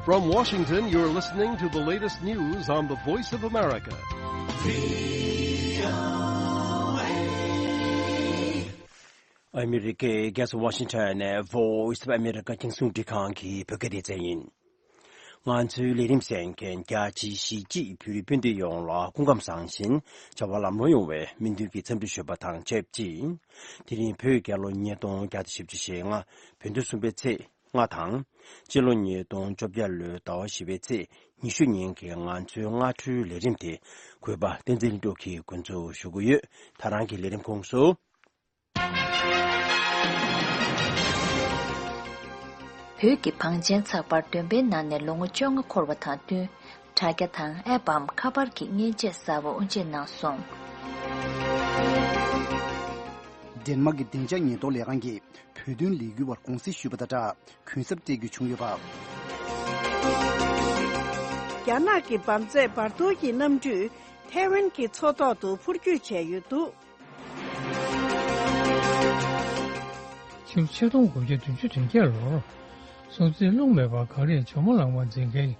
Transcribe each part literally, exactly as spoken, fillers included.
From Washington, you're listening to the latest news on the Voice of America. ཨ་མི་རི་ཀའི་རྒྱལ་ས་ཝ་ཤིང་ཊོན་ནས་Voice of America རྒྱང་སྲིང་རླུང་འཕྲིན་ཁང་གི་བོད་སྐད་སྡེ་ཚན་ཡིན། ང་ཚོའི་ལས་རིམ་གསན་མཁན་རྒྱ་ཆེའི་གཞིས་བྱེས་བོད་རིགས་སྤུན་ཟླ་ཡོངས་ལ་སྐུ་ཁམས་བཟང་ཞིང་བྱ་བ་ལམ་ལྷོང་ཡོང་བའི་སྨོན་འདུན་གྱི་འཚམས་འདྲི་ཞུ་བ་དང་ཆབས་ཅིག་དེ་རིང་བོད་རྒྱལ་ལོ་ཉིས་སྟོང་བརྒྱ་དང་བཞི་བཅུ་ཞེ་ལྔ། བོད་ཟླ་གསུམ་པའི་ཚེས་ལྔ་དང་། སྤྱི་ལོ་ཉིས་སྟོང་བཅོ་བརྒྱད་ལོའི་ཟླ་བ་བཞི་པའི་ཚེས་ཉི་ཤུ་ཉིན་གྱི་ང་ཚོའི་སྔ་དྲོའི་ལས་རིམ་དེ་གུས་པ་བསྟན་འཛིན་ལྷུན་གྲུབ་ཀྱིས་འགོ་འཛུགས་ཞུ་གི་ཡོད། ད་རང་གི་ལས་རིམ་ཁོངས་སུ། བོད་ཀྱི་བང་ཆེན་ཚགས་པར་བདུན་པའི་ནང་ནས་ལོ་ངོ་བཅོ་ལྔ་འཁོར་བ་དང་བསྟུན། དྲ་རྒྱ་དང་ཨེབ་བམ་ཁ་པར་གྱི་མཉེན་ཆས་གསར་པ་དབུ་འབྱེད་གནང་སོང་། ཌེན་མཱག་གི་བདེ་འཇགས་ཉེན་རྟོག་ལས་ཁང་གིས་བོད་དོན་ལས་འགུལ་བར་དགོངས་སེལ་ཞུས་པ་དང་སྦྲགས། གུན་གསབ་སྤྲད་རྒྱུ་བྱུང་ཡོད་པ། རྒྱ་ནག་གི་འབར་རྫས་བར་དོ་ཡི་གནམ་གྲུས་ཐའེ་ཝན་གྱི་མཚོ་ཐོག་ཏུ་འཕུར་སྐྱོད་བྱས་ཡོད་འདུག། ཕྱི་ལོ་ཆིག་སྟོང་དགུ་བརྒྱ་བདུན་ཅུ་དོན་བརྒྱད་ལོར། སྲོང་བཙན་སློབ་མའི་བར་གངས་རིའི་ཇོ་མོ་གླང་མ་འཛིན་མཁན་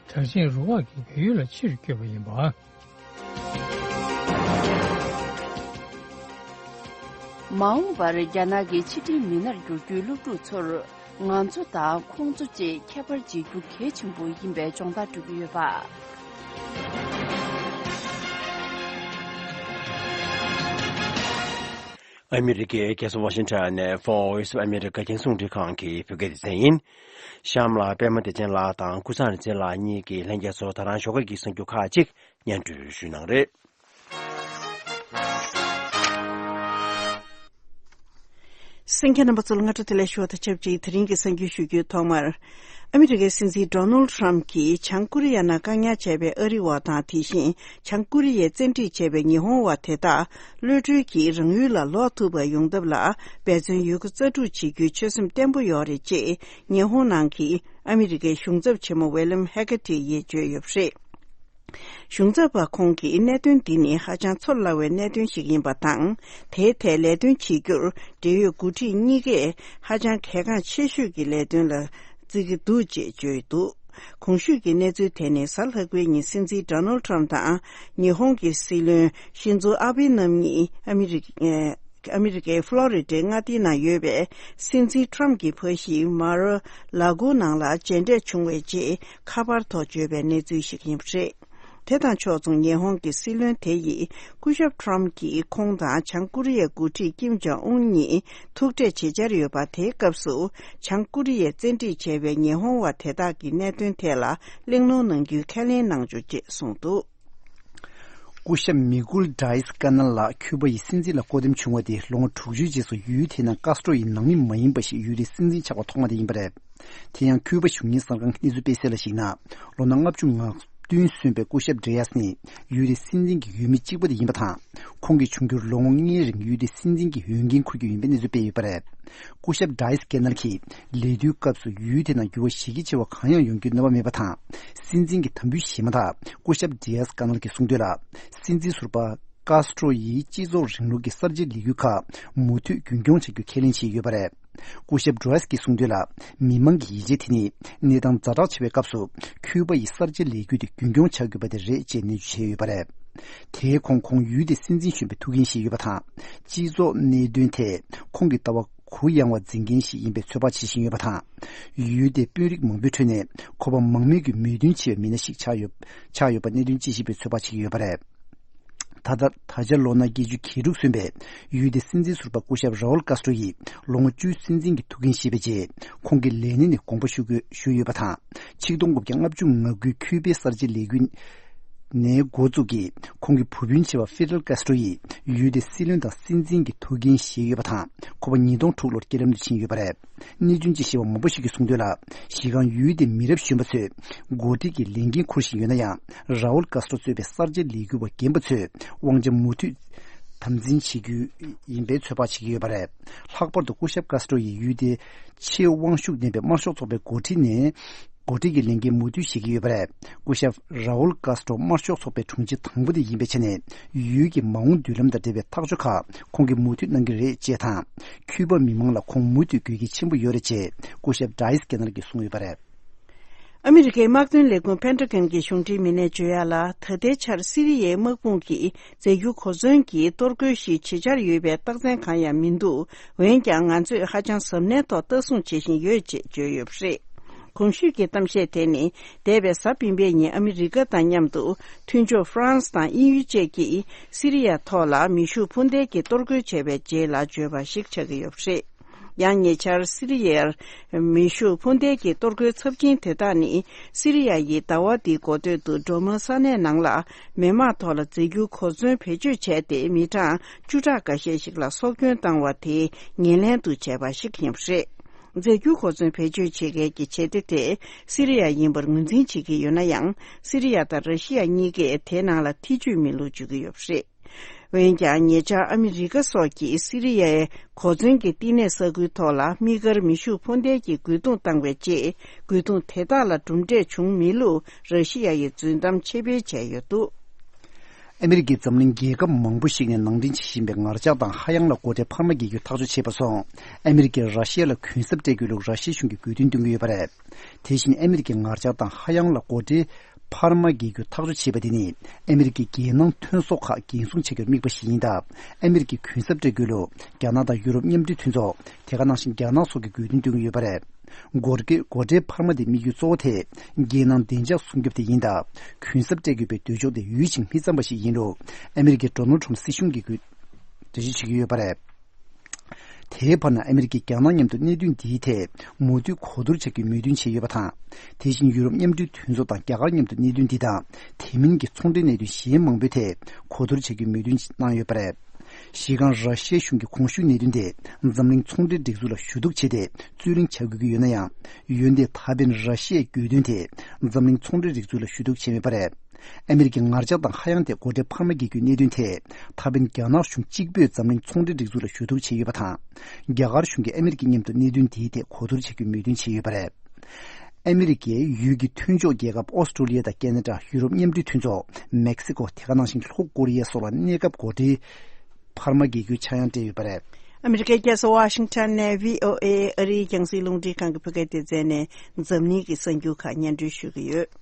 གྲགས་ཅན་རུ་དབང་གིས་བལ་ཡུལ་ལ་ཕྱིར་བསྐྱོད་པ་ཡིན་པ། མ་འོངས་པར་རྒྱ་ནག་གི་ཕྱི་འབྲེལ་མི་སྣར་འགྱུར་རྒྱུའི་སློབ་ཕྲུག་ཚོར་ང་ཚོ་དང་ཁོང་ཚོ་བཅས་ཁྱད་པར་འབྱེད་རྒྱུ་གལ་ཆེན་པོ་ཡིན་པའི་སྦྱོང་བརྡར་སྤྲོད་ཀྱི་ཡོད་པ། ཨ་མི་རི་ཀའི་རྒྱལ་ས་ཝ་ཤིང་ཊོན་ནས་Voice of America རྒྱང་སྲིང་རླུང་འཕྲིན་ཁང་གི་བོད་སྐད་སྡེ་ཚན་ཡིན། གཤམ་ལ་པད་མ་བདེ་ཆེན་ལགས་དང་ཀུན་བཟང་རིག་འཛིན་ལགས་གཉིས་ཀྱིས་ལྷན་རྒྱས་ཚོར་ད་རང་ཞོགས་ཀ་གི་གསར་འགྱུར་ཁག་ཅིག་སྙན་སྒྲོན་ཞུས་གནང་རེད། གསན་མཁན་རྣམ་པ་ཚོ་ལ་སྔ་དྲོ་བདེ་ལེགས་ཞུ་བ་དང་ཆབས་ཅིག་དེ་རིང་གི་གསར་འགྱུར་ཞུ་རྒྱུའི་ཐོག་མར། ཨ་མི་རི་ཀའི་སྲིད་འཛིན་ཌོ་ནལ་ཊམ་གྱིས་བྱང་ཀོ་རི་ཡ་ནང་བཀག་ཉར་བྱས་པའི་ཨ་རི་བ་དང་དེ་བཞིན་བྱང་ཀོ་རི་ཡས་བཙན་ཁྲིད་བྱས་པའི་ཉི་ཧོང་བ་དེ་དག་གློད་གྲོལ་གྱིས་རང་ཡུལ་ལ་ལོག་ཐུབ་པ་ཡོང་ཐབས་ལ་འབད་བརྩོན་ཡོད་རྒུ་རྩལ་སྤྲུགས་བྱེད་རྒྱུའི་ཆོད་སེམས་བརྟན་པོ་ཡོད་རེད་ཅེས་ཉི་ཧོང་ནང་གི་ཨ་མི་རི་ཀའི་གཞུང་ཚབ་ཆེན་མོ་ཝེ་ལམ་ཧེ་ཀ་ཏི་ཡིས་བརྗོད་ཡོད་པ་རེད། གཞུང་ཚབ་པ་ཁོང་གིས་གནད་དོན་འདི་ནི་ཧ་ཅང་ཚོར་སླ་བའི་གནད་དོན་ཞིག་ཡིན་པ་དང་། དེའི་ཐད་ལས་དོན་བྱེད་རྒྱུར་འབྲེལ་ཡོད་འགོ་ཁྲིད་གཉིས་ཀས་ཧ་ཅང་གལ་འགངས་ཆེ་ཤོས་ཀྱི་ལས་དོན་ལ་བརྩི་གི་འདུག་ཅེས་བརྗོད་འདུག། གོང་ཞུས་ཀྱི་གནས་ཚུལ་དེ་ནི་གཟའ་ལྷག་པའི་ཉིན་སྲིད་འཛིན་ཌོ་ནལ་ཊམ་དང་ཉི་ཧོང་གི་སྲིད་བློན་ཤིན་ཛོ་ཨ་བྷེ་རྣམ་གཉིས་ཨ་མི་རི་ཨ་མི་རི་ཀའི་ཕློ་རི་ཌའི་མངའ་སྡེའི་ནང་ཡོད་པའི་སྲིད་འཛིན་ཊམ་གྱི་ཕ་གཞིས་མར་ཨ་ལ་གོ་ནང་ལ་མཇལ་འཕྲད་བྱུང་བའི་རྗེས་ཁ་པར་ཐོག་བརྗོད་པའི་གནས་ཚུལ་ཞིག་ཡིན་པ་རེད། དེ་དང་ཕྱོགས་མཚུངས་ཉི་ཧོང་གི་སྲིད་བློན་དེ་ཡིས་སྐུ་ཞབས་ཊམ་གྱིས་ཁོང་དང་བྱང་ཀོ་རི་ཡའི་འགོ་ཁྲིད་ཀིམ་ཇོང་ཨུན་གཉིས་ཐུག་འཕྲད་བྱེད་འཆར་ཡོད་པ། དེའི་སྐབས་སུ་བྱང་ཀོ་རི་ཡས་བཙན་ཁྲིད་བྱས་པའི་ཉི་ཧོང་བ་དེ་དག་གི་གནད་དོན་ཐད་ལ་གླེང་སློང་གནང་རྒྱུའི་ཁས་ལེན་གནང་ཆོག་ཅེས་གསུངས་འདུག། སྐུ་ཞབས་མི་གུལ་ཌའི་སི་ཀ་ནལ་ལགས་ཁྱུ་པ་ཡི་སྲིད་འཛིན་ལ་བསྐོ་འདེམས་བྱུང་བ་དེ་ལོ་ངོ་དྲུག་ཅུའི་རྗེས་སུ་ཡུལ་དེའི་ནང་ཀཱ་སི་ཊྲོ་ཡི་ནང་མི་མ་ཡིན་པ་ཞིག་ཡུལ་དེའི་སྲིད་འཛིན་ཆགས་པ་ཐོག་མ་དེ་ཡིན་པ་རེད། དེ་ཡང་ཁྱུ་པ་གཞུང་གཉེར་གསར་ཁང་གི་གནས་ཚུལ་སྤེལ་གསལ་ལ་གཞིགས་ན། ལོ་ན་ལྔ་བཅུ་ང་བདུན་སོན་པའི་སྐུ་ཞབས་ཌི་ཡ་སི་ནི་ཡུལ་དེའི་སྲིད་འཛིན་གྱི་འོས་མི་གཅིག་པ་དེ་ཡིན་པ་དང་། ཁོང་གིས་འབྱུང་འགྱུར་ལོ་ངོ་ལྔའི་རིང་ཡུལ་དེའི་སྲིད་འཛིན་གྱི་འོས་འགན་འཁུར་རྒྱུ་ཡིན་པའི་གནས་ཚུལ་སྤེལ་ཡོད་པ་རེད། སྐུ་ཞབས་ཌའི་སི་ཀེ་ནལ་གྱིས་ལས་དུས་སྐབས་སུ་ཡུལ་དེ་ནང་འགྱུར་བ་གཞི་རྒྱ་ཆེ་བ་གང་ཡང་ཡོང་རྒྱུའི་རྣམ་པ་མེད་པ་དང་། སྲིད་འཛིན་གྱི་དམ་འབུལ་བཞེས་མ་ཐག་སྐུ་ཞབས་ཌི་ཡ་སི་ཀེ་ནལ་གྱིས་གསུངས་དོན་ལ། སྲིད་འཛིན་ཟུར་པ་ཀཱ་སི་ཊྲོ་ཡིས་སྤྱི་ཚོགས་རིང་ལུགས་ཀྱི་གསར་བརྗེའི་ལས་འགུལ་ཁག་མུ་མཐུད་རྒྱུན་སྐྱོང་བྱ་རྒྱུ་ཁས་ལེན་བྱས་ཡོད་པ་རེད། སྐུ་ཞབས་ཌའི་སི་ཀེ་ནལ་གྱིས་གསུངས་དོན་ལ། མི་མང་གི་ཡིད་ཆེས་དེ་ནི་གནས་སྟངས་ཛ་དྲག་ཆེ་བའི་སྐབས་སུ་ཁྱུ་པ་ཡི་གསར་བརྗེའི་ལས་འགུལ་དེ་རྒྱུན་སྐྱོང་བྱ་དགོས་པ་དེ་རེད་ཅེས་ནན་བརྗོད་བྱས་ཡོད་པ་རེད། དེའི་ཁོང་ཁོང་ཡུལ་དེའི་སྲིད་འཛིན་གཞོན་པའི་ཐུགས་འགན་བཞེས་ཡོད་པ་དང་། སྤྱི་ཚོགས་གནད་དོན་ཐད་ཁོང་གི་ལྟ་བ་གུ་ཡངས་པ་འཛིན་མཁན་ཞིག་ཡིན་པའི་ཚོད་དཔག་བྱེད་བཞིན་ཡོད་པ་དང་། ཡུལ་དེའི་དཔོན་རིགས་མང་པོའི་ཁྲོད་ནས་ཁོ་པ་མང་མོས་ཀྱི་མོས་མཐུན་ཆེ་བའི་མི་སྣ་ཞིག་ཆགས་ཡོད་ཆགས་ཡོད་པ་གནད་དོན་དཔྱད་ཞིབ་པས་ཚོད་དཔག་བྱེད་ཀྱི་ཡོད་པ་རེད། ད་ལྟ་ད་ཆ་ལོ་ན་བརྒྱད་ཅུ་གྱ་དྲུག་སོན་པའི་ཡུལ་དེའི་སྲིད་འཛིན་ཟུར་པ་སྐུ་ཞབས་རའུལ་ཀཱ་སི་ཊྲོ་ཡིས་ལོ་ངོ་བཅུའི་སྲིད་འཛིན་གྱི་ཐུགས་འགན་བཞེས་པའི་རྗེས་ཁོང་གི་ལས་གནས་ནས་དགོངས་པ་ཞུ་དགོས་ཞུས་ཡོད་པ་དང་། ཆིག་སྟོང་དགུ་བརྒྱ་ལྔ་བཅུ་ང་དགུའི་ཁྱུ་པའི་གསར་བརྗེའི་ལས་འགུལ་ནས་འགོ་བཙུགས་ཀྱིས་ཁོང་གི་བུ་སྤུན་ཆེ་བ་ཧྥི་ཌེལ་ཀཱ་སི་ཊྲོ་ཡིས་ཡུལ་དེའི་སྲིད་བློན་དང་སྲིད་འཛིན་གྱི་ཐུགས་འགན་བཞེས་ཡོད་པ་དང་། ཁོ་པ་ཉིས་སྟོང་དྲུག་ལོར་རྐྱེན་ལམ་དུ་ཕྱིན་ཡོད་པ་རེད། གནད་དོན་དཔྱད་ཞིབ་པ་མང་པོ་ཞིག་གིས་གསུངས་དོན་ལ། གཞི་རྐང་ཡུལ་དེའི་མི་རབས་གཞོན་པ་ཚོས་འགོ་ཁྲིད་ཀྱི་ལས་འགན་འཁུར་བཞིན་ཡོད་ན་ཡང་། རའུལ་ཀཱ་སི་ཊྲོ་གཙོས་པའི་གསར་བརྗེ་ལས་འགུལ་བ་རྒན་པ་ཚོས་དབང་ཆ་མུ་མཐུད་དམ་འཛིན་བྱེད་རྒྱུ་ཡིན་པའི་ཚོད་དཔག་བྱེད་ཀྱི་ཡོད་པ་རེད། ལྷག་པར་དུ་སྐུ་ཞབས་ཀཱ་སི་ཊྲོ་ཡིས་ཡུལ་དེའི་ཆེས་དབང་ཤུགས་ལྡན་པའི་དམར་ཤོག་ཚོགས་པའི་འགོ་ཁྲིད་ནས། འགོ་ཁྲིད་ཀྱི་ལས་འགན་མུ་མཐུད་བཞེས་ཀྱི་ཡོད་པ་རེད། སྐུ་ཞབས་རའུལ་ཀཱ་སི་ཊྲོ་དམར་ཤོག་ཚོགས་པའི་དྲུང་ཆེ་དང་པོ་དེ་ཡིན་པའི་ཆ་ནས། ཡུལ་གྱི་མ་འོངས་མདུན་ལམ་དང་འབྲེལ་བའི་ཐག་གཅོད་ཁག་ཁོང་གིས་མུ་མཐུད་གནང་གི་རེད་ཅེས་དང་། ཁྱུ་པ་མི་མང་ལ་ཁོང་མུ་མཐུད་དགོས་གལ་ཆེན་པོ་ཡོད་རེད་ཅེས་སྐུ་ཞབས་ཌའི་སི་ཀེ་ནལ་གྱིས་གསུངས་ཡོད་པ་རེད། ཨ་མི་རི་ཀའི་དམག་དོན་ལས་ཁུངས་Pentagon་གྱི་གཞུང་འབྲེལ་མི་སྣས་བརྗོད་ཡག་ལ། ད་ལྟའི་ཆར་སི་རི་ཡའི་དམག་དཔུང་གིས་རྫས་འགྱུར་གོ་མཚོན་གྱི་གཏོར་རྒོལ་ཞིག་བྱེད་འཆར་ཡོད་པའི་རྟགས་མཚན་གང་ཡང་མི་འདུག་འོན་ཀྱང་ང་ཚོས་ཧ་ཅང་གཟབ་ནན་ཐོག་ལྟ་སྲུང་བྱེད་བཞིན་ཡོད་ཅེས་བརྗོད་ཡོད་པ་རེད། གོང་ཞུས་ཀྱི་གཏམ་བཤད་དེ་ནི་འདས་པའི་གཟའ་སྤེན་པའི་ཉིན་ཨ་མི་རི་ཀ་དང་མཉམ་དུ་མཐུན་ཕྱོགས་ཧྥ་རན་སི་དང་དབྱིན་ཡུལ་བཅས་ཀྱིས་སི་རི་ཡ་ཐོག་ལ་མེ་ཤུགས་འཕུར་མདེལ་གྱི་གཏོར་རྒོལ་བྱས་པའི་རྗེས་ལ་བརྗོད་པ་ཞིག་ཆགས་ཀྱི་ཡོད་པ་རེད། ཡང་ཉེ་ཆར་སི་རི་ཡར་མེ་ཤུགས་འཕུར་མདེལ་གྱི་གཏོར་རྒོལ་ཚབས་ཆེན་དེ་དག་ནི་སི་རི་ཡ་ཡི་ཟླ་བ་འདིའི་འགོ་སྟོད་དུ་ཌོ་མ་ས་གནས་ནང་ལ་མི་དམངས་ཐོག་ལ་རྫས་འགྱུར་གོ་མཚོན་བེད་སྤྱོད་བྱས་ཏེ་མི་གྲངས་བཅུ་ཕྲག་འགའ་ཤས་ཤིག་ལ་སྲོག་སྐྱོན་བཏང་བ་དེ་ངོས་ལེན་དུ་བྱས་པ་ཞིག་ཡིན་པ་རེད། རྫས་འགྱུར་གོ་མཚོན་བེད་སྤྱོད་བྱེད་མཁན་གྱི་བྱེད་གཏེ་དེ་སི་རི་ཡ་ཡིན་པར་ངོས་འཛིན་བྱེད་ཀྱི་ཡོད་ན་ཡང་། སི་རི་ཡ་དང་ར་ཤི་ཡ་གཉིས་ཀས་དེའི་ནང་ལ་ཐེ་ཇུས་མེད་ལུགས་བརྗོད་ཀྱི་ཡོད་པ་རེད། འོན་ཀྱང་ཉེ་ཆར་ཨ་མི་རི་ཀ་སོགས་ཀྱིས་སི་རི་ཡའི་གོ་མཚོན་གྱི་བསྟི་གནས་ས་ཁུལ་ཐོག་ལ་དམིགས་བཀར་མེ་ཤུགས་འཕུར་མདེལ་གྱི་རྒོལ་རྡུང་བཏང་བའི་རྗེས། རྒོལ་རྡུང་དེ་དག་ལ་གྲུབ་འབྲས་བྱུང་མེད་ལུགས་ར་ཤི་ཡ་ཡིས་རྫུན་གཏམ་ཕྱེ་སྤེལ་བྱས་ཡོད་འདུག་ཨ་མི་རི་ཀས་འཛམ་གླིང་རྒྱལ་ཁབ་མང་པོ་ཞིག་ནས་ནང་འདྲེན་བྱེད་བཞིན་པའི་ངར་ལྕགས་དང་ཧ་ཡང་ལ་མགོ་ཁྲལ་འཕར་མ་འགེལ་རྒྱུ་ཐག་གཅོད་བྱས་པ་སོང་། ཨ་མི་རི་ཀས་ར་ཤི་ཡ་ལ་གུན་གསབ་སྤྲད་དགོས་ལུགས་ར་ཤི་ཡའི་གཞུང་གིས་དགོས་འདུན་བཏོན་གྱི་ཡོད་པ་རེད། དེ་བཞིན་ཨ་མི་རི་ཀས་ངར་ལྕགས་དང་ཧ་ཡང་ལ་མགོ་ཁྲལ་འཕར་མ་འགེལ་རྒྱུ་ཐག་གཅོད་བྱས་པ་དེ་ནི་ཨ་མི་རི་ཀའི་རྒྱལ་ནང་ཐོན་ཟོག་ཁག་འགན་སྲུང་བྱ་རྒྱུར་དམིགས་པ་ཞིག་ཡིན་སྟབས། ཨ་མི་རི་ཀས་གུན་གསབ་སྤྲད་དགོས་ལུགས་རྒྱ་ནག་དང་ཡུ་རོབ་མཉམ་འབྲེལ་མཐུན་ཚོགས། དེ་ག་ནང་བཞིན་རྒྱ་ནག་སོགས་ཀྱིས་དགོས་འདུན་བཏོན་གྱི་ཡོད་པ་རེད། སྒོར་སྒེར་སྒོ་ཁྲལ་འཕར་མ་དེ་དམིགས་ཡུལ་གཙོ་བོ་དེ་རྒྱལ་ནང་བདེ་འཇགས་སྲུང་སྐྱོབ་དེ་ཡིན་སྟབས། གུན་གསབ་སྤྲད་དགོས་པའི་འདོད་ཕྱོགས་དེ་ཡུད་ཅིང་མི་བརྩམས་པ་ཞིག་ཡིན་ལུགས་ཨ་མི་རི་ཀའི་ཌོ་ནལ་ཁྲོམ་སྲིད་གཞུང་གིས་འགྲེལ་བརྗོད་བྱེད་ཀྱི་ཡོད་པ་རེད། དེའི་བར་ན་ཨ་མི་རི་ཀས་རྒྱ་ནག་མཉམ་དུ་གནད་དོན་འདིའི་ཐད་མུ་མཐུད་གོ་བསྡུར་བྱ་རྒྱུའི་མོས་མཐུན་བྱས་ཡོད་པ་དང་། དེ་བཞིན་ཡུ་རོབ་མཉམ་འབྲེལ་མཐུན་ཚོགས་དང་རྒྱ་གར་མཉམ་དུ་གནད་དོན་འདི་དང་དེ་མིན་གྱི་ཚོང་འབྲེལ་གནད་དོན་གཞན་མང་པོའི་ཐད་གོ་བསྡུར་བྱ་རྒྱུའི་མོས་མཐུན་གནང་ཡོད་པ་རེད། གཞི་རྐང་ར་ཤི་ཡའི་གཞུང་གིས་གོང་ཞུས་གནད་དོན་དེ་འཛམ་གླིང་ཚོང་འབྲེལ་སྒྲིག་འཛུགས་ལ་ཞུ་གཏུག་བྱས་ཏེ་རྩོད་གླེང་བྱ་དགོས་ཀྱི་ཡོད་ན་ཡང་། འོན་ཏེ་ད་ཕན་ར་ཤི་ཡའི་གྱོད་དོན་དེ་འཛམ་གླིང་ཚོང་འབྲེལ་སྒྲིག་འཛུགས་ལ་ཞུ་གཏུག་བྱས་མེད་པ་རེད། ཨ་མི་རི་ཀའི་ངར་ལྕགས་དང་ཧ་ཡང་དེ་སྒོ་ཁྲལ་འཕར་མ་འགེལ་རྒྱུའི་གནད་དོན་ཐད་ད་ཕན་རྒྱ་ནག་གཞུང་གཅིག་པུས་འཛམ་གླིང་ཚོང་འབྲེལ་སྒྲིག་འཛུགས་ལ་ཞུ་གཏུག་བྱས་ཡོད་པ་དང་། རྒྱ་གར་གཞུང་གིས་ཨ་མི་རི་ཀའི་མཉམ་དུ་གནད་དོན་དེའི་ཐད་གོ་བསྡུར་བྱ་རྒྱུའི་མོས་མཐུན་བྱས་ཡོད་པ་རེད། ཨ་མི་རི་ཀའི་ཡུལ་གྱི་མཐུན་ཕྱོགས་རྒྱལ་ཁབ་ཨོ་སི་ཀྲོ་ལི་ཡ་དང་ཁེ་ན་ཌ། ཡུ་རོབ་མཉམ་འབྲེལ་མཐུན་ཚོགས། མེག་སི་ཀོ། དེ་ག་ནང་བཞིན་ལྷོ་ཀོ་རི་ཡ་སོགས་ལ་གནས་སྐབས་སྒོ་ཁྲལ་འཕར་མ་འགེལ་རྒྱུའི་ཆག་ཡང་སྤྲད་ཡོད་པ་རེད། ཨ་མི་རི་ཀའི་རྒྱལ་ས་ཝ་ཤིང་ཊོན་ནས་བྷི་ཨོ་ཨེ་ཨ་རིའི་རྒྱང་སྲིང་རླུང་འཕྲིན་ཁང་གི་བོད་སྐད་སྡེ་ཚན་ནས་འཛམ་གླིང་གི་གསར་འགྱུར་ཁག་སྙན་སྒྲོན་ཞུ་གི་ཡོད།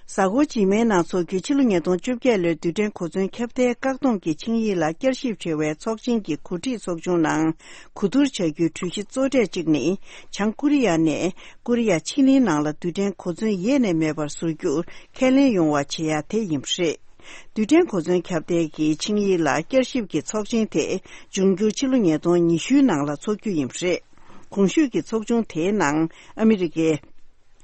གཟའ་འཁོར་རྗེས་མའི་ནང་འཚོགས་རྒྱུའི་ཕྱི་ལོ་ཉིས་སྟོང་བཅོ་བརྒྱད་ལོའི་རྡུལ་ཕྲན་གོ་མཚོན་ཁྱབ་གདལ་བཀག་སྡོམ་གྱི་ཆིངས་ཡིག་ལ་བསྐྱར་ཞིབ་བྱེད་པའི་ཚོགས་ཆེན་གྱི་གོ་སྒྲིག་ཚོགས་ཆུང་ནང་གོ་བསྡུར་བྱ་རྒྱུའི་གྲོས་གཞི་གཙོ་གྲས་གཅིག་ནི། བྱང་ཀོ་རི་ཡ་ནས་ཀོ་རི་ཡ་ཕྱེད་གླིང་ནང་ལ་རྡུལ་ཕྲན་གོ་མཚོན་ཡེ་ནས་མེད་པར་བཟོ་རྒྱུར་ཁས་ལེན་ཡོང་བ་བྱེད་ཡ་དེ་ཡིན་པ་རེད། རྡུལ་ཕྲན་གོ་མཚོན་ཁྱབ་གདལ་གྱི་ཆིངས་ཡིག་ལ་བསྐྱར་ཞིབ་ཀྱི་ཚོགས་ཆེན་དེ་འབྱུང་འགྱུར་ཕྱི་ལོ་ཉིས་སྟོང་ཉི་ཤུའི་ནང་ལ་འཚོགས་རྒྱུ་ཡིན་པ་རེད། གོང་ཞུས་ཀྱི་ཚོགས་ཆུང་དེའི་ནང་ཨ་མི་རི་ཀའི་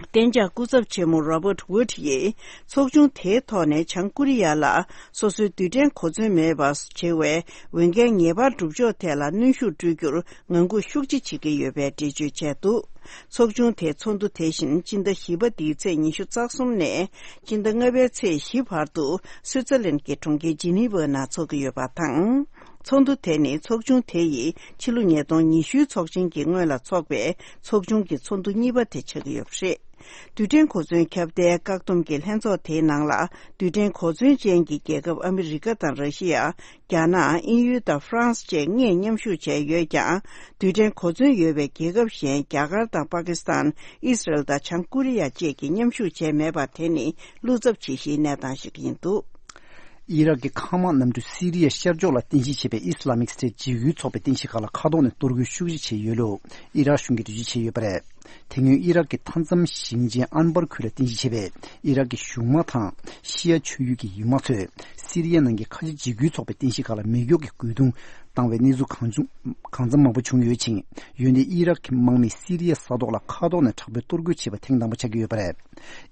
གཏན་འཇགས་སྐུ་ཚབ་ཆེན་མོ་Robert Wood་ཡིས་ཚོགས་ཆུང་དེའི་ཐོག་ནས་བྱང་ཀོ་རི་ཡ་ལ་སོ་སོའི་རྡུལ་ཕྲན་གོ་མཚོན་མེད་པ་བྱེད་པའི་འོས་འགན་ངེས་པར་སྒྲུབ་ཕྱོགས་ཐད་ལ་གནོན་ཤུགས་སྤྲོད་རྒྱུར་ངང་སྒུག་ཤུགས་ཆེ་བྱེད་ཀྱི་ཡོད་པའི་འགྲེལ་བརྗོད་བྱས་འདུག་ཚོགས་ཆུང་དེའི་ཚོགས་འདུ་དེ་བཞིན་སྤྱི་ཟླ་བཞི་པ་འདིའི་ཚེས་ཉི་ཤུ་རྩ་གསུམ་ནས་སྤྱི་ཟླ་ལྔ་པའི་ཚེས་བཞི་བར་དུ་སུའུ་ཙེར་ལན་གྱི་གྲོང་ཁྱེར་ཇི་ནི་ཝའི་ནང་འཚོགས་ཀྱི་ཡོད་པ་དང་། ཚོགས་འདུ་དེ་ནི་ཚོགས་ཆུང་དེ་ཡི་ཕྱི་ལོ་ཉིས་སྟོང་ཉི་ཤུའི་ཚོགས་ཆེན་གྱི་སྔོན་ལ་འཚོགས་པའི་ཚོགས་ཆུང་གི་ཚོགས་འདུ་གཉིས་པ་དེ་ཆགས་ཀྱི་ཡོད་པ་རེད། རྡུལ་ཕྲན་གོ་མཚོན་ཁྱབ་གདལ་བཀག་སྡོམ་གྱི་ལྷན་ཚོགས་དེའི་ནང་ལ་རྡུལ་ཕྲན་གོ་མཚོན་ཅན་གྱི་རྒྱལ་ཁབ་ཨ་མི་རི་ཀ་དང་ར་ཤི་ཡ། རྒྱ་ནག་དབྱིན་ཡུལ་དང་ཧྥ་རན་སི་བཅས་ལྔས་མཉམ་ཞུགས་བྱས་ཡོད་ཀྱང་། རྡུལ་ཕྲན་གོ་མཚོན་ཡོད་པའི་རྒྱལ་ཁབ་གཞན་རྒྱ་གར་དང་པ་ཀི་སི་ཐན། ཨི་སི་རལ་དང་བྱང་ཀོ་རི་ཡ་བཅས་ཀྱིས་མཉམ་ཞུགས་བྱས་མེད་པ་དེ་ནི་བློ་འཚབ་བྱེད་གཞིའི་གནས་སྟངས་ཤིག་ཡིན་འདུག་ཨི་རག་གི་མཁའ་དམག་གནམ་གྲུ་སི་རི་ཡའི་ཤར་ཕྱོགས་ལ་རྟེན་གཞི་བྱས་པའི་ཨི་སི་ལ་མིག་སི་ཊེ་ཊི་འཇིགས་སྐུལ་ཚོགས་པའི་རྟེན་གཞི་ཁག་ལ་མཁའ་ཐོག་ནས་གཏོར་རྒོལ་ཤུགས་ཆེ་བྱས་ཡོད་ལུགས་ཨི་རག་གཞུང་གིས་འགྲེལ་བརྗོད་བྱས་ཡོད་པ་རེད། དེ་སྔོན་ཨི་རག་གི་མཐའ་མཚམས་ཞིང་ཆེན་ཨན་བར་ཁུལ་ལ་རྟེན་གཞི་བྱས་པའི་ཨི་རག་གི་གཞུང་དམག་དང་ཤི་ཡ་ཆོས་ཡུལ་གྱི་ཡུལ་དམག་ཚོས་སི་རི་ཡ་ནང་གི་ཁ་ཆེ་འཇིགས་སྐུལ་ཚོགས་པའི་རྟེན་གཞི་ཁག་ལ་མེ་སྒྱོགས་ཀྱི་རྒོལ་རྡུང་བཏང་བའི་གནས་ཚུལ་གང་བྱུང་གང་འཚམ་མང་པོ་བྱུང་ཡོད་ཅིང་། འོན་ཏེ་ཨི་རག་གི་དམག་མིས་སི་རི་ཡའི་ས་ཐོག་ལ་མཁའ་ཐོག་ནས་དྲག་པོའི་གཏོར་རྒོལ་བྱས་པ་ཐེངས་དང་པོ་ཆགས་ཀྱི་ཡོད་པ་རེད།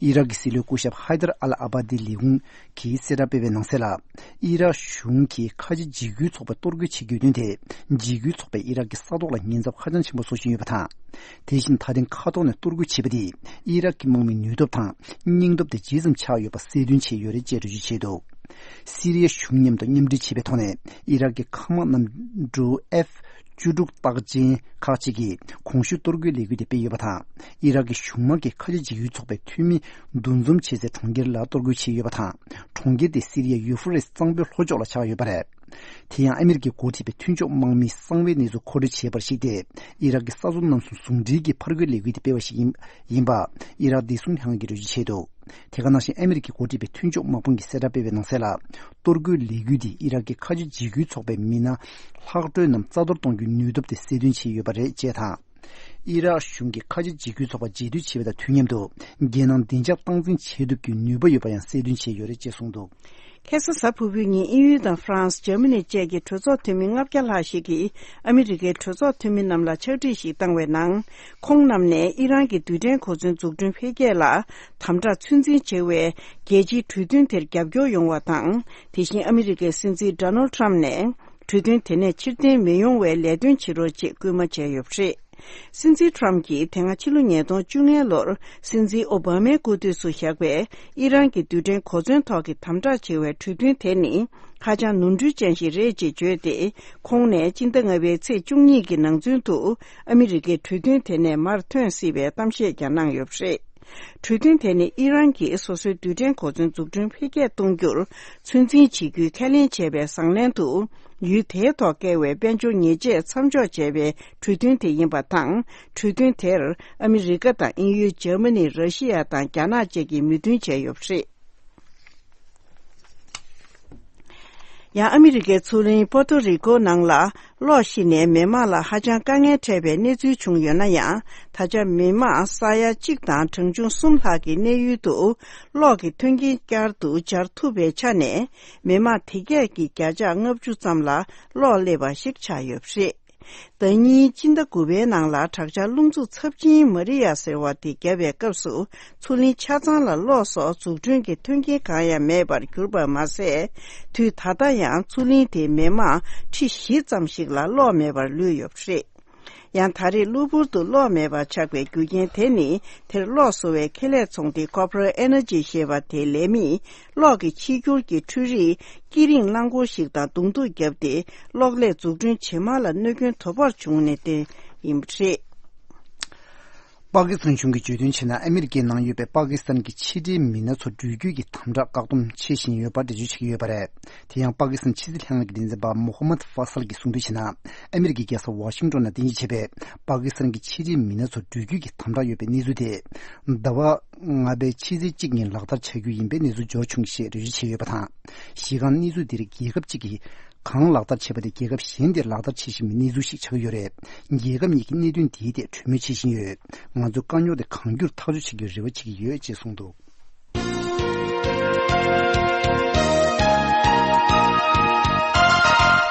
ཨི་རག་གི་སྲིད་བློན་སྐུ་ཞབས་ཧའི་དར་ཨལ་ཨ་བྷ་དི་ལས་ཁུངས་ཀྱིས་གསལ་བསྒྲགས་སྤེལ་བའི་ནང་གསལ་ལ། ཨི་རག་གཞུང་གིས་ཁ་ཆེ་འཇིགས་སྐུལ་ཚོགས་པ་གཏོར་རྒོལ་བྱེད་དགོས་དོན་དེ། འཇིགས་སྐུལ་ཚོགས་པས་ཨི་རག་གི་ས་ཐོག་ལ་ཉེན་ཚབས་ཧ་ཅང་ཆེན་པོ་བཟོ་བཞིན་ཡོད་པ་དང་། དེ་བཞིན་ད་ཐེངས་མཁའ་ཐོག་ནས་གཏོར་རྒོལ་བྱས་པ་དེས་ཨི་རག་གི་དམག་མིའི་ནུས་སྟོབས་དང་སྙིང་སྟོབས་དེ་ཇི་ཙམ་ཆག་ཡོད་པ་གསལ་སྟོན་བྱས་ཡོད་རེད་ཅེས་འགྲེལ་བརྗོད་བྱས་འདུག་སི་རི་ཡ་གཞུང་མཉམ་དུ་མཉམ་འབྲེལ་བྱས་པའི་ཐོག་ནས་ཨི་རག་གི་མཁའ་དམག་གནམ་གྲུ་F བཅུ་དྲུག་རྟགས་ཅན་ཁག་ཅིག་གིས་གོང་ཞུས་གཏོར་རྒོལ་ལས་འགུལ་དེ་སྤེལ་ཡོད་པ་དང་། ཨི་རག་གི་གཞུང་དམག་གིས་ཁ་ཆེ་འཇིགས་སྐུལ་ཚོགས་པའི་འཐུས་མི་འདུ་འཛོམས་བྱེད་སའི་གྲོང་ཁྱེར་ལ་གཏོར་རྒོལ་བྱས་ཡོད་པ་དང་། གྲོང་ཁྱེར་དེ་སི་རི་ཡའི་ཡུ་ཧྥུ་རེ་སི་གཙང་པོའི་ལྷོ་ཕྱོགས་ལ་ཆགས་ཡོད་པ་རེད། དེ་ཡང་ཨ་མི་རི་ཀས་འགོ་ཁྲིད་པའི་མཐུན་ཕྱོགས་དམག་མིས་གསང་བའི་གནས་ཚུལ་མཁོ་སྤྲོད་བྱས་པར་གཞིགས་ཏེ། ཨི་རག་གི་ས་མཚོ་རྣམ་གསུམ་ཟུང་འབྲེལ་གྱི་ཕར་རྒོལ་ལས་འགུལ་དེ་སྤེལ་བ་ཞིག་ཡིན། ཡིན་པ། ཨི་རག་བདེ་སྲུང་ལྷན་ཁང་གིས་འགྲེལ་བརྗོད་བྱས་འདུག་དེ་ག་ནང་བཞིན་ཨ་མི་རི་ཀས་འགོ་ཁྲིད་པའི་མཐུན་ཕྱོགས་དམག་དཔུང་གིས་གསལ་བསྒྲགས་སྤེལ་བའི་ནང་གསལ་ལ། གཏོར་རྒོལ་ལས་འགུལ་འདིས་ཨི་རག་གི་ཁ་ཆེ་འཇིགས་སྐུལ་ཚོགས་པའི་མི་སྣ་ལྷག་འཕྲོས་རྣམས་རྩ་གཏོར་གཏོང་རྒྱུའི་ནུས་སྟོབས་དེ་གསལ་སྟོན་བྱས་ཡོད་པ་རེད་ཅེས་དང་། ཨི་རག་གཞུང་གིས་ཁ་ཆེ་འཇིགས་སྐུལ་ཚོགས་པ་རྗེས་མཐུད་བྱེད་པ་དང་དུས་མཉམ་དུ། རྒྱལ་ནང་བདེ་འཇགས་སྟངས་འཛིན་བྱེད་ཐུབ་རྒྱུའི་ནུས་པ་ཡོད་པ་ཡང་གསལ་སྟོན་བྱས་ཡོད་རེད་ཅེས་གསུངས་འདུག་ཁ་སང་གཟའ་ཕུར་བུའི་ཉིན་དབྱིན་ཡུལ་དང་ཧྥ་རན་སི། འཇར་མ་ནི་བཅས་ཀྱི་གྲོས་ཚོགས་འཐུས་མི་ལྔ་བརྒྱ་ལྷག་ཞིག་གིས་ཨ་མི་རི་ཀའི་གྲོས་ཚོགས་འཐུས་མི་རྣམས་ལ་ཕྱག་བྲིས་ཤིག་བཏང་བའི་ནང་། ཁོང་རྣམས་ནས་ཨི་རན་གྱི་རྡུལ་ཕྲན་གོ་མཚོན་འཛུགས་སྐྲུན་འཕེལ་རྒྱས་ལ་དམ་དྲག་ཚོད་འཛིན་བྱེད་པའི་རྒྱལ་སྤྱིའི་གྲོས་མཐུན་དེར་རྒྱབ་སྐྱོར་ཡོང་བ་དང་། དེ་བཞིན་ཨ་མི་རི་ཀའི་སྲིད་འཛིན་ཌོ་ནལ་ཊམ་ནས་གྲོས་མཐུན་དེ་ནས་ཕྱིར་འཐེན་མི་ཡོང་བའི་ལས་དོན་བྱེད་རོགས་ཅེས་སྐུལ་མ་བྱས་ཡོད་པ་རེད། སྲིད་འཛིན་ཊམ་གྱིས་དེ་སྔ་ཕྱི་ལོ་ཉིས་སྟོང་བཅོ་ལྔ་ལོར་སྲིད་འཛིན་ཨོ་བྷ་མའི་སྐུ་དུས་སུ་བཞག་པའི་ཨི་རན་གྱི་རྡུལ་ཕྲན་གོ་མཚོན་ཐོག་གི་དམ་དྲག་བྱེད་པའི་གྲོས་མཐུན་དེ་ནི་ཧ་ཅང་ནོར་འཁྲུལ་ཅན་ཞིག་རེད་ཅེས་བརྗོད་དེ། ཁོང་ནས་སྤྱི་ཟླ་ལྔ་པའི་ཚེས་བཅུ་གཉིས་ཀྱི་ནང་ཚུན་དུ་ཨ་མི་རི་ཀས་གྲོས་མཐུན་དེ་ནས་མར་ཐོན་སྲིད་པའི་གཏམ་བཤད་ཀྱང་གནང་ཡོད་པ་རེད། གྲོས་མཐུན་དེ་ནི་ཨི་རན་གྱིས་སོ་སོའི་རྡུལ་ཕྲན་གོ་མཚོན་འཛུགས་སྐྲུན་འཕེལ་རྒྱས་གཏོང་རྒྱུར་ཚོད་འཛིན་བྱེད་རྒྱུའི་ཁས་ལེན་བྱས་པའི་བཟང་ལན་དུ། ཡུལ་དེའི་ཐོག་བཀལ་བའི་དཔལ་འབྱོར་ཉེས་ཆད་མཚམས་འཇོག་བྱས་པའི་གྲོས་མཐུན་དེ་ཡིན་པ་དང་། གྲོས་མཐུན་དེར་ཨ་མི་རི་ཀ་དང་དབྱིན་ཡུལ། འཇར་མ་ནི། ར་ཤི་ཡ་དང་རྒྱ་ནག་བཅས་ཀྱིས་མོས་མཐུན་བྱས་ཡོད་པ་རེད། ཡང་ཨ་མི་རི་ཀའི་མཚོ་གླིང་པོ་ཏོ་རི་ཀོ་ནང་ལ་གློག་ཤི་ནས་མི་མང་ལ་ཧ་ཅང་དཀའ་ངལ་འཕྲད་པའི་གནས་ཚུལ་བྱུང་ཡོད་ན་ཡང་། ད་ཆ་མི་མང་ས་ཡ་གཅིག་དང་གྲངས་ཆུང་གསུམ་ལྷག་གི་གནས་ཡུལ་དུ་གློག་གི་མཐུན་རྐྱེན་བསྐྱར་དུ་སྦྱར་ཐུབ་པའི་ཆ་ནས། མི་མང་དེ་གས་ཀྱི་བརྒྱ་ཆ་ལྔ་བཅུ་ཙམ་ལ་གློག་སླེབས་པ་ཞིག་ཆགས་ཡོད་པ་རེད། ཟླ་ཉིན་སྤྱི་ཟླ་དགུ་པའི་ནང་ལ་དྲག་ཆར་རླུང་འཚུབ་ཚབས་ཆེན་མ་རི་ཡ་ཟེར་བ་དེ་བརྒྱབ་པའི་སྐབས་སུ། མཚོ་གླིང་ཆ་ཚང་ལ་གློག་སོགས་འཛུགས་སྐྲུན་གྱི་མཐུན་རྐྱེན་གང་ཡང་མེད་པར་གྱུར་པ་མ་ཟད། དུས་ད་ལྟ་ཡང་མཚོ་གླིང་དེའི་མི་མང་ཁྲི་བཞི་ཙམ་ཞིག་ལ་གློག་མེད་པར་ལུས་ཡོད་པ་རེད། ཡང་ད་རེས་གློ་བུར་དུ་གློག་མེད་པར་ཆགས་པའི་རྒྱུ་རྐྱེན་དེ་ནི། དེར་གློག་བཟོ་བའི་ཁེ་ལས་ཚོང་སྡེ་Cooper Energy ཞེས་པ་དེའི་ལས་མིས། གློག་གི་ཕྱི་འགྱུར་གྱི་འཕྲུལ་རིགས་དཀྱིལ་རིང་རླངས་འཁོར་ཞིག་དང་གདོང་ཐུག་བརྒྱབ་སྟེ། གློག་ཀླད་འཛུགས་སྐྲུན་ཇེ་མང་ལ་གནོད་སྐྱོན་དོ་ཕོག་བྱུང་ནས་བརྟེན་ཡིན་པ་རེད། པ་ཀི་སི་ཐན་གཞུང་གིས་བརྗོད་དོན་བྱས་ན། ཨ་མི་རི་ཀའི་ནང་ཡོད་པའི་པ་ཀི་སི་ཐན་གྱི་ཕྱི་འབྲེལ་མི་སྣ་ཚོ་འགྲུལ་སྐྱོད་ཀྱི་དམ་དྲག་བཀག་སྡོམ་བྱེད་བཞིན་ཡོད་པར་འགྲེལ་བརྗོད་བྱེད་ཀྱི་ཡོད་པ་རེད། དེ་ཡང་པ་ཀི་སི་ཐན་ཕྱི་སྲིད་ལྷན་ཁང་གི་འགན་འཛིན་པ་མོ་ཧ་མད་ཧྥ་སལ་གྱིས་གསུངས་དོན་བྱས་ན། ཨ་མི་རི་ཀའི་རྒྱལ་ས་ཝ་ཤིང་ཏོན་ནང་རྟེན་གཞི་བྱས་པའི་པ་ཀི་སི་ཐན་གྱི་ཕྱི་འབྲེལ་མི་སྣ་ཚོ་འགྲུལ་སྐྱོད་ཀྱི་དམ་དྲག་ཡོད་པའི་གནས་ཚུལ་དེ། ཟླ་བ་ལྔ་པའི་ཕྱི་ཚེས་གཅིག་ཉིན་ལག་བསྟར་བྱ་རྒྱུ་ཡིན་པའི་གནས་ཚུལ་འབྱོར་བྱུང་ཞེས་འགྲེལ་བརྗོད་བྱས་ཡོད་པ་དང་། གཞི་རྐང་གནས་ཚུལ་འདིར་རྒྱལ་ཁབ་གཅིག་གིས་གང་ལག་བསྟར་བྱས་པ་དེ་རྒྱལ་ཁབ་གཞན་དེར་ལག་བསྟར་བྱེད་བཞིན་པའི་གནས་ཚུལ་ཞིག་ཆགས་ཀྱི་ཡོད་རེད། རྒྱལ་ཁབ་གཉིས་ཀྱིས་གནད་དོན་འདིའི་ཐད་གྲོས་མོལ་བྱེད་བཞིན་ཡོད། ང་ཚོས་དཀའ་རྙོག་དེ་གང་མགྱོགས་ཐག་གཅོད་བྱེད་རྒྱུའི་རེ་བ་བྱེད་ཀྱི་ཡོད་ཅེས་གསུངས་འདུག་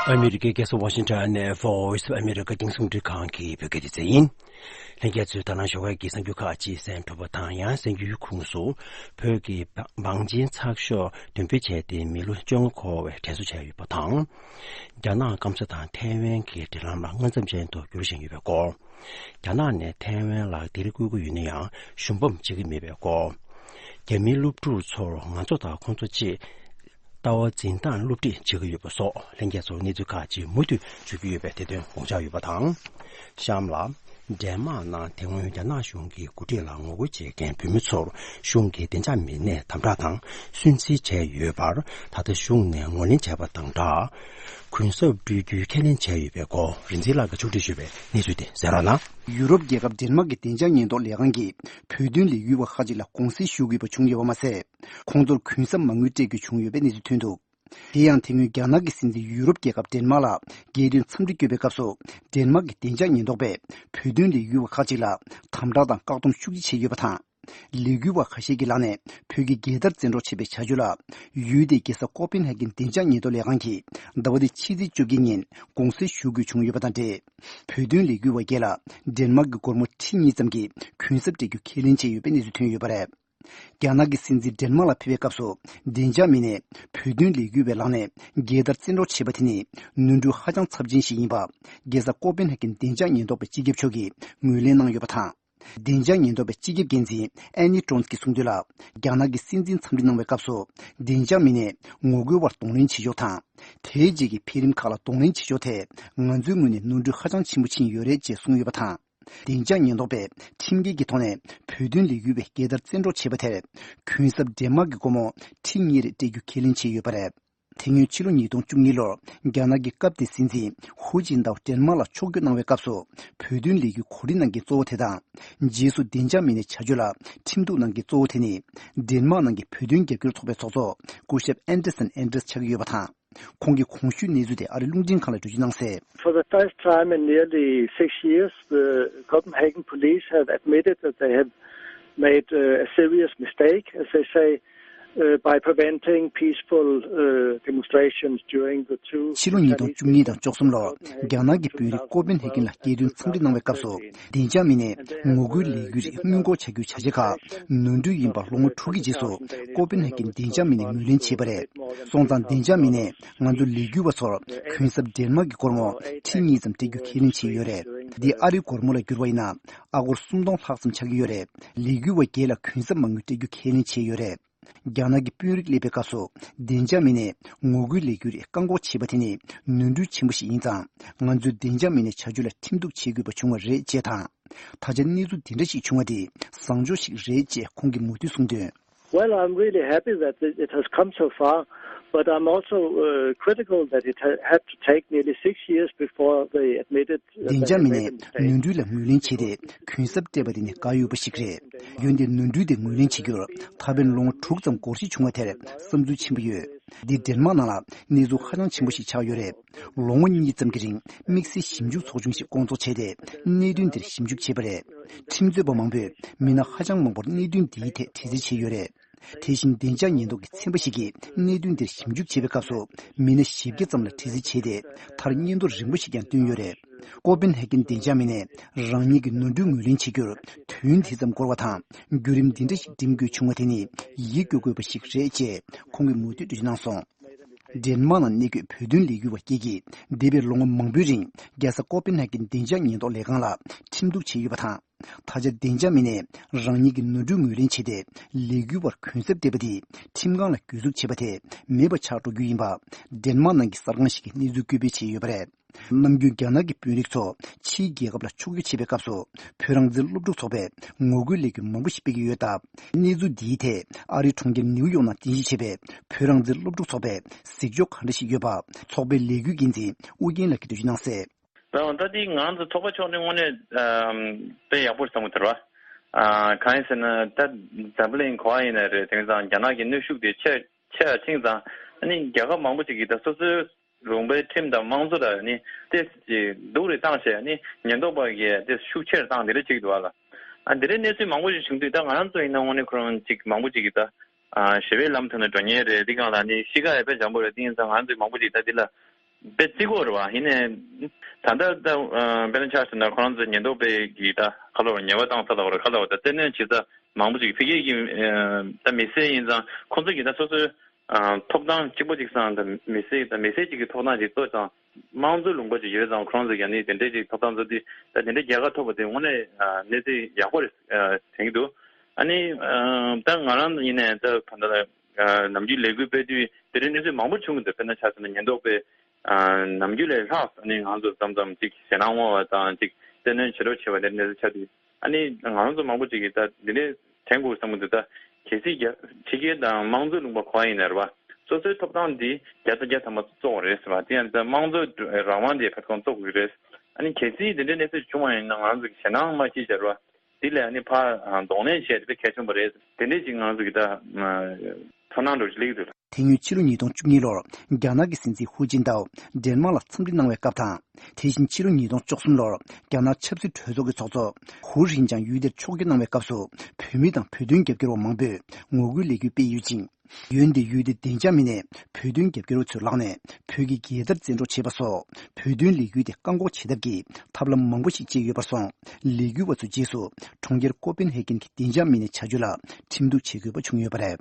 ཨ་མི་རི་ཀའི་རྒྱལ་ས་ཝ་ཤིང་ཊོན་ནས་Voice of America རྒྱང་སྲིང་རླུང་འཕྲིན་ཁང་གི་བོད་སྐད་སྡེ་ཚན་ཡིན། ལྷན་རྒྱས་ཚོས་ད་ནང་ཞོགས་ཀས་ཀྱི་གསར་འགྱུར་ཁག་ཅིག་གསན་གྲུབ་པ་དང་། ཡང་གསར་འགྱུར་ཁུངས་སུ་བོད་ཀྱི་བང་ཆེན་ཚགས་ཤོག་འདོན་སྤེལ་བྱས་ཏེ་མི་ལོ་བཅོ་ལྔ་འཁོར་བའི་དྲན་གསོ་བྱས་ཡོད་པ་དང་། རྒྱ་ནག་སྐམ་ས་དང་ཐའེ་ཝན་གྱི་འབྲེལ་ལམ་ལ་མངོན་འཚམ་ཅན་དུ་འགྱུར་བཞིན་ཡོད་པའི་སྐོར། རྒྱ་ནག་ནས་ཐའེ་ཝན་ལ་དེ་རིགས་བསྐུལ་གྱི་ཡོད་ན་ཡང་ཞུམ་པ་བྱེད་ཀྱི་མེད་པའི་སྐོར། རྒྱ་མིའི་སློབ་ཕྲུག་ཚོར་ང་ཚོ་དང་ཁོང་ཚོ་ཅེས་ལྟ་བ་འཛིན་སྟངས་སློབ་ཁྲིད་བྱེད་ཀྱི་ཡོད་པ་སོགས། ལྷན་རྒྱས་ཚོར་གནས་ཚུལ་ཁག་ཅིག་མུ་མཐུད་བརྗོད་ཀྱི་ཡོད་པས་དེ་དོན་དགོངས་འཇགས་ཡོད་པ་དང་། གཤམ་ལ། ཌེན་མཱག་ནང་དེ་སྔོན་རྒྱ་ནག་གཞུང་གི་འགོ་ཁྲིད་ལ་ངོ་རྒོལ་བྱེད་མཁན་བོད་མི་ཚོར་གཞུང་གིས་བདེ་འཇགས་མི་སྣས་དམ་དྲག་དང་སུན་གཙེར་བྱས་ཡོད་པར། ད་ལྟ་གཞུང་ནས་ངོས་ལེན་བྱས་པ་དང་སྦྲགས། གུན་གསབ་སྤྲོད་རྒྱུའི་ཁས་ལེན་བྱས་ཡོད་པའི་སྐོར། རིག་འཛིན་ལགས་ཀྱིས་ཕྱོགས་སྒྲིག་ཞུས་པའི་གནས་ཚུལ་དེ་གསན་རོགས་གནང་། ཡུ་རོབ་རྒྱལ་ཁབ་ཌེན་མཱག་གི་བདེ་འཇགས་ཉེན་རྟོག་ལས་ཁང་གིས་བོད་དོན་ལས་འགུལ་བ་ཁག་ཅིག་ལ་དགོངས་སེལ་ཞུ་དགོས་པ་བྱུང་ཡོད་པ་མ་ཟད། ཁོང་ཚོར་གུན་གསབ་མ་དངུལ་སྤྲད་དགོས་བྱུང་ཡོད་པའི་གནས་ཚུལ་ཐོན་འདུག་དེ་ཡང་དེ་སྔོན་རྒྱ་ནག་གི་སྲིད་འཛིན་ཡུ་རོབ་རྒྱལ་ཁབ་ཌེན་མཱག་ལ་རྒྱལ་དོན་འཚམས་འདྲི་བསྐྱོད་པའི་སྐབས་སུ། ཌེན་མཱག་གི་བདེ་འཇགས་ཉེན་རྟོག་པས་བོད་དོན་ལས་འགུལ་བ་ཁག་ཅིག་ལ་དམ་དྲག་དང་བཀག་སྡོམ་ཤུགས་ཆེ་བྱས་ཡོད་པ་དང་། ལས་འགུལ་བ་ཁ་ཤས་ཀྱི་ལག་ནས་བོད་ཀྱི་རྒྱལ་དར་བཙན་འཕྲོག་བྱས་པའི་བྱ་སྤྱོད་ལ། ཡུལ་དེའི་རྒྱལ་ས་ཀོ་པན་ཧ་གན་བདེ་འཇགས་ཉེན་རྟོག་ལས་ཁང་གིས་ཟླ་བ་འདིའི་ཕྱི་ཚེས་བཅོ་བརྒྱད་ཉིན་དགོངས་སེལ་ཞུ་དགོས་བྱུང་ཡོད་པ་དང་འབྲེལ། བོད་དོན་ལས་འགུལ་བ་བརྒྱད་ལ་ཌེན་མཱག་གི་སྒོར་མོ་ཁྲི་གཉིས་ཙམ་གྱི་གུན་གསབ་སྤྲད་རྒྱུ་ཁས་ལེན་བྱས་ཡོད་པའི་གནས་ཚུལ་ཐོན་ཡོད་པ་རེད། རྒྱ་ནག་གི་སྲིད་འཛིན་ཌེན་མཱག་ལ་ཕེབས་པའི་སྐབས་སུ། བདེ་འཇགས་མི་སྣས་བོད་དོན་ལས་འགུལ་བའི་ལག་ནས་རྒྱལ་དར་བཙན་འཕྲོག་བྱས་པ་དེ་ནི་ནོར་འཁྲུལ་ཧ་ཅང་ཚབས་ཆེན་ཞིག་ཡིན་པ། རྒྱལ་ས་ཀོ་པན་ཧ་གན་བདེ་འཇགས་ཉེན་རྟོག་པའི་སྤྱི་ཁྱབ་མཆོག་གིས་ངོས་ལེན་གནང་ཡོད་པ་དང་། བདེ་འཇགས་ཉེན་རྟོག་པའི་སྤྱི་ཁྱབ་འགན་འཛིན་ཨན་ནི་ཀྲོན་གྱིས་གསུངས་དོན་ལ། རྒྱ་ནག་གི་སྲིད་འཛིན་འཚམས་འདྲི་གནང་བའི་སྐབས་སུ། བདེ་འཇགས་མི་སྣས་ངོ་རྒོལ་བར་གདོང་ལེན་བྱེད་ཕྱོགས་དང་། དེའི་རྗེས་ཀྱི་འཕེལ་རིམ་ཁག་ལ་གདོང་ལེན་བྱེད་ཕྱོགས་ཐད། ང་ཚོའི་ངོས་ནས་ནོར་འཁྲུལ་ཧ་ཅང་ཆེན་པོ་ཕྱིན་ཡོད་རེད་ཅེས་གསུངས་ཡོད་པ་དང་། བདེ་འཇགས་ཉེན་རྟོག་པས་ཁྲིམས་འགལ་གྱི་ཐོག་ནས་བོད་དོན་ལས་འགུལ་བའི་རྒྱལ་དར་བཙན་འཕྲོག་བྱས་པ་དེར། གུན་གསབ་ཌེན་མཱག་གི་སྒོར་མོ་ཁྲི་གཉིས་རེ་སྤྲད་རྒྱུ་ཁས་ལེན་བྱས་ཡོད་པ་རེད། དེ་སྔོན་ཕྱི་ལོ་ཉིས་སྟོང་བཅུ་གཉིས་ལོར་རྒྱ་ནག་གི་སྐབས་དེའི་སྲིད་འཛིན་ཧུའུ་ཅིན་ཏའོ་ཌེན་མཱག་ལ་ཕྱོགས་བསྐྱོད་གནང་བའི་སྐབས་སུ། བོད་དོན་ལས་འགུལ་གོ་སྒྲིག་གནང་མཁན་གཙོ་བོ་དེ་དང་། རྗེས་སུ་བདེ་འཇགས་མི་སྣའི་བྱ་སྤྱོད་ལ་ཁྲིམས་གཏུག་གནང་མཁན་གཙོ་བོ་དེ་ནི། ཌེན་མཱག་ནང་གི་བོད་དོན་རྒྱབ་སྐྱོར་ཚོགས་པའི་ཚོགས་གཙོ་སྐུ་ཞབས་ཨན་ཌར་སན་ཨན་ཌར་སི་ཆགས་ཀྱི་ཡོད་པ་དང་། ཁོང་གིས་གོང་ཞུས་གནས་ཚུལ་དེ་ཨ་རིའི་རླུང་འཕྲིན་ཁང་ལ་འགྲེལ་བརྗོད་གནང་གསལ། For the first time in nearly six years, the Copenhagen police have admitted that they have made uh, a serious mistake, as they say, uh, by preventing peaceful uh, demonstrations during the two ཕྱི་ལོ་ཉིས་སྟོང་བཅུ་གཉིས་དང་བཅུ་གསུམ་ལོར་རྒྱ་ནག་གི་དཔོན་རིགས་ཀོ་པན་ཧེ་གྷན་ལ་རྒྱལ་དོན་འཚམས་འདྲི་གནང་བའི་སྐབས་སུ། བདེ་འཇགས་མི་སྣས་ངོ་རྒོལ་ལས་འགུལ་རིགས་སྔོན་འགོག་བྱ་རྒྱུའི་བྱ་བྱེད་ཁག་ནོར་འཁྲུལ་ཡིན་པ་ལོ་ངོ་དྲུག་གི་རྗེས་སུ་ཀོ་པན་ཧེ་གྷན་བདེ་འཇགས་མི་སྣས་ངོས་ལེན་བྱས་པ་རེད། སོང་ཙང་བདེ་འཇགས་མི་སྣས་ང་ཚོ་ལས་འགུལ་བ་ཚོར་གུན་གསབ་ཌེན་མཱག་གི་སྒོར་མོ་ཁྲི་གཉིས་ཙམ་སྤྲད་རྒྱུ་ཁས་ལེན་བྱས་ཡོད་རེད། འདི་ཨ་རིའི་སྒོར་མོ་ལ་བསྒྱུར་བ་ཡིན་ན། ཨ་སྒོར་སུམ་སྟོང་ལྷག་ཙམ་ཆགས་ཀྱི་ཡོད་རེད། ལས་འགུལ་བ་བརྒྱད་ལ་གུན་གསབ་མ་དངུལ་སྤྲད་རྒྱུ་ཁས་ལེན་བྱས་ཡོད་རེད། རྒྱ་ནག་གི་དཔོན་རིགས་སླེབས་པའི་སྐབས་སུ། བདེ་འཇགས་མི་སྣས་ངོ་རྒོལ་ལས་འགུལ་རིགས་བཀག་འགོག་བྱས་པ་དེ་ནི་ནོར་འཁྲུལ་ཆེན་པོ་ཞིག་ཡིན་ཙང་། ང་ཚོས་བདེ་འཇགས་མི་སྣའི་བྱ་སྤྱོད་ལ་ཁྲིམས་གཏུག་བྱེད་དགོས་པ་བྱུང་བ་རེད་ཅེས་དང་། ད་ཆ་གནས་ཚུལ་འདི་འདྲ་ཞིག་བྱུང་བ་དེ་བཟང་ཕྱོགས་ཤིག་རེད་ཅེས་ཁོང་གིས་མུ་མཐུད་གསུངས་དོན། Well, I'm really happy that it it has come so far, but I'm also uh, critical that it ha- had to take nearly six years before they admitted uh, བདེ་འཇགས་མི་སྣས་ནོར་འཁྲུལ་ལ་ངོས་ལེན་བྱས་ཏེ་གུན་གསབ་སྤྲད་པ་དེ་ནི་དགའ་འོས་པ་ཞིག་རེད། འོན་ཏེ་ནོར་འཁྲུལ་དེ་ངོས་ལེན་བྱེད་རྒྱུར་ད་ཕན་ལོ་ངོ་དྲུག་ཙམ་འགོར་འགྲོ་བྱུང་བ་དེར་བསམ་ཚུལ་ཆེན་པོ་ཡོད། འདི་ཌེན་མཱག་ནང་ལ་གནས་ཚུལ་ཧ་ཅང་ཆེན་པོ་ཞིག་ཆགས་ཡོད་རེད། ལོ་ངོ་གཉིས་ཙམ་གྱི་རིང་དམིགས་བསལ་ཞིབ་འཇུག་ཚོགས་ཆུང་ཞིག་བསྐོང་ཚོགས་བྱས་ཏེ་གནད་དོན་འདིར་ཞིབ་འཇུག་བྱས་པ་རེད། ཁྲིམས་རྩོད་པ་མང་པོས་མི་སྣ་ཧ་ཅང་མང་པོར་གནད་དོན་འདིའི་ཐད་དྲི་རྩད་བྱས་ཡོད་རེད། དེ་བཞིན་བདེ་འཇགས་ཉེན་རྟོག་གི་ཚན་པ་ཞིག་གིས་གནད་དོན་འདིར་ཞིབ་འཇུག་བྱེད་པའི་སྐབས་སུ་མི་སྣ་བཞི་བརྒྱ་ཙམ་ལ་དྲི་རྩད་བྱས་ཏེ་མཐར་སྙན་ཐོ་རིང་པོ་ཞིག་ཀྱང་བཏོན་ཡོད་རེད། ཀོ་པན་ཧེ་གྷན་བདེ་འཇགས་མི་སྣས་རང་ཉིད་ཀྱི་ནོར་འཁྲུལ་ངོས་ལེན་བྱེད་རྒྱུར་དུས་ཡུན་དེ་ཙམ་འགོར་བ་དང་བརྒྱུད་རིམ་འདི་འདྲ་ཞིག་འགྲིམ་དགོས་བྱུང་བ་དེ་ནི་ཡིད་སྐྱོ་དགོས་པ་ཞིག་རེད་ཅེས་ཁོང་གིས་མུ་མཐུད་འགྲེལ་བརྗོད་གནང་སོང་། ཌེན་མཱག་ནང་གནས་འཁོད་བོད་དོན་ལས་འགུལ་བ་བརྒྱད་ཀྱིས་འདས་པའི་ལོ་ངོ་མང་པོའི་རིང་རྒྱལ་ས་ཀོ་པན་ཧེ་གྷན་བདེ་འཇགས་ཉེན་རྟོག་ལས་ཁང་ལ་ཁྲིམས་གཏུག་བྱས་ཡོད་པ་དང་། ད་ཆ་བདེ་འཇགས་མི་སྣས་རང་ཉིད་ཀྱི་ནོར་འཁྲུལ་ངོས་ལེན་བྱས་ཏེ་ལས་འགུལ་བར་གུན་གསབ་སྤྲད་པ་དེས་ཁྲིམས་ཁང་ལ་གྱོད་འཛུགས་བྱས་པ་དེ་མེད་པ་ཆགས་འགྲོ་རྒྱུ་ཡིན་པ་ཌེན་མཱག་ནང་གི་གསར་ཁང་ཞིག་གིས་གནས་ཚུལ་བཀོད་སྤེལ་བྱས་ཡོད་པ་རེད། ནམ་རྒྱུན་རྒྱ་ནག་གི་དཔོན་རིགས་ཚོ་ཕྱིའི་རྒྱལ་ཁབ་ལ་ཕྱོགས་བསྐྱོད་བྱེད་པའི་སྐབས་སུ་བོད་རང་བཙན་སློབ་ཕྲུག་ཚོགས་པས་ངོ་རྒོལ་ལས་འགུལ་མང་པོ་ཞིག་སྤེལ་གྱི་ཡོད་སྟབས། གནས་ཚུལ་འདིའི་ཐད་ཨ་རིའི་གྲོང་ཁྱེར་ནིའུ་ཡོག་ནང་རྟེན་གཞི་བྱས་པའི་བོད་རང་བཙན་སློབ་ཕྲུག་ཚོགས་པས་གཟིགས་ཕྱོགས་ག་འདྲ་ཞིག་ཡོད་པ་ཚོགས་པའི་ལས་འགུལ་འགན་འཛིན་ཨུ་རྒྱན་ལགས་ཀྱིས་འགྲེལ་བརྗོད་གནང་གསལ། ད་ད་འདི་ང་ཚོ་ཚོགས་པ་ཕྱོགས་ནས་དངོས་གནས་ཨམ་དཔེ་ཡག་པོ་བསམ་གྱི་འདུག་ར། ཨ་གང་ཡིན་ཟེར་ན་ད་འཛམ་བུ་གླིང་ག་པར་ཡིན་ན་རེད། དེང་སང་རྒྱ་ནག་གི་གནོན་ཤུགས་དེ་ཆེ་ཆེ་ར་ཕྱིན་ཙང་ཨ་ནི་རྒྱལ་ཁབ་མང་པོ་ཅིག་གིས་ད་སོ་སོའི་ལུང་པའི་ཁྲིམས་དང་དམངས་གཙོ་ལ་ནི་ཏོག་ཙམ་སྡུག་རུ་བཏང་བྱས་ནི་ཉེན་རྟོག་པ་གིས་ཏོག་ཙམ་ཤུགས་ཆེ་རུ་བཏང་དེ་འདྲ་བྱེད་ཀྱི་འདུག་བ་ལ། ཨ་འདི་འདྲའི་གནས་ཚུལ་མང་པོ་ཞིག་བྱུང་དུས་ད་ང་རང་ཚོ་ཡིན་ན་དངོས་གནས་ཁོ་རང་ཅིག་མང་པོ་ཅིག་གིས་ད་ཨ་ཞི་བའི་ལམ་ཐོག་ནས་འགྲོ་མཁན་རེད། འདི་སྒང་ལ་ནི་གཤིས་ཀ་ཡང་དཔེ་འཇམ་པོ་རེད། དེ་ཡིན་ཙང་ང་རང་ཚོ་མང་པོ་ཅིག་ད་འདི་ལ་དཔེ་བརྩི་གི་ཡོད་རེད་བ། ཡིན་ནའི་ད་ལྟ་ད་ཨ་དཔེར་ན་ཆ་བཞག་ན་ཁོ་རང་ཚོ་ཉེན་རྟོག་པས་ཀྱིས་ད་ག་ལབ་དགོས་རེད། ཉེས་པ་བཏང་ས་ལབ་དགོས་རེད། ག་ལབ་དགོས་རེད། ད་བཙན་གནོན་བྱེད་ས་མང་པོ་ཅིག་ཕ་གི་གི་ཨ་ད་མི་སེར་ཡིན་ཙང་ཁོང་ཚོ་གིས་ད་སོ་སོའི་ཨ་ཐོབ་ཐང་གཅིག་པོ་གཅིག་སང་དང་མི་སེར་དང་མི་སེར་གཅིག་གི་ཐོབ་ཐང་གཅིག་གཏོར་ཙང་དམངས་གཙོའི་ལུང་པ་གཅིག་ཡོད་ཙང་ཁོ་རང་ཚོ་ཡང་ནི་དེ་འདྲའི་གཅིག་ཐོབ་ཐང་ཚོ་དེ་ད་དེ་འདྲའི་རྒྱལ་ཁ་ཐོབ་པ་དེ་དངོས་གནས་ཨ་གནས་ཚུལ་ཡག་པོ་རེད་ཨ་དྲན་གྱི་འདུག་ཨ་ནི་ཨ་ད་ང་རང་ཡིན་ནའི་ད་ད་ལྟ་ཨ་ནམ་རྒྱུན་ལས་འགུལ་སྤེལ་དུས་དེ་འདྲའི་གནས་ཚུལ་མང་པོ་བྱུང་གི་འདུག་དཔེར་ན་ཆ་བཞག་ན་ཉེན་རྟོག་པས་ཨ་ནམ་རྒྱུན་ལས་ལྷག་ཨ་ནི་ང་ཚོ་མཚམས་མཚམས་གཅིག་ཞེད་སྣང་སློང་བ་དང་གཅིག་བཙན་གནོན་བྱེད་རོགས་བྱེད་པ་དེ་འདྲའི་གནས་ཚུལ་ཆགས་དུས། ཨ་ནི་ང་རང་ཚོ་མང་པོ་ཅིག་གིས་ད་འདི་འདྲའི་དྲན་དགོས་བསམ་གྱི་འདུག་ད་གལ་སྲིད་རྒྱ་ཕྱི་རྒྱལ་དང་དམངས་གཙོའི་ལུང་པ་ག་པར་ཡིན་ནའི་རེད་བ། སོ་སོའི་ཐོབ་ཐང་འདི་བརྒྱ་ཆ་བརྒྱ་ཐམ་པ་གཙོ་བོ་རེད་ཟེར་བ། དེ་ཡང་ད་དམངས་གཙོའི་རང་དབང་འདི་ཕལ་སྐོང་གཙོ་དགོས་ཀྱི་རེད། ཨ་ནི་གལ་སྲིད་འདི་འདྲའི་གནས་ཚུལ་བྱུང་བ་ཡིན་ན་ང་རང་ཚོ་གིས་ཞེད་སྣང་མ་སྐྱེ་བྱ་རེད་བ། འདི་ལས་ཨ་ནི་ཕར་གདོང་ལེན་བྱས་ཏེ་དཔེ་གལ་ཆེན་པོ་རེད། དེ་འདྲས་ཅིག་ང་རང་ཚོ་གིས་ད་ཚོར་སྣང་འདྲ་བོ་ཞིག་སླེབས་ཀྱི་འདུག་དེ་སྔོན་ཕྱི་ལོ་ཉིས་སྟོང་བཅུ་གཉིས་ལོར་རྒྱ་ནག་གི་སྲིད་འཛིན་ཧུའུ་ཅིན་ཏའོ་ཌེན་མཱག་ལ་འཚམས་འདྲི་གནང་བའི་སྐབས་དང་། དེ་བཞིན་ཕྱི་ལོ་ཉིས་སྟོང་བཅུ་གསུམ་ལོར་རྒྱ་ནག་ཆབ་སྲིད་གྲོས་ཚོགས་ཀྱི་ཚོགས་གཙོ་ཧུའུ་ཧྲིན་ཅང་ཡུལ་དེར་ཕྱོགས་བསྐྱོད་གནང་བའི་སྐབས་སུ་བོད་མི་དང་བོད་དོན་རྒྱབ་སྐྱོར་བ་མང་པོས་ངོ་རྒོལ་ལས་འགུལ་སྤེལ་ཡོད་ཅིང་། འོན་ཏེ་ཡུལ་དེའི་བདེ་འཇགས་མི་སྣས་བོད་དོན་རྒྱབ་སྐྱོར་བ་ཚོའི་ལག་ནས་བོད་ཀྱི་རྒྱལ་དར་བཙན་འཕྲོག་བྱས་པ་སོགས་བོད་དོན་ལས་འགུལ་དེ་བཀག་འགོག་བྱེད་ཐབས་ཀྱི་ཐབས་ལམ་མང་པོ་ཞིག་སྤྱད་ཡོད་པར་སོང་། ལས་འགུལ་བ་ཚོས་རྗེས་སུ་གྲོང་ཁྱེར་ཀོ་པན་ཧེ་གྷན་གྱི་བདེ་འཇགས་མི་སྣའི་བྱ་སྤྱོད་ལ་ཁྲིམས་གཏུག་བྱེད་དགོས་པ་བྱུང་ཡོད་པ་རེད།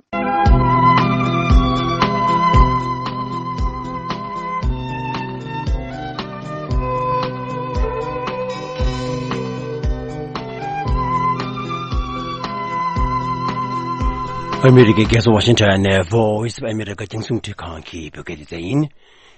ཨ་མི་རི་ཀའི་རྒྱལ་ས་ཝ་ཤིང་ཊོན་ནས་Voice of America རྒྱང་སྲིང་རླུང་འཕྲིན་ཁང་གི་བོད་སྐད་སྡེ་ཚན་ཡིན།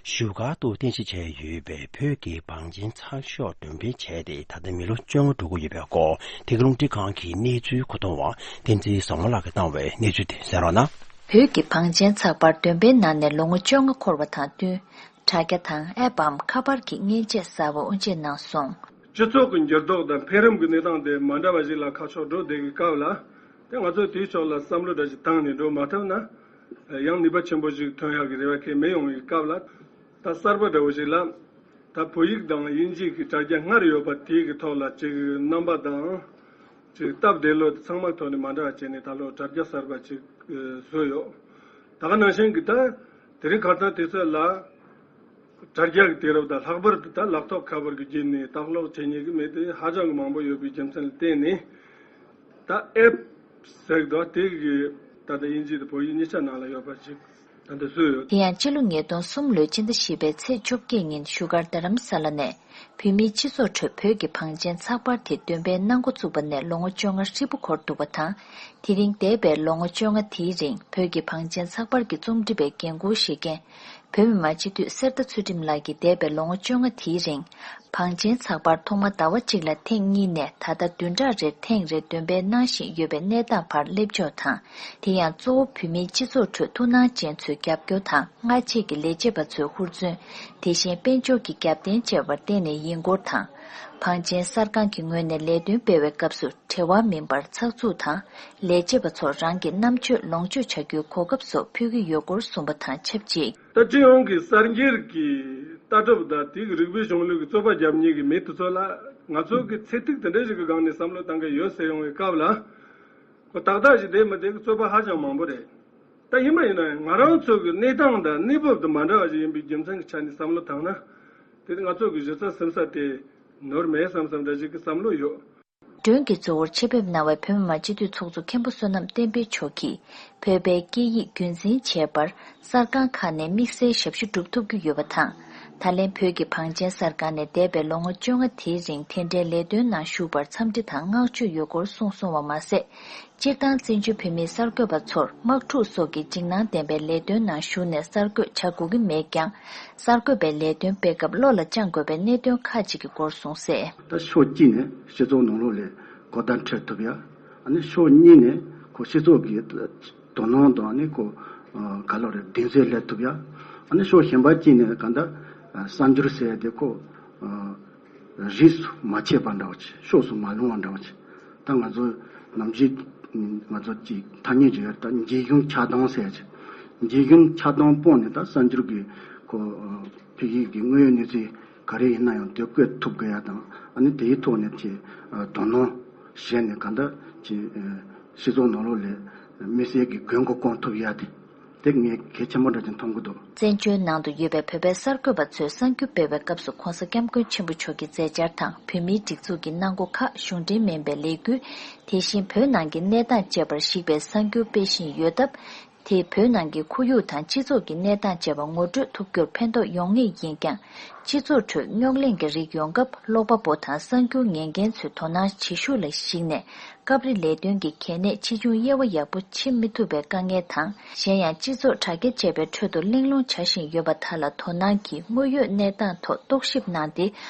བཞུགས་སྒར་དུ་རྟེན་གཞི་བྱས་ཡོད་པའི་བོད་ཀྱི་བང་ཆེན་ཚགས་ཤོག་འདོན་སྤེལ་བྱས་ཏེ། ད་ལྟ་མི་ལོ་བཅོ་ལྔ་འགྲོ་གི་ཡོད་པའི་སྐོར། དེ་གའི་རླུང་འཕྲིན་ཁང་གི་གནས་ཚུལ་མཁོ་གཏོང་བ་བསྟན་འཛིན་བཟང་མོ་ལགས་ཀྱིས་བཏང་བའི་གནས་ཚུལ་དེ་གསན་རོགས་གནང་། བོད་ཀྱི་བང་ཆེན་ཚགས་པར་འདོན་སྤེལ་གནང་ནས་ལོ་ངོ་བཅོ་ལྔ་འཁོར་བ་དང་བསྟུན། དྲ་རྒྱ་དང་ཨེབ་བམ་ཁ་པར་གྱི་མཉེན་ཆས་གསར་པ་དབུ་འབྱེད་གནང་སོང་། སྤྱི་ཚོགས་ཀྱི་འགྱུར་ལྡོག་དང་འཕེལ་རིམ་གྱི་གནས་སྟངས་དེ་མ་འདྲ་བ་ཞིག་ལ་ཁ་ཕྱོགས་འགྲོ་བསྡད་ཀྱི་སྐབས་ལ། དེ་ང་ཚོས་དེའི་ཕྱོགས་ལ་བསམ་བློ་འདྲ་ཞིག་བཏང་ནས་འགྲོ་མ་ཐུབ་ན། ཡང་ནུས་པ་ཆེན་པོ་ཞིག་ཐོན་ཡག་གི་རེ་བ་གང་ཡང་མི་ཡོང་བའི་སྐབས་ལ། ད་གསར་པ་འདྲ་བོ་ཞིག་ལ། ད་བོད་ཡིག་དང་དབྱིན་ཇི་གི་དྲ་རྒྱ་སྔར་ཡོད་པ་དེའི་གི་ཐོག་ལ་ཅིག་རྣམ་པ་དང་། ཅིག་སྟབས་བདེ་ལོ་ཚང་མ་ཐོག་ནས་མ་འདྲ་བ་བྱས་ནས་ད་ལོ་དྲ་རྒྱ་གསར་པ་ཅིག་བཟོས་ཡོད། ད་ག་ནང་བཞིན་གྱི་ད་དེ་རིང་ཁ་སང་དུས་ཚོད་ལ། དྲ་རྒྱ་གི་དུས་རབས་དང་ལྷག་པར་དུ་ད་ལག་ཐོགས་ཁ་པར་གྱི་བརྒྱུད་ནས་ལྟ་ཀློག་བྱེད་མཁན་གྱི་མི་དེ་ཧ་ཅང་གི་མང་པོ་ཡོད་པའི་རྒྱུ་མཚན་ལ་བརྟེན་ནས། ད་ཨེབ་ཟེར་དོ་དེ་གི་ད་ལྟ་དབྱིན་ཇི་དང་བོད་ཡིག་གཉིས་ཆ་ནང་ལ་ཡོད་པ་ཞིག་ད་ལྟ་བཟོས་ཡོད། དེ་ཡང་སྤྱི་ལོ་ཉིས་སྟོང་གསུམ་ལོའི་ཕྱི་ཟླ་བཞི་པའི་ཚེས་བཅོ་བརྒྱད་ཉིན་བཞུགས་སྒར་རྡ་རམ་ས་ལ་ནས་བོད་མིའི་སྤྱི་ཚོགས་ཁྲོད་བོད་ཀྱི་བང་ཆེན་ཚགས་པར་དེ་འདོན་སྤེལ་གནང་འགོ་བཙུགས་པ་ནས་ལོ་ངོ་བཅོ་ལྔ་ཧྲིལ་པོ་འཁོར་འདུག་པ་དང་། དེ་རིང་འདས་པའི་ལོ་ངོ་བཅོ་ལྔ་དེའི་རིང་བོད་ཀྱི་བང་ཆེན་ཚགས་པར་གྱི་རྩོམ་སྒྲིག་པའི་འགན་འཁུར་བཞེས་མཁན། བོད་མི་མང་སྤྱི་འཐུས་གསེར་རྟ་ཚུལ་ཁྲིམས་ལགས་ཀྱིས་འདས་པའི་ལོ་ངོ་བཅོ་ལྔ་དེའི་རིང་། བང་ཆེན་ཚགས་པར་ཐོག་མ་ཟླ་བ་གཅིག་ལ་ཐེངས་གཉིས་ནས་ད་ལྟ་བདུན་ཕྲག་རེར་ཐེངས་རེ་འདོན་སྤེལ་གནང་བཞིན་ཡོད་པའི་གནས་སྟངས་བར་སླེབས་ཕྱོགས་དང་། དེ་ཡང་གཙོ་བོ་བོད་མིའི་སྤྱི་ཚོགས་ཁྲོད་ཐུགས་སྣང་ཅན་ཚོའི་རྒྱབ་སྐྱོར་དང་སྔ་རྗེས་ཀྱི་ལས་བྱེད་པ་ཚོའི་ཧུར་བརྩོན། དེ་བཞིན་དཔལ་འབྱོར་གྱི་རྒྱབ་རྟེན་བཅས་པར་བརྟེན་ནས་ཡིན་སྐོར་དང་། བང་ཆེན་གསར་ཁང་གི་ངོས་ནས་ལས་དོན་སྤེལ་བའི་སྐབས་སུ། བྲེལ་བ་མིན་པར་ཚགས་ཚུད་དང་། ལས་བྱེད་པ་ཚོར་རང་གི་རྣམ་དཔྱོད་ལོངས་སྤྱོད་བྱ་རྒྱུའི་གོ་སྐབས་སོགས་ཕུལ་གྱི་ཡོད་སྐོར་གསུངས་པ་དང་ཆབས་ཅིག་ད་སྤྱི་ཡོངས་ཀྱི་གསར་འགྱུར་གྱི་ལྟ་གྲུབ་དང་དེའི་རིག་པའི་གཞུང་ལུགས་ཀྱི་རྩོད་པ་རྒྱབ་མཁན་གྱི་མི་དེ་ཚོ་ལ་ང་ཚོ་གི་ཚེ་ཐིག་དེ་འདྲ་ཞིག་གི་སྒང་ནས་བསམ་བློ་བཏང་གི་ཡོད་ཟེར་ཡོང་བའི་སྐབས་ལ། ཁོ་ཏག་ཏག་ཞིག་བསྡད་མི་བསྡད་ཀྱི་རྩོད་པ་ཧ་ཅང་མང་པོ་རེད། ད་ཡིན་པ་ཡིན་ན་ཡང་ང་རང་ཚོ་གི་གནས་སྟངས་དང་གནས་བབ་དེ་མ་འདྲ་བ་ཞིག་ཡིན་པའི་རྒྱུ་མཚན་གྱི་ཆ་ནས་བསམ་བློ་བཏང་ན། དེ་ང་ཚོ་གི་གཞི་རྩ་ཟིན་ས་དེ་ནོར་མེད་བསམ་བསམ་འདྲ་ཞིག་གི་བསམ་བློ་ཡོད། མགྲོན་གྱི་གཙོ་བོར་ཆེད་ཕེབས་གནང་བའི་བོད་མི་མང་སྤྱི་འཐུས་ཚོགས་གཙོ་མཁན་པོ་བསོད་ནམས་བསྟན་འཕེལ་མཆོག་གིས། བོད་པའི་སྐད་ཡིག་རྒྱུན་འཛིན་བྱས་པར་གསར་ཁང་ཁག་ནས་དམིགས་བསལ་ཞབས་ཞུ་སྒྲུབ་ཐུབ་ཀྱི་ཡོད་པ་དང་། ད་ལན་བོད་ཀྱི་བང་ཆེན་གསར་ཁང་ནས་འདས་པའི་ལོ་ངོ་བཅོ་ལྔ་དེའི་རིང་དེ་འདྲའི་ལས་དོན་ནང་ཞུགས་པར་འཚམས་འདྲི་དང་བསྔགས་བརྗོད་ཡོད་སྐོར་གསུངས་སོང་བ་མ་ཟད། སྤྱིར་བཏང་བཙན་བྱོལ་བོད་མིའི་གསར་འགོད་པ་ཚོར་དམག་འཁྲུག་སོགས་ཀྱི་འཇིགས་སྣང་ལྡན་པའི་ལས་དོན་ནང་ཞུགས་ནས་གསར་འགོད་བྱ་དགོས་ཀྱི་མེད་ཀྱང་། གསར་འགོད་པའི་ལས་དོན་སྤེལ་སྐབས་བློ་ལ་བཅངས་དགོས་པའི་གནད་དོན་ཁག་ཅིག་གི་སྐོར་གསུངས་གསལ། ད་ཕྱོགས་གཅིག་ནས་སྤྱི་ཚོགས་ནང་ལོགས་ལ་གོ་བརྡ་འཕྲོད་ཐུབ་ཡ། ཨ་ནི་ཕྱོགས་གཉིས་ནས་ཁོ་སྤྱི་ཚོགས་ཀྱི་དོ་སྣང་དང་ཨ་ནི་ཁོ་ག་ལ་རེད་གདེང་ཚོད་སླེབས་ཐུབ་ཡ། ཨ་ནི་ཕྱོགས་གཞན་པ་གཅིག་ནས་ག་འདྲ་གསར་འགྱུར་ཟེར་ཡ་དེ་ཁོ། རིས་སུ་མ་ཆད་པ་འདྲ་བ་ཅིག་ཕྱོགས་སུ་མ་ལྷུང་བ་འདྲ་བ་ཅིག་ད་ང་ཚོ་ནམ་རྒྱུན་ང་ཚོ་ཅིག་ཐ་སྙད་ཅིག་ཡོད་རེད། ད་འཇིགས་སྐྱོང་ཆགས་སྡང་ཟེར་ཅིག་འཇིགས་སྐྱོང་ཆགས་སྡང་སྤོང་ནས་ད་གསར་འགྱུར་གྱི་ཁོ་ཕ་གི་གི་དངོས་ཡོད་གནས་ཚུལ་ག་རེ་ཡིན་ན་ཡང་དེ་བཀོད་ཐུབ་དགོས་ཡ་དང་། ཨ་ནི་དེའི་ཐོག་ནས་ཅིག་དོ་སྣང་བྱས་ནས་ག་འདྲ་ཅིག་སྤྱི་ཚོགས་ནང་ལོགས་ལ་དམིགས་བསལ་གྱི་མགོན་སྐོར་སྐོང་ཐུབ་ཡ་དེ། དེ་ངས་གལ་ཆེན་པོ་འདྲ་ཅིག་མཐོང་གི་འདུག་བཙན་བྱོལ་ནང་དུ་ཡོད་པའི་བོད་པའི་གསར་འགོད་པ་ཚོས་གསར་འགྱུར་སྤེལ་བའི་སྐབས་སུ་༸གོང་ས་༸སྐྱབས་མགོན་ཆེན་པོ་མཆོག་གི་མཛད་འཆར་དང་བོད་མིའི་སྒྲིག་འཛུགས་ཀྱི་གནང་སྒོ་ཁག་གཞུང་འབྲེལ་མིན་པའི་ལས་འགུལ། དེ་བཞིན་བོད་ནང་གི་གནས་སྟངས་བཅས་པར་གཞིགས་པའི་གསར་འགྱུར་སྤེལ་བཞིན་ཡོད་སྟབས། དེས་བོད་ནང་གི་ཁོར་ཡུག་དང་སྤྱི་ཚོགས་ཀྱི་གནས་སྟངས་བཅས་པ་ངོ་སྤྲོད་ཐུབ་རྒྱུར་ཕན་ཐོགས་ཡོང་ངེས་ཡིན་ཀྱང་། སྤྱི་ཚོགས་ཁྲོད་རྙོག་གླེང་གི་རིགས་ཡོང་སྐབས་ཀློག་པ་པོ་དང་གསར་འགྱུར་ཉན་མཁན་ཚོའི་དོ་སྣང་བྱེད་ཤུགས་ལ་གཞིགས་ནས། སྐབས་རེ་ལས་དོན་གྱི་གལ་གནད་ཆེ་ཆུང་དབྱེ་བ་ཡག་པོ་ཕྱེ་མི་ཐུབ་པའི་དཀའ་ངལ་དང་། གཞན་ཡང་སྤྱི་ཚོགས་དྲ་རྒྱ་བཅས་པའི་ཁྲོད་དུ་གླེང་སློང་བྱ་བཞིན་ཡོད་པ་དག་ལ་དོ་སྣང་གིས་དངོས་ཡོད་གནས་སྟངས་ཐོག་རྟོག་ཞིབ་གནང་སྟེ་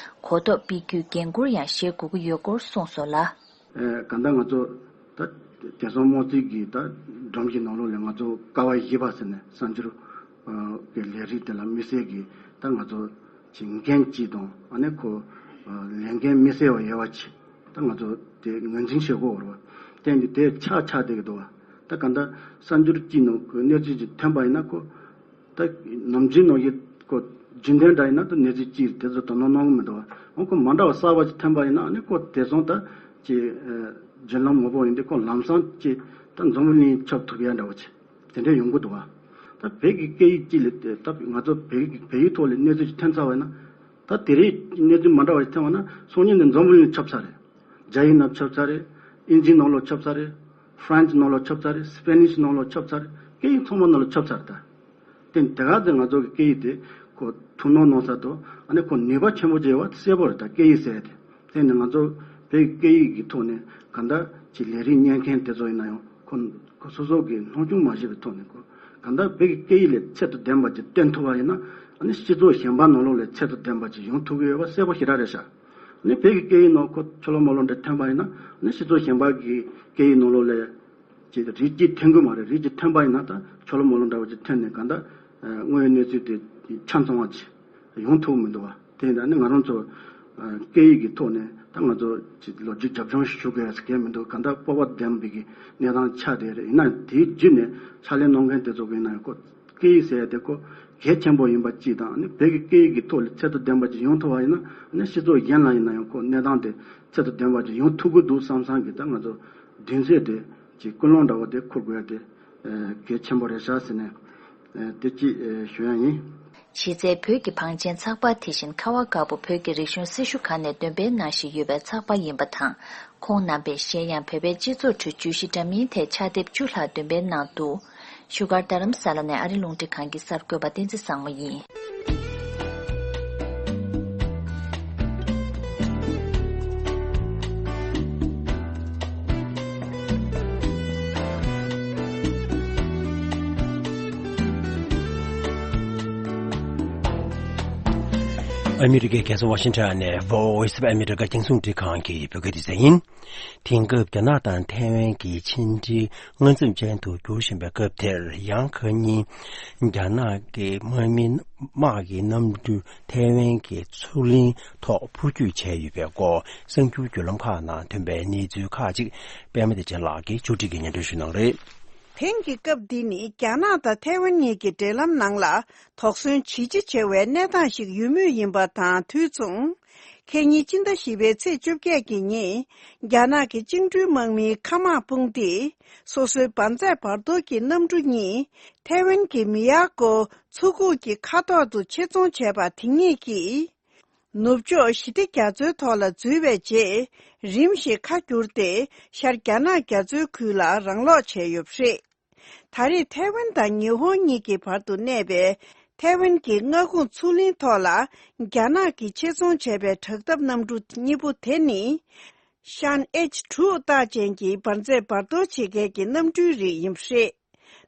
གོ་རྟོགས་སྤེལ་རྒྱུའི་འགན་འཁུར་ཡང་བཞེས་དགོས་ཀྱི་ཡོད་སྐོར་གསུངས་སོང་ལ། ཨེ་གང་ལྟར་ང་ཚོ་ད་དེང་སང་དམངས་གཙོའི་གི་ད་སྒྲོམ་གྱི་ནང་ལོགས་ལ་ང་ཚོ་ཀ་བ་བཞི་པ་ཟེར་ནས་གསར་འགྱུར་གྱི་ལས་རིགས་དེ་ལ་དམིགས་བསལ་གྱི་ད་ང་ཚོ་ཅིག་འགན་ཅིག་དང་ཨ་ནི་ཁོ་ལས་འགན་དམིགས་བསལ་བ་ཡོད་པ་ཅིག་ད་ང་ཚོ་དེ་ངོས་འཛིན་བྱེད་དགོས་པ་རེད་བ། དེ་ནི་དེ་ཆགས་ཆགས་བསྡད་ཀྱི་འདུག་བ། ད་གང་ལྟར་གསར་འགྱུར་གཅིག་ནང་གི་གནས་ཚུལ་ཅིག་ཐོན་པ་ཡིན་ན་ཁོ་ད་ནམ་རྒྱུན་ནང་བཞིན་ཁོ་རྒྱུན་ལྡན་འདྲ་ཡིན་ན་ད་གནས་ཚུལ་གཅིག་དེ་ཚོ་དོ་སྣང་གནང་གི་མི་འདུག་བ། འོ་ཁོ་མ་འདྲ་བ་གསར་པ་ཅིག་ཐོན་པ་ཡིན་ན་ཨ་ནི་ཁོ་དེ་སོང་ད་ཅིག་བརྒྱུད་ལམ་མང་པོ་ཡིན་དུས་ཁོ་ལམ་སང་ཅིག་ད་འཛམ་བུ་གླིང་ཁྱབ་ཐུབ་ཡ་འདྲ་བོ་ཅིག་དེ་འདྲ་ཡོང་གི་འདུག་བ། ད་བོད་ཀྱི་སྐད་ཡིག་གཅིག་ལ་ད་ང་ཚོ་བོད་ཀྱི་བོད་ཡིག་ཐོག་ལ་གནས་ཚུལ་ཅིག་ཐོན་ཚར་བ་ཡིན་ན། ད་དེ་རིང་གནས་ཚུལ་མ་འདྲ་བ་ཞིག་ཐོན་པ་ན་སང་ཉིན་ནས་འཛམ་བུ་གླིང་ཁྱབ་ཚར་རེད། རྒྱ་ཡིག་ནང་ཁྱབ་ཚར་རེད། དབྱིན་ཇིའི་ནང་ལོགས་ཁྱབ་ཚར་རེད། ཧྥ་རན་སི་ནང་ལོགས་ཁྱབ་ཚར་རེད། སི་པེ་ནིཤ་ནང་ལོགས་ཁྱབ་ཚར་རེད། སྐད་ཡིག་ཚང་མ་ནང་ལོགས་ཁྱབ་ཚར་རེད་ད། དེ་དེ་ག་ཚོད་ང་ཚོ་གི་སྐད་ཡིག་དེ་ཁོ་ཐུགས་སྣང་གནང་ས་དང་ཨ་ནི་ཁོ་ནུས་པ་ཆེན་པོ་ཅིག་ཡོད་པ་གསལ་པོ་རེད་ད། སྐད་ཡིག་ཟེར་ཡ་དེ། དེ་ནི་ང་ཚོ་བོད་སྐད་ཡིག་གི་ཐོག་ནས་གང་ལྟར་ཅིག་ལས་རིགས་གཉེར་མཁན་དེ་ཚོ་ཡིན་ན་ཡང་ ཁོ་ཁོ་སོ་སོ་གི་སྣང་ཆུང་མ་བྱས་པའི་ཐོག་ནས་ཁོ་གང་ལྟར་བོད་ཀྱི་སྐད་ཡིག་ལ་ཚད་དང་ལྡན་པ་ཅིག་བསྟན་ཐུབ་པ་ཡིན་ན། ཨ་ནི་སྤྱི་ཚོགས་གཞན་པ་ནང་ལོགས་ལ་ཚད་དང་ལྡན་པ་ཅིག་ཡོང་ཐུབ་ཀྱི་ཡོད་པ་གསལ་པོ་ཞེ་དྲག་རེད་ཤག་ཨ་ནི་བོད་ཀྱི་སྐད་ཡིག་ནང་ཁོ་ཆོ་ལོ་མོ་ལོ་འདྲ་ཐོན་པ་ཡིན་ན། ཨ་ནི་སྤྱི་ཚོགས་གཞན་པ་གི་སྐད་ཡིག་ནང་ལོགས་ལ་ཅིག་རིགས་གཅིག་ཐོན་གི་མ་རེད། རིགས་གཅིག་ཐོན་པ་ཡིན་ན་ད་ཆོ་ལོ་མོ་ལོ་འདྲ་བ་ཅིག་ཐོན་ནས་གང་ལྟར་དངོས་ཡོད་གནས་ཚུལ་དེ་ཆ་ཚང་བ་ཅིག་ཡོང་ཐུབ་མི་འདུག་བ། དེ་ཡིན་ད་ནི་ང་རང་ཚོ་སྐད་ཡིག་གི་ཐོག་ནས་ད་ང་ཚོ་ཅིག་ལོ་རྒྱུས་རྒྱབ་ལྗོངས་ཤིག་ཞུ་དགོས་ཡ་ཟེར་མཁན་མི་འདུག་གང་ལྟར་སྤོབས་པ་ལྡན་པའི་གི་གནས་སྟངས་ཆགས་བསྡད་རེད། ཡིན་ན་དེའི་བརྒྱུད་ནས་ཕྱག་ལས་གནང་མཁན་དེ་ཚོ་གི་ཡིན་ན་ཡང་ཁོ་སྐད་ཡིག་ཟེར་ཡ་དེ་ཁོ་གལ་ཆེན་པོ་ཡིན་པ་གཅིག་དང་། ཨ་ནི་བོད་ཀྱི་སྐད་ཡིག་གི་ཐོག་ལ་ཚད་དང་ལྡན་པ་ཅིག་ཡོང་ཐུབ་པ་ཡིན་ན། ཨ་ནི་སྤྱི་ཚོགས་གཞན་ལ་ཡིན་ན་ཡང་ཁོ་གནས་སྟངས་དེ་ཚད་དང་ལྡན་པ་ཅིག་ཡོང་ཐུབ་ཀྱི་འདུག་བསམ་བསམ་གི་ད་ང་ཚོ་མདུན་སྐྱོད་དེ་ཅིག་ཀུན་སློང་འདྲ་བོ་དེ་འཁུར་དགོས་ཡ་དེ་གལ་ཆེན་པོ་རེད་ཤག་ཟེར་ནས་དེ་ཅིག་ཞུ་ཡ་ཡིན། གཞི་རྩའི་བོད་ཀྱི་བང་ཆེན་ཚགས་པར་དེ་བཞིན་ཁ་བ་དཀར་པོ་བོད་ཀྱི་རིག་གཞུང་སྲི་ཞུ་ཁང་ནས་འདོན་སྤེལ་གནང་བཞིན་ཡོད་པའི་ཚགས་པར་ཡིན་པ་དང་། ཁོང་རྣམ་པས་གཞན་ཡང་བོད་པའི་སྤྱི་ཚོགས་ཁྲོད་བརྗོད་གཞི་འདྲ་མིན་ཐད་ཕྱག་དེབ་བཅུ་ལྷག་འདོན་སྤེལ་གནང་འདུག་བཞུགས་སྒར་རྡ་རམ་ས་ལ་ནས་ཨ་རི་རླུང་འཕྲིན་ཁང་གི་གསར་འགོད་པ་བསྟན་འཛིན་བཟང་མོ་ཡིན། ཨ་མི་རི་ཀའི་རྒྱལ་ས་ཝ་ཤིང་ཊོན་ནས་Voice of America རྒྱང་སྲིང་རླུང་འཕྲིན་ཁང་གི་བོད་སྐད་སྡེ་ཚན་ཡིན། དེང་སྐབས་རྒྱ་ནག་དང་ཐའེ་ཝན་གྱི་ཕྱི་འབྲེལ་མངའ་འཛོམས་ཅན་དུ་འགྱུར་བཞིན་པའི་སྐབས་དེར། ཡང་ཁ་ཉིན་རྒྱ་ནག་གི་དམག་མི་དམག་གི་གནམ་གྲུ་ཐའེ་ཝན་གྱི་མཚོ་གླིང་ཐོག་འཕུར་སྐྱོད་བྱས་ཡོད་པའི་སྐོར་གསར་འགྱུར་བརྒྱུད་ལམ་ཁག་ནང་ཐོན་པའི་གནས་ཚུལ་ཁག་ཅིག་པད་མ་བདེ་ཆེན་ལགས་ཀྱིས་ཕྱོགས་སྒྲིག་གིས་སྙན་སྒྲོན་ཞུ་གནང་རེད། དེང་གི་སྐབས་འདི་ནི་རྒྱ་ནག་དང་ཐའེ་ཝན་གཉིས་ཀྱི་འབྲེལ་ལམ་ནང་ལ་དོགས་ཟོན་ཇི་ཆེ་བྱེད་པའི་གནས་སྟངས་ཤིག་ཡོད་མུས་ཡིན་པ་དང་དུས་མཚུངས། ཁ་ཉིན་ཕྱི་ཟླ་བཞི་པའི་ཚེས་བཅོ་བརྒྱད་ཀྱི་ཉིན། རྒྱ་ནག་གི་བཅིངས་འགྲོལ་དམག་མིའི་མཁའ་དམག་དཔུང་སྡེས་སོ་སོའི་འབར་རྫས་འབར་གཏོར་གྱི་གནམ་གྲུ་གཉིས་ཐའེ་ཝན་གྱི་མི་ཡ་ཀོ་མཚོ་ཁུག་གི་མཁའ་ཐོག་ཏུ་ཆེད་རྫོང་བྱས་པ་དེ་ཉིད་ཀྱིས། ནུབ་ཕྱོགས་ཞི་བདེ་རྒྱ་མཚོའི་ཐོག་ལ་འཛུལ་བའི་རྗེས། རིམ་བཞིན་ཁ་བསྒྱུར་ཏེ་ཤར་རྒྱ་ནག་རྒྱ་མཚོའི་ཁུལ་ལ་རང་སློག་བྱས་ཡོད་པ་རེད། ད་རེས་ཐའེ་ཝན་དང་ཉི་ཧོང་གཉིས་ཀྱི་བར་དུ་གནས་པའི་ཐའེ་ཝན་གྱི་མངའ་ཁོངས་མཚོ་གླིང་ཐོག་ལ་རྒྱ་ནག་གིས་ཆེད་རྫོང་བྱས་པའི་དྲག་འཐབ་གནམ་གྲུ་གཉིས་པོ་དེ་ནི། ཤན་ཨེཆ་དྲུག་རྟགས་ཅན་གྱི་འབར་རྫས་འབར་གཏོར་བྱེད་མཁན་གྱི་གནམ་གྲུའི་རིགས་ཡིན་པ་རེད།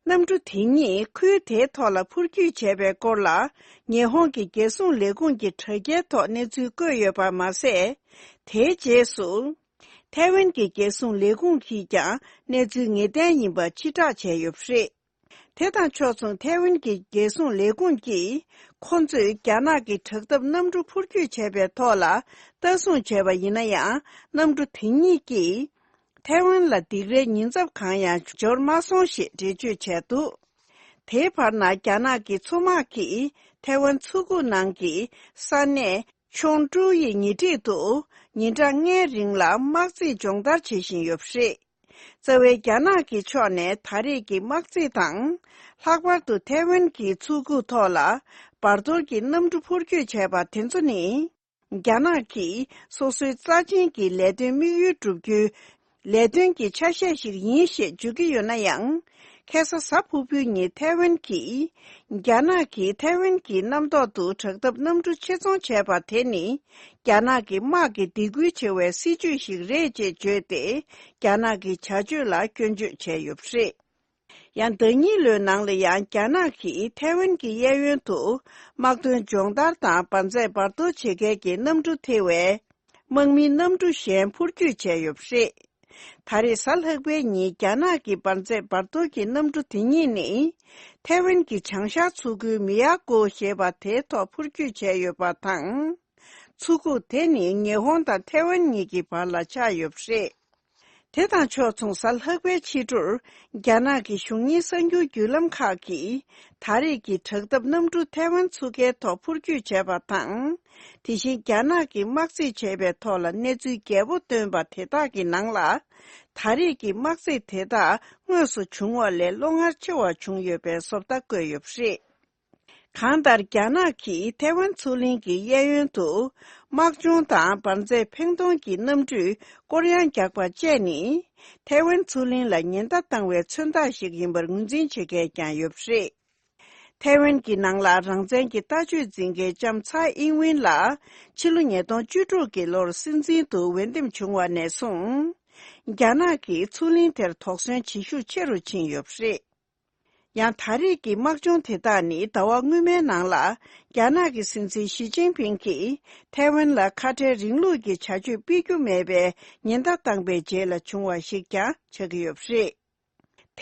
གནམ་གྲུ་དེ་ཉིད་ཁུལ་དེའི་ཐོག་ལ་འཕུར་སྐྱོད་བྱས་པའི་སྐོར་ལ། ཉི་ཧོང་གི་རྒྱལ་སྲུང་ལས་ཁུངས་ཀྱི་དྲ་རྒྱའི་ཐོག་གནས་ཚུལ་བཀོད་ཡོད་པ་མ་ཟད། དེའི་རྗེས་སུ། ཐའེ་ཝན་གྱི་རྒྱལ་སྲུང་ལས་ཁུངས་ཀྱིས་ཀྱང་གནས་ཚུལ་ངེས་གཏན་ཡིན་པ་ཕྱིར་བསྒྲགས་བྱས་ཡོད་པ་རེད། དེ་དང་ཕྱོགས་མཚུངས་ཐའེ་ཝན་གྱི་རྒྱལ་སྲུང་ལས་ཁུངས་ཀྱིས། ཁོ་ཚོས་རྒྱ་ནག་གི་དྲག་འཐབ་གནམ་གྲུ་འཕུར་སྐྱོད་བྱས་པའི་ཐོག་ལ་ལྟ་སྲུང་བྱས་པ་ཡིན་ན་ཡང་། གནམ་གྲུ་དེ་གཉིས་ཀྱིས་ཐའེ་ཝན་ལ་སྡིགས་རའི་ཉེན་ཚབས་གང་ཡང་འབྱོར་མ་སོང་ཞེས་འགྲེལ་བརྗོད་བྱས་འདུག་དེའི་བར་ན་རྒྱ་ནག་གི་མཚོ་དམག་གིས་ཐའེ་ཝན་མཚོ་ཁུག་ནང་གི་ས་གནས་ཆོང་ཀྲུའུ་ཡི་ཉེ་འཁྲིས་དུ་ཉིན་གྲངས་ལྔའི་རིང་ལ་དམག་རྩིས་སྦྱོང་བརྡར་བྱེད་བཞིན་ཡོད་པ་རེད། རྩ་བའི་རྒྱ་ནག་གི་ཕྱོགས་ནས་ད་རེས་ཀྱི་དམག་རྩིས་དང་། ལྷག་པར་དུ་ཐའེ་ཝན་གྱི་མཚོ་ཁུག་ཐོག་ལ་འབར་གཏོར་གྱི་གནམ་གྲུ་འཕུར་སྐྱོད་བྱས་པ་དེ་ཚོ་ནི། རྒྱ་ནག་གིས་སོ་སོའི་རྩ་ཆེན་གྱི་ལས་དོན་དམིགས་ཡུལ་བསྒྲུབ་རྒྱུའི་ལས་དོན་གྱི་ཆ་ཤས་ཤིག་ཡིན་ཞེས་བརྗོད་ཀྱི་ཡོད་ན་ཡང་། ཁ་སང་གཟའ་ཕུར་བུའི་ཉིན་ཐའེ་ཝན་གྱིས། རྒྱ་ནག་གིས་ཐའེ་ཝན་གྱི་གནམ་ཐོག་ཏུ་དྲག་འཐབ་གནམ་གྲུ་ཆེད་རྫོང་བྱས་པ་དེ་ནི། རྒྱ་ནག་གི་དམག་གི་སྡིགས་སྐུལ་ཆེ་བའི་སྲིད་ཇུས་ཤིག་རེད་ཅེས་བརྗོད་དེ། རྒྱ་ནག་གི་བྱ་སྤྱོད་ལ་སྐྱོན་བརྗོད་བྱས་ཡོད་པ་རེད། ཡང་ཟླ་གཉིས་ལོའི་ནང་ལ་ཡང་རྒྱ་ནག་གིས་ཐའེ་ཝན་གྱི་གཡས་གཡོན་དུ་དམག་དོན་སྦྱོང་བརྡར་དང་འབར་རྫས་འབར་གཏོར་བྱེད་མཁན་གྱི་གནམ་གྲུ་ཐེ་བའི་དམག་མིའི་གནམ་གྲུ་གཞན་འཕུར་སྐྱོད་བྱས་ཡོད་པ་རེད། ད་རེས་གཟའ་ལྷག་པའི་ཉིན་རྒྱ་ནག་གི་འབར་རྫས་འབར་གཏོར་གྱི་གནམ་གྲུ་དེ་གཉིས་ནི་ཐའེ་ཝན་གྱི་བྱང་ཤར་མཚོ་ཁུལ་མི་ཡ་ཀོ་ཞེས་པ་དེའི་ཐོག་འཕུར་སྐྱོད་བྱས་ཡོད་པ་དང་། མཚོ་ཁུག་དེ་ནི་ཉི་ཧོང་དང་ཐའེ་ཝན་གཉིས་ཀྱི་བར་ལ་ཆགས་ཡོད་པ་རེད། དེ་དང་ཕྱོགས་མཚུངས་གཟའ་ལྷག་པའི་ཕྱི་དྲོར། རྒྱ་ནག་གི་གཞུང་གཉེར་གསར་འགྱུར་བརྒྱུད་ལམ་ཁག་གིས། ད་རེས་ཀྱི་དྲག་འཐབ་གནམ་གྲུ་ཐའེ་ཝན་མཚོ་ཁའི་ཐོག་འཕུར་སྐྱོད་བྱས་པ་དང་། དེ་བཞིན་རྒྱ་ནག་གིས་དམག་རྩིས་བྱས་པའི་ཐོག་ལ་གནས་ཚུལ་རྒྱས་པོ་བཏོན་པ་དེ་དག་གི་ནང་ལ། ད་རེས་ཀྱི་དམག་རྩིས་དེ་དག་དངོས་སུ་བྱུང་བ་ལས་བློ་ངར་ཆེ་བ་བྱུང་ཡོད་པའི་བཟོ་ལྟ་བཀོད་ཡོད་པ་རེད། གང་ལྟར། རྒྱ་ནག་གིས་ཐའེ་ཝན་མཚོ་གླིང་གི་གཡས་གཡོན་དུ། དམག་སྦྱོང་དང་འབར་རྫས་འཕེན་གཏོང་གི་གནམ་གྲུས་སྐོར་གཡང་རྒྱག་པ་བཅས་ནི། ཐའེ་ཝན་མཚོ་གླིང་ལ་ཉེན་བརྡ་བཏང་བའི་མཚོན་རྟགས་ཤིག་ཡིན་པར་ངོས་འཛིན་བྱེད་མཁན་ཀྱང་ཡོད་པ་རེད། ཐའེ་ཝན་གྱི་ནང་ལ་རང་བཙན་གྱི་ལྟ་སྤྱོད་འཛིན་མཁན་ལྕམ་ཚའེ་ཨིན་ཝིན་ལགས། ཕྱི་ལོ་ཉིས་སྟོང་བཅུ་དྲུག་གི་ལོར་སྲིད་འཛིན་དུ་འོས་འདེམས་བྱུང་བ་ནས་བཟུང་། རྒྱ་ནག་གིས་མཚོ་གླིང་དེར་དོགས་ཟོན་བྱེད་ཤུགས་ཆེ་རུ་ཕྱིན་ཡོད་པ་རེད། ཡང་ད་རེས་ཀྱི་དམག་སྦྱོང་དེ་དག་ནི་ཟླ་བ་སྔོན་མའི་ནང་ལ་རྒྱ་ནག་གི་སྲིད་འཛིན་ཞི་ཅིན་ཕིང་གིས་ཐའེ་ཝན་ལ་ཁ་བྲལ་རིང་ལུགས་ཀྱི་བྱ་སྤྱོད་སྤེལ་རྒྱུ་མེད་པའི་ཉེན་བརྡ་བཏང་པའི་རྗེས་ལ་བྱུང་བ་ཞིག་ཀྱང་ཆགས་ཀྱི་ཡོད་པ་རེད།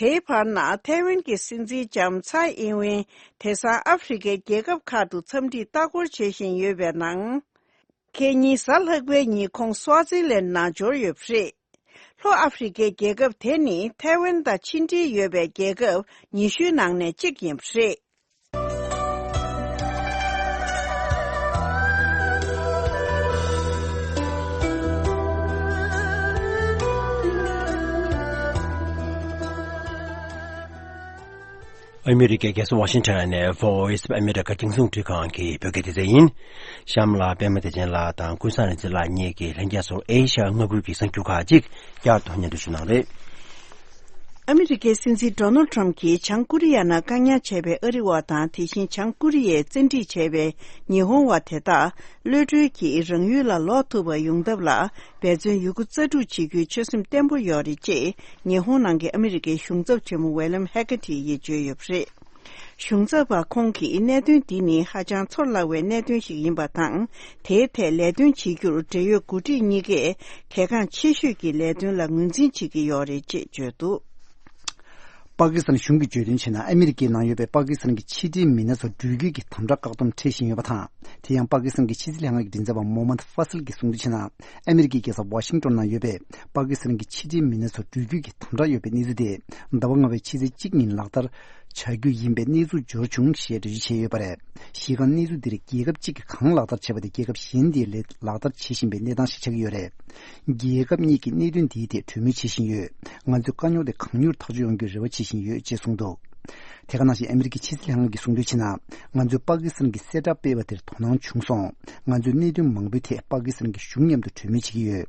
དེའི་བར་ན་ཐའེ་ཝན་གྱི་སྲིད་འཛིན་ལྕམ་ཚའེ་ཨིན་ཝེན་དེང་སང་ཨ་ཧྥེ་རི་ཁའི་རྒྱལ་ཁབ་ཁག་ཏུ་འཚམས་འདྲིར་ལྟ་སྐོར་བྱེད་བཞིན་ཡོད་པའི་ནང་། ཁེ་ཉིན་གཟའ་ལྷག་པའི་ཉིན་ཁོང་སུའ་ཙི་ལན་ནང་འབྱོར་ཡོད་པ་རེད། ལྷོ་ཨ་ཧྥེ་རི་ཁའི་རྒྱལ་ཁབ་དེ་ནི་ཐའེ་ཝན་དང་ཕྱི་འབྲེལ་ཡོད་པའི་རྒྱལ་ཁབ་ཉི་ཤུའི་ནང་ནས་གཅིག་ཡིན་པ་རེད། ཨ་མི་རི་ཀའི་རྒྱལ་ས་ཝ་ཤིང་ཊོན་ནས་Voice of America རྒྱང་སྲིང་རླུང་འཕྲིན་ཁང་གི་བོད་སྐད་སྡེ་ཚན་ཡིན། གཤམ་ལ་པད་མ་བདེ་ཆེན་ལགས་དང་ཀུན་བཟང་རིག་འཛིན་ལགས་གཉིས་ཀྱིས་ལྷན་རྒྱས་ཚོར་ཨེ་ཤ་ཡ་མངའ་ཁུལ་གྱི་གསར་འགྱུར་ཁག་ཅིག་བསྐྱར་དུ་སྙན་སྒྲོན་ཞུ་གནང་རེད། ཨ་མི་རི་ཀའི་སྲིད་འཛིན་ཌོ་ནལ་ཊམ་གྱིས་བྱང་ཀོ་རི་ཡ་ནང་བཀག་ཉར་བྱས་པའི་ཨ་རི་བ་དང་དེ་བཞིན་བྱང་ཀོ་རི་ཡས་བཙན་ཁྲིད་བྱས་པའི་ཉི་ཧོང་བ་དེ་དག་གློད་གྲོལ་གྱིས་རང་ཡུལ་ལ་ལོག་ཐུབ་པ་ཡོང་ཐབས་ལ་འབད་བརྩོན་ཡོད་རྒུ་རྩལ་སྤྲུགས་བྱེད་རྒྱུའི་ཆོད་སེམས་བརྟན་པོ་ཡོད་རེད་ཅེས་ཉི་ཧོང་ནང་གི་ཨ་མི་རི་ཀའི་གཞུང་ཚབ་ཆེན་མོ་ཝེ་ལམ་ཧེ་ཀ་ཐིས་ཡིས་བརྗོད་ཡོད་པ་རེད། གཞུང་ཚབ་པ་ཁོང་གིས་གནད་དོན་འདི་ནི་ཧ་ཅང་ཚོར་སླ་བའི་གནད་དོན་ཞིག་ཡིན་པ་དང་། དེའི་ཐད་ལས་དོན་བྱེད་རྒྱུར་འབྲེལ་ཡོད་འགོ་ཁྲིད་གཉིས་ཀས་གལ་འགངས་ཆེ་ཤོས་ཀྱི་ལས་དོན་ལ་ངོས་འཛིན་བྱེད་ཀྱི་ཡོད་རེད་ཅེས་བརྗོད་འདུག། པ་ཀི་སི་ཐན་གཞུང་གིས་བརྗོད་དོན་བྱས་ན། ཨ་མི་རི་ཀའི་ནང་ཡོད་པའི་པ་ཀི་སི་ཐན་གྱི་ཕྱི་འབྲེལ་མི་སྣ་ཚོ་འགྲུལ་སྐྱོད་ཀྱི་དམ་དྲག་བཀག་སྡོམ་འཕྲད་བཞིན་ཡོད་པ་དང་། དེ་ཡང་པ་ཀི་སི་ཐན་གྱི་ཕྱི་སྲིད་ལྷན་ཁང་གི་མགྲིན་ཚབ་པ་མོ་མན་ཧྥ་སལ་གྱིས་གསུངས་དོན་བྱས་ན། ཨ་མི་རི་ཀའི་རྒྱལ་ས་ཝ་ཤིང་ཏོན་ནང་ཡོད་པའི་པ་ཀི་སི་ཐན་གྱི་ཕྱི་འབྲེལ་མི་སྣ་ཚོ་འགྲུལ་སྐྱོད་ཀྱི་དམ་དྲག་ཡོད་པའི་གནས་ཚུལ་དེ། ཟླ་བ་ལྔ་པའི་ཕྱི་ཚེས་གཅིག་ཉིན་ལག་བསྟར་བྱ་རྒྱུ་ཡིན་པའི་གནས་ཚུལ་འབྱོར་བྱུང་ཞེས་འགྲེལ་བརྗོད་བྱས་ཡོད་པ་རེད། གཞི་རྐང་གནས་ཚུལ་འདིར་རྒྱལ་ཁབ་གཅིག་གིས་གང་ལག་བསྟར་བྱས་པ་དེ་རྒྱལ་ཁབ་གཞན་དེས་ལག་བསྟར་བྱེད་བཞིན་པའི་གནས་སྟངས་ཤིག་ཆགས་ཀྱི་ཡོད་རེད། རྒྱལ་ཁབ་གཉིས་ཀྱིས་གནད་དོན་འདིའི་ཐད་གྲོས་མོལ་བྱེད་བཞིན་ཡོད། ང་ཚོས་དཀའ་རྙོག་དེ་གང་མྱུར་ཐག་གཅོད་ཡོང་རྒྱུའི་རེ་བ་བྱེད་བཞིན་ཡོད་ཅེས་གསུངས་འདུག། དེ་ག་ནང་བཞིན་ཨ་མི་རི་ཀའི་ཕྱི་སྲིད་ལྷན་ཁང་གིས་གསུངས་དོན་བྱས་ན། ང་ཚོས་པ་ཀི་སི་ཐན་གྱི་གསལ་བསྒྲགས་སྤེལ་བ་དེར་དོ་སྣང་བྱུང་སོང་། ང་ཚོས་གནད་དོན་མང་པོའི་ཐད་པ་ཀི་སི་ཐན་གྱི་གཞུང་མཉམ་དུ་གྲོས་མོལ་བྱེད་ཀྱི་ཡོད།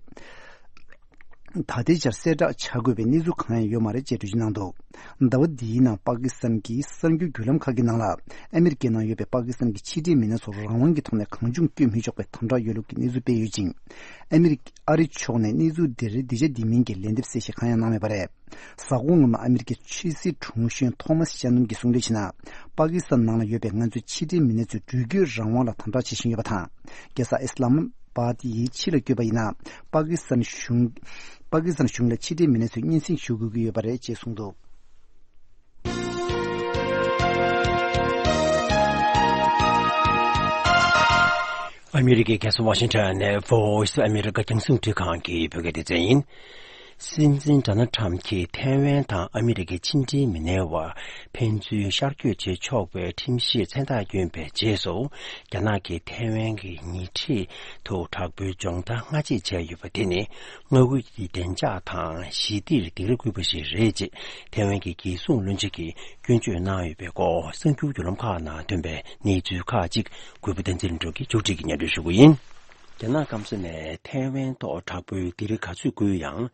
ད་ལྟའི་ཆར་གསལ་བསྒྲགས་བྱ་དགོས་པའི་གནས་ཚུལ་གང་ཡང་ཡོད་མ་རེད་ཅེས་འགྲེལ་བརྗོད་གནང་འདུག། ཟླ་བ་འདིའི་ནང་པ་ཀི་སི་ཐན་གྱི་གསར་འགྱུར་བརྒྱུད་ལམ་ཁག་གི་ནང་ལ། ཨ་མི་རི་ཀའི་ནང་ཡོད་པའི་པ་ཀི་སི་ཐན་གྱི་ཕྱི་འབྲེལ་མི་སྣ་ཚོར་རང་དབང་གི་ཐོག་ནས་གང་བྱུང་བསྐྱོད་མི་ཆོག་པའི་དམ་དྲག་ཡོད་ལུགས་ཀྱི་གནས་ཚུལ་སྤེལ་ཡོད་ཅིང་། ཨ་མི་རི་ཀ་ཨ་རི་ཕྱོགས་ནས་གནས་ཚུལ་འདིར་འདི་བྱ་འདི་མིན་གྱི་ལན་འདེབས་གསལ་བཤད་གང་ཡང་གནང་མེད་པ་རེད། གཟའ་འཁོར་སྔོན་མ་ཨ་མི་རི་ཀའི་ཕྱི་སྲིད་དྲུང་གཞོན་ཐོ་མཱ་སི་ཤ་ནོན་གྱིས་གསུངས་དོན་བྱས་ན། པ་ཀི་སི་ཐན་ནང་ལ་ཡོད་པའི་ང་ཚོའི་ཕྱི་འབྲེལ་མི་སྣ་ཚོས་འགྲུལ་སྐྱོད་རང་དབང་ལ་དམ་དྲག་བྱེད་བཞིན་ཡོད་པ་དང་། རྒྱལ་ས་ཨི་སི་ལམ་བྷ་དི་ཡི་ཕྱི་ལ་བསྐྱོད་པ་ཡིན་ན། པ་ཀི་སི་ཐན་གཞུང་། པ་ཀི་སི་ཐན་གཞུང་ལ་ཕྱི་འབྲེལ་མི་སྣ་ཚོས་སྙན་སེང་ཞུ་དགོས་ཀྱི་ཡོད་པ་རེད་ཅེས་གསུངས་འདུག། ཨ་མི་རི་ཀའི་རྒྱལ་ས་ཝ་ཤིང་ཊོན་ནས་Voice of America རྒྱང་སྲིང་རླུང་འཕྲིན་ཁང་གི་བོད་སྐད་སྡེ་ཚན་ཡིན། སྲིད་འཛིན་ཌོ་ནལ་ཊམ་གྱིས་ཐའེ་ཝན་དང་ཨ་མི་རི་ཀའི་ཕྱི་འབྲེལ་མི་སྣའི་བར་ཕན་ཚུན་ཤར་བསྐྱོད་བྱེད་ཆོག་པའི་ཁྲིམས་གཞིར་མཚན་རྟགས་བསྐྱོན་པའི་རྗེས་སུ། རྒྱ་ནག་གིས་ཐའེ་ཝན་གྱི་ཉེ་འཁྲིས་དུ་དྲག་པོའི་སྦྱོང་བརྡར་སྔ་རྗེས་བྱས་ཡོད་པ་དེ་ནི། མངའ་ཁུལ་གྱི་བདེ་འཇགས་དང་ཞི་བདེར་སྡིགས་ར་བསྐུལ་བ་ཞིག་རེད་ཅེས་ཐའེ་ཝན་གྱི་རྒྱལ་སྲུང་བློན་ཆེན་གྱིས་སྐྱོན་བརྗོད་གནང་ཡོད་པའི་སྐོར་གསར་འགྱུར་བརྒྱུད་ལམ་ཁག་ནང་ཐོན་པའི་གནས་ཚུལ་ཁག་ཅིག་གུས་པ་བསྟན་འཛིན་ལྷུན་གྲུབ་ཀྱིས་མཇུག་སྒྲིལ་གྱིས་སྙན་སྒྲོན་ཞུ་གི་ཡིན། རྒྱ་ནག་སྐམ་ས་ནས་ཐའེ་ཝན་ཐོག་དྲག་པོའི་སྡིགས་ར་ག་ཚོད་བསྐུལ་ཡང་།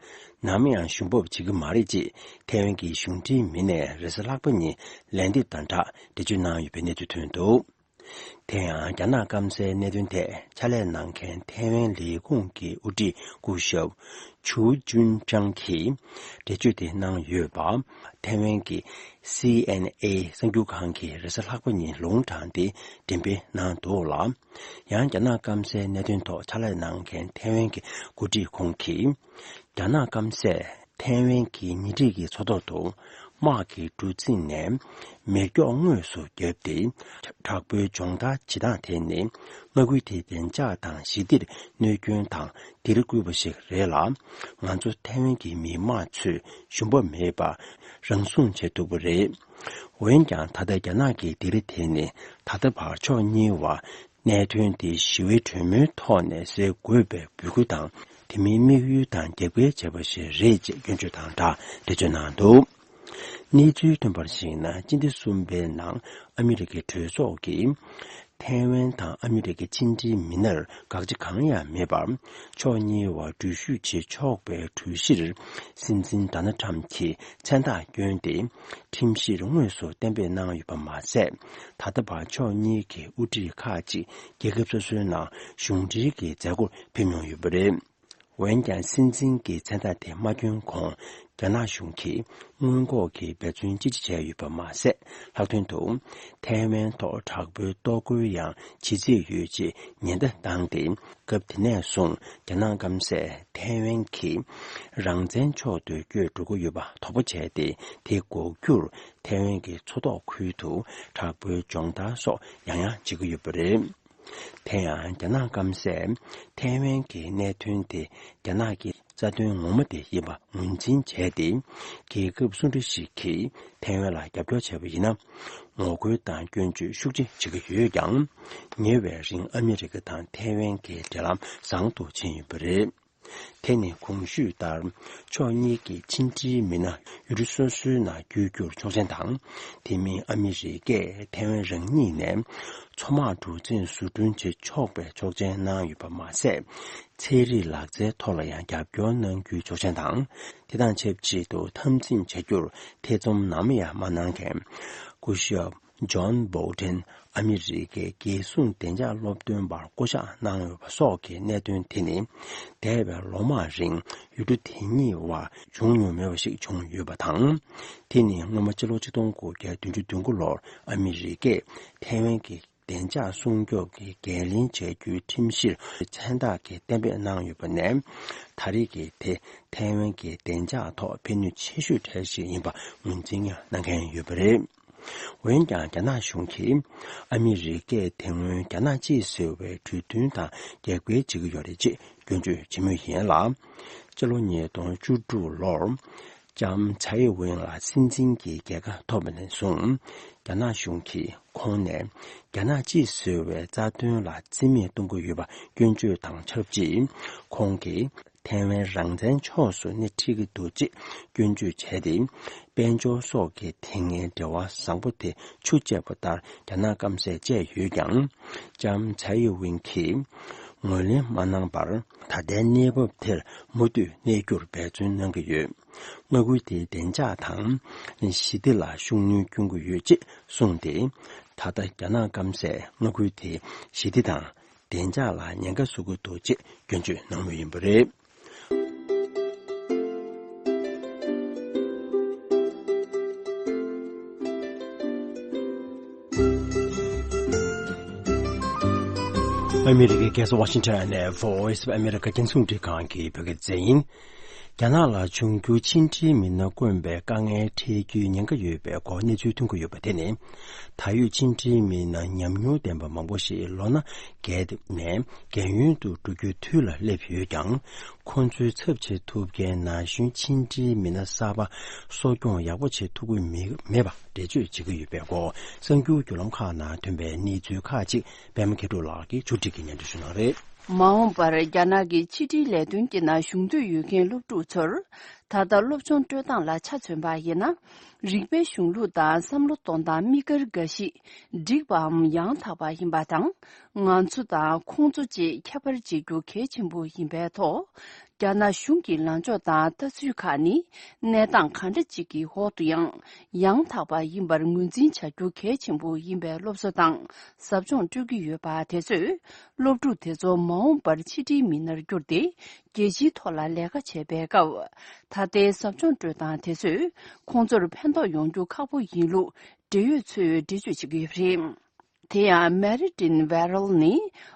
ནམ་ཡང་ཞུམ་པ་བྱེད་ཀྱི་མ་རེད་ཅེས་ཐའེ་ཝན་གྱི་གཞུང་འབྲེལ་མི་སྣས་རེས་གཟའ་ལྷག་པ་ཉིན་ལན་འདེབས་དང་སྦྲགས་འགྲེལ་བརྗོད་གནང་ཡོད་པའི་གནས་ཚུལ་ཐོན་འདུག། དེ་ཡང་རྒྱ་ནག་སྐམ་སའི་གནད་དོན་ཐད་ཕྱག་ལས་གནང་མཁན་ཐའེ་ཝན་ལས་ཁུངས་ཀྱི་དབུ་ཁྲིད་སྐུ་ཞབས་ཆུའུ་ཅུན་ཀྲང་གིས་འགྲེལ་བརྗོད་དེ་གནང་ཡོད་པ། ཐའེ་ཝན་གྱི་སི་ཨེན་ཨེ་གསར་འགྱུར་ཁང་གིས་རེས་གཟའ་ལྷག་པ་ཉིན་ལུང་དྲངས་ཏེ་འགྲེམས་སྤེལ་གནང་འདུག་ལ། ཡང་རྒྱ་ནག་སྐམ་སའི་གནད་དོན་ཐོག་ཕྱག་ལས་གནང་མཁན་ཐའེ་ཝན་གྱི་འགོ་ཁྲིད་ཁོང་གིས། རྒྱ་ནག་སྐམ་སས་ཐའེ་ཝན་གྱི་ཉེ་འཁྲིས་ཀྱི་མཚོ་ཐོག་ཏུ་དམག་གི་གྲུ་གཟིངས་ནས་མེ་སྒྱོགས་དངོས་སུ་བརྒྱབ་སྟེ། དྲག་པོའི་སྦྱོང་བརྡར་བྱེད་སྟངས་དེ་ནི་མངའ་ཁུལ་དེའི་བདེ་འཇགས་དང་ཞི་བདེར་གནོད་སྐྱོན་དང་སྡིགས་ར་བསྐུལ་བ་ཞིག་རེད་ལ། ང་ཚོ་ཐའེ་ཝན་གྱི་མི་དམངས་ཚོས་ཞུམ་པ་མེད་པར་རང་སྲུང་བྱེད་ཐུབ་པ་རེད། འོན་ཀྱང་ད་ལྟ་རྒྱ་ནག་གི་སྡིགས་ར་དེ་ནི་ད་ལྟ་བར་ཕྱོགས་གཉིས་བར་གནད་དོན་དེ་ཞི་བའི་གྲོས་མོལ་ཐོག་ནས་སེལ་དགོས་པའི་འབོད་སྐུལ་དང་། དེ་མིན་དམིགས་ཡུལ་དང་རྒྱབ་འགལ་བྱས་པ་ཞིག་རེད་ཅེས་སྐྱོན་བརྗོད་དང་སྦྲགས་འགྲེལ་བརྗོད་གནང་འདུག། གནས་ཚུལ་ཐོན་པར་གཞིགས་ན། སྤྱི་ཟླ་གསུམ་པའི་ནང་ཨ་མི་རི་ཀའི་གྲོས་ཚོགས་ཀྱིས་ཐའེ་ཝན་དང་ཨ་མི་རི་ཀའི་ཕྱི་འབྲེལ་མི་སྣར་དགག་བྱ་གང་ཡང་མེད་པར། ཕྱོགས་གཉིས་བར་འགྲུལ་བཞུད་བྱེད་ཆོག་པའི་གྲོས་གཞིར་སྲིད་འཛིན་ཌོ་ནལ་ཁྲམ་གྱིས་མཚན་རྟགས་བསྐྱོན་ཏེ། ཁྲིམས་གཞིར་དངོས་སུ་གཏན་འབེབས་གནང་ཡོད་པ་མ་ཟད། ད་ལྟ་བར་ཕྱོགས་གཉིས་ཀྱི་དབུ་ཁྲིད་ཁག་ཅིག་རྒྱལ་ཁབ་སོ་སོའི་ནང་གཞུང་འབྲེལ་གྱི་མཛད་སྒོར་ཕེབས་མྱོང་ཡོད་པ་རེད། འོན་ཀྱང་སྲིད་འཛིན་གྱི་མཚན་རྟགས་དེ་མ་བསྐྱོན་གོང་། རྒྱ་ནག་གཞུང་གིས་སྔོན་འགོག་གི་འབད་བརྩོན་ཅི་ཆེ་བྱས་ཡོད་པ་མ་ཟད། ལྷག་དོན་དུ་ཐའེ་ཝན་ཐོག་དྲག་པོའི་གཏོར་རྒོལ་ཡང་བྱེད་རྩིས་ཡོད་ཅེས་ཉེན་བརྡ་བཏང་སྟེ། སྐབས་དེ་ནས་བཟུང་རྒྱ་ནག་སྐམ་སས་ཐའེ་ཝན་གྱི་རང་བཙན་ཕྱོགས་སུ་བསྐྱོད་འགྲོ་གི་ཡོད་པ་དོགས་པ་བྱས་ཏེ། དེ་འགོག་རྒྱུར་ཐའེ་ཝན་གྱི་མཚོ་ཐོག་ཁུལ་དུ་དྲག་པོའི་སྦྱོང་བརྡར་སོགས་ཡང་ཡང་བྱེད་ཀྱི་ཡོད་པ་རེད། དེ་ཡང་རྒྱ་ནག་སྐམ་སས་ཐའེ་ཝན་གྱི་གནད་དོན་དེ་རྒྱ་ནག་གི་རྩ་དོན་ངོ་མ་དེ་ཡིན་པ་ངོས་འཛིན་བྱས་ཏེ། རྒྱལ་ཁབ་སུ་འདྲ་ཞིག་གིས་ཐའེ་ཝན་ལ་རྒྱབ་སྐྱོར་བྱས་པ་ཡིན་ན། ངོ་རྒོལ་དང་སྐྱོན་བརྗོད་ཤུགས་ཆེ་བྱེད་ཀྱི་ཡོད་ཀྱང་། ཉེ་བའི་རིང་ཨ་མི་རི་ཀ་དང་ཐའེ་ཝན་གྱི་འབྲེལ་ལམ་བཟང་དུ་ཕྱིན་ཡོད་པ་རེད། དེ་ནི་གོང་ཞུས་ལྟར། ཕྱོགས་གཉིས་ཀྱི་ཕྱི་འབྲེལ་མི་སྣ་ཡུལ་གྲུ་སོ་སོའི་ནང་བསྐྱོད་རྒྱུར་ཆོག་མཆན་དང་། དེ་མིན་ཨ་མི་རི་ཀས་ཐའེ་ཝན་རང་ཉིད་ནས་མཚོ་དམག་གྲུ་གཟིངས་བཟོ་སྐྲུན་བྱེད་ཆོག་པའི་ཆོག་མཆན་གནང་ཡོད་པ་མ་ཟད། ཚན་རིག་ལག་རྩལ་ཐོག་ལ་ཡང་རྒྱབ་སྐྱོར་གནང་རྒྱུའི་ཆོག་མཆན་དང་། དེ་དང་ཆབས་ཅིག་ཏུ་འཐབ་འཛིང་བྱ་རྒྱུར་ཐེ་ཚོམ་ནམ་ཡང་མ་གནང་མཁན་སྐུ་ཞབས་ཇོན་བོལ་ཏན། ཨ་མི་རི་ཀའི་རྒྱལ་སྲུང་བདེ་འཇགས་སློབ་སྟོན་པར་བསྐོ་གཞག་གནང་ཡོད་པ་སོགས་ཀྱི་གནད་དོན་དེ་ནི། འདས་པའི་ལོ་མང་རིང་ཡུལ་གྲུ་དེ་གཉིས་དབར་བྱུང་མྱོང་མེད་པ་ཞིག་བྱུང་ཡོད་པ་དང་། དེ་ནི་སྔོན་མ་ཕྱི་ལོ་ཆིག་སྟོང་དགུ་བརྒྱ་བདུན་ཅུ་དོན་དགུ་ལོར་ཨ་མི་རི་ཀས་ཐའེ་ཝན་གྱི་བདེ་འཇགས་སྲུང་སྐྱོབ་ཀྱི་འགན་ལེན་བྱ་རྒྱུའི་ཁྲིམས་གཞིར་མཚན་རྟགས་ཀྱི་གཏན་འབེབས་གནང་ཡོད་པ་ནས། ད་རེས་ཀྱི་དེ་ཐའེ་ཝན་གྱི་བདེ་འཇགས་ཐོག་ཕན་ནུས་ཆེ་ཤོས་གྲས་ཤིག་ཡིན་པ་ངོས་འཛིན་ཡང་གནང་མཁན་ཡོད་པ་རེད། འོན་ཀྱང་རྒྱ་ནག་གཞུང་གིས་ཨ་མི་རི་ཀས་དེ་སྔོན་རྒྱ་ནག་གཅིག་ཟེར་བའི་གྲོས་མཐུན་དང་རྒྱབ་འགལ་བྱེད་ཀྱི་ཡོད་རེད་ཅེས་སྐྱོན་བརྗོད་བྱེད་མུས་ཡིན་ལ། སྤྱི་ལོ་ཉིས་སྟོང་བཅུ་དྲུག་ལོར་ལྕམ་ཚའེ་ཝེན་ལ་སྲིད་འཛིན་གྱི་རྒྱལ་ཁ་ཐོབ་པ་ནས་བཟུང་། རྒྱ་ནག་གཞུང་གིས་ཁོང་ནས་རྒྱ་ནག་གཅིག་ཟེར་བའི་རྩ་དོན་ལ་རྩིས་མེད་གཏོང་གི་ཡོད་པ་སྐྱོན་བརྗོད་དང་ཆབས་ཅིག་ཁོང་གིས། ཐའེ་ཝན་རང་བཙན་ཕྱོགས་སུ་སྣེ་ཁྲིད་ཀྱི་འདུག་ཅེས་སྐྱོན་བརྗོད་བྱས་ཏེ། དཔལ་འབྱོར་སོགས་ཀྱི་དེ་སྔའི་འབྲེལ་བ་བཟང་པོ་དེ་ཆུ་བཅད་པ་ལྟར་རྒྱ་ནག་སྐམ་སས་བཅད་ཡོད་ཀྱང་། ལྕམ་ཚའེ་ཝེན་གྱིས་ངོས་ལེན་མ་གནང་བར། ད་ལྟའི་གནས་བབ་དེར་མུ་མཐུད་གནས་རྒྱུར་འབད་བརྩོན་གནང་གི་ཡོད། མངའ་ཁུལ་དེའི་བདེ་འཇགས་དང་ཞི་བདེ་ལ་ཤུགས་སྣོན་སྐྱོན་གྱི་ཡོད་ཅེས་གསུངས་ཏེ། ད་ལྟ་རྒྱ་ནག་སྐམ་སས་མངའ་ཁུལ་དེའི་ཞི་བདེ་དང་། བདེ་འཇགས་ལ་ཉེན་ཁ་བཟོ་གི་འདུག་ཅེས་སྐྱོན་བརྗོད་གནང་མུས་ཡིན་པ་རེད། ཨ་མི་རི་ཀའི་རྒྱལ་ས་ཝ་ཤིང་ཊོན་ནས་Voice of America རྒྱང་སྲིང་རླུང་འཕྲིན་ཁང་གི་བོད་སྐད་སྡེ་ཚན་ཡིན། རྒྱ་ནག་ལ་འབྱུང་འགྱུར་ཕྱི་འབྲེལ་མི་སྣ་དཀོན་པའི་དཀའ་ངལ་འཕྲད་རྒྱུའི་ཉེན་ཁ་ཡོད་པའི་སྐོར་གནས་ཚུལ་ཐོན་གྱི་ཡོད་པ་དེ་ནི། ད་ཡོད་ཕྱི་འབྲེལ་མི་སྣ་ཉམས་མྱོང་ལྡན་པ་མང་པོ་ཞིག་ལོ་ན་རྒས་ནས་རྒས་ཡོལ་དུ་འགྲོ་རྒྱུའི་དུས་ལ་སླེབས་ཡོད་ཀྱང་། ཁོང་ཚོའི་ཚབ་བྱེད་ཐུབ་མཁན་ན་གཞོན་ཕྱི་འབྲེལ་མི་སྣ་གསར་པ་གསོ་སྐྱོང་ཡག་པོ་བྱེད་ཐུབ་ཀྱི་མི་མེད་པ་འགྲེལ་བརྗོད་བྱེད་ཀྱི་ཡོད་པའི་སྐོར། གསར་འགྱུར་བརྒྱུད་ལམ་ཁག་ནང་ཐོན་པའི་གནས་ཚུལ་ཁག་ཅིག་པད་མ་མཁས་གྲུབ་ལགས་ཀྱིས་ཕྱོགས་སྒྲིག་གིས་སྙན་སྒྲོན་ཞུ་གནང་རེད། མ་འོངས་པར་རྒྱ་ནག་གི་ཕྱི་འབྲེལ་ལས་དོན་གྱི་ནང་ཞུགས་འདོད་ཡོད་མཁན་སློབ་ཕྲུག་ཚོར། ད་ལྟ་སློབ་སྦྱོང་སྤྲོད་སྟངས་ལ་ཆ་མཚོན་པ་ཡིན་ན། རིག་པའི་གཞུང་ལུགས་དང་བསམ་བློ་གཏོང་སྟངས་དམིགས་བཀར་འགའ་ཞིག་འགྲིག་པའམ་ཡང་དག་པ་ཡིན་པ་དང་། ང་ཚོ་དང་ཁོང་ཚོ་བཅས་ཁྱད་པར་འབྱེད་རྒྱུ་གལ་ཆེན་པོ་ཡིན་པའི་ཐོག་རྒྱ་ནག་གཞུང་གི་ལངས་ཕྱོགས་དང་ལྟ་ཚུལ་ཁག་ནི། གནས་སྟངས་གང་འདྲ་ཅིག་གི་འོག་ཏུ་ཡང་། ཡང་དག་པ་ཡིན་པར་ངོས་འཛིན་བྱ་རྒྱུ་གལ་ཆེན་པོ་ཡིན་པའི་སློབ་གསོ་དང་ཟབ་སྦྱོང་སྤྲོད་ཀྱི་ཡོད་པ་དེ་ཚོས། སློབ་ཕྲུག་དེ་ཚོ་མ་འོངས་པར་ཕྱི་འབྲེལ་མི་སྣར་གྱུར་ཏེ། རྒྱལ་སྤྱིའི་ཐོག་ལ་ལས་ཀ་བྱེད་པའི་སྐབས། ད་ལྟའི་ཟབ་སྦྱོང་སྤྲོད་སྟངས་དེ་ཚོས། ཁོང་ཚོར་ཕན་ཐོགས་ཡོང་རྒྱུ་ཁག་པོ་ཡིན་ལུགས། འབྲེལ་ཡོད་ཚོས་འགྲེལ་བརྗོད་བྱེད་ཀྱི་ཡོད་པ་རེད། དེ་ཡང་མེ་རི་ཏིན་ཝེ་རལ་ནི།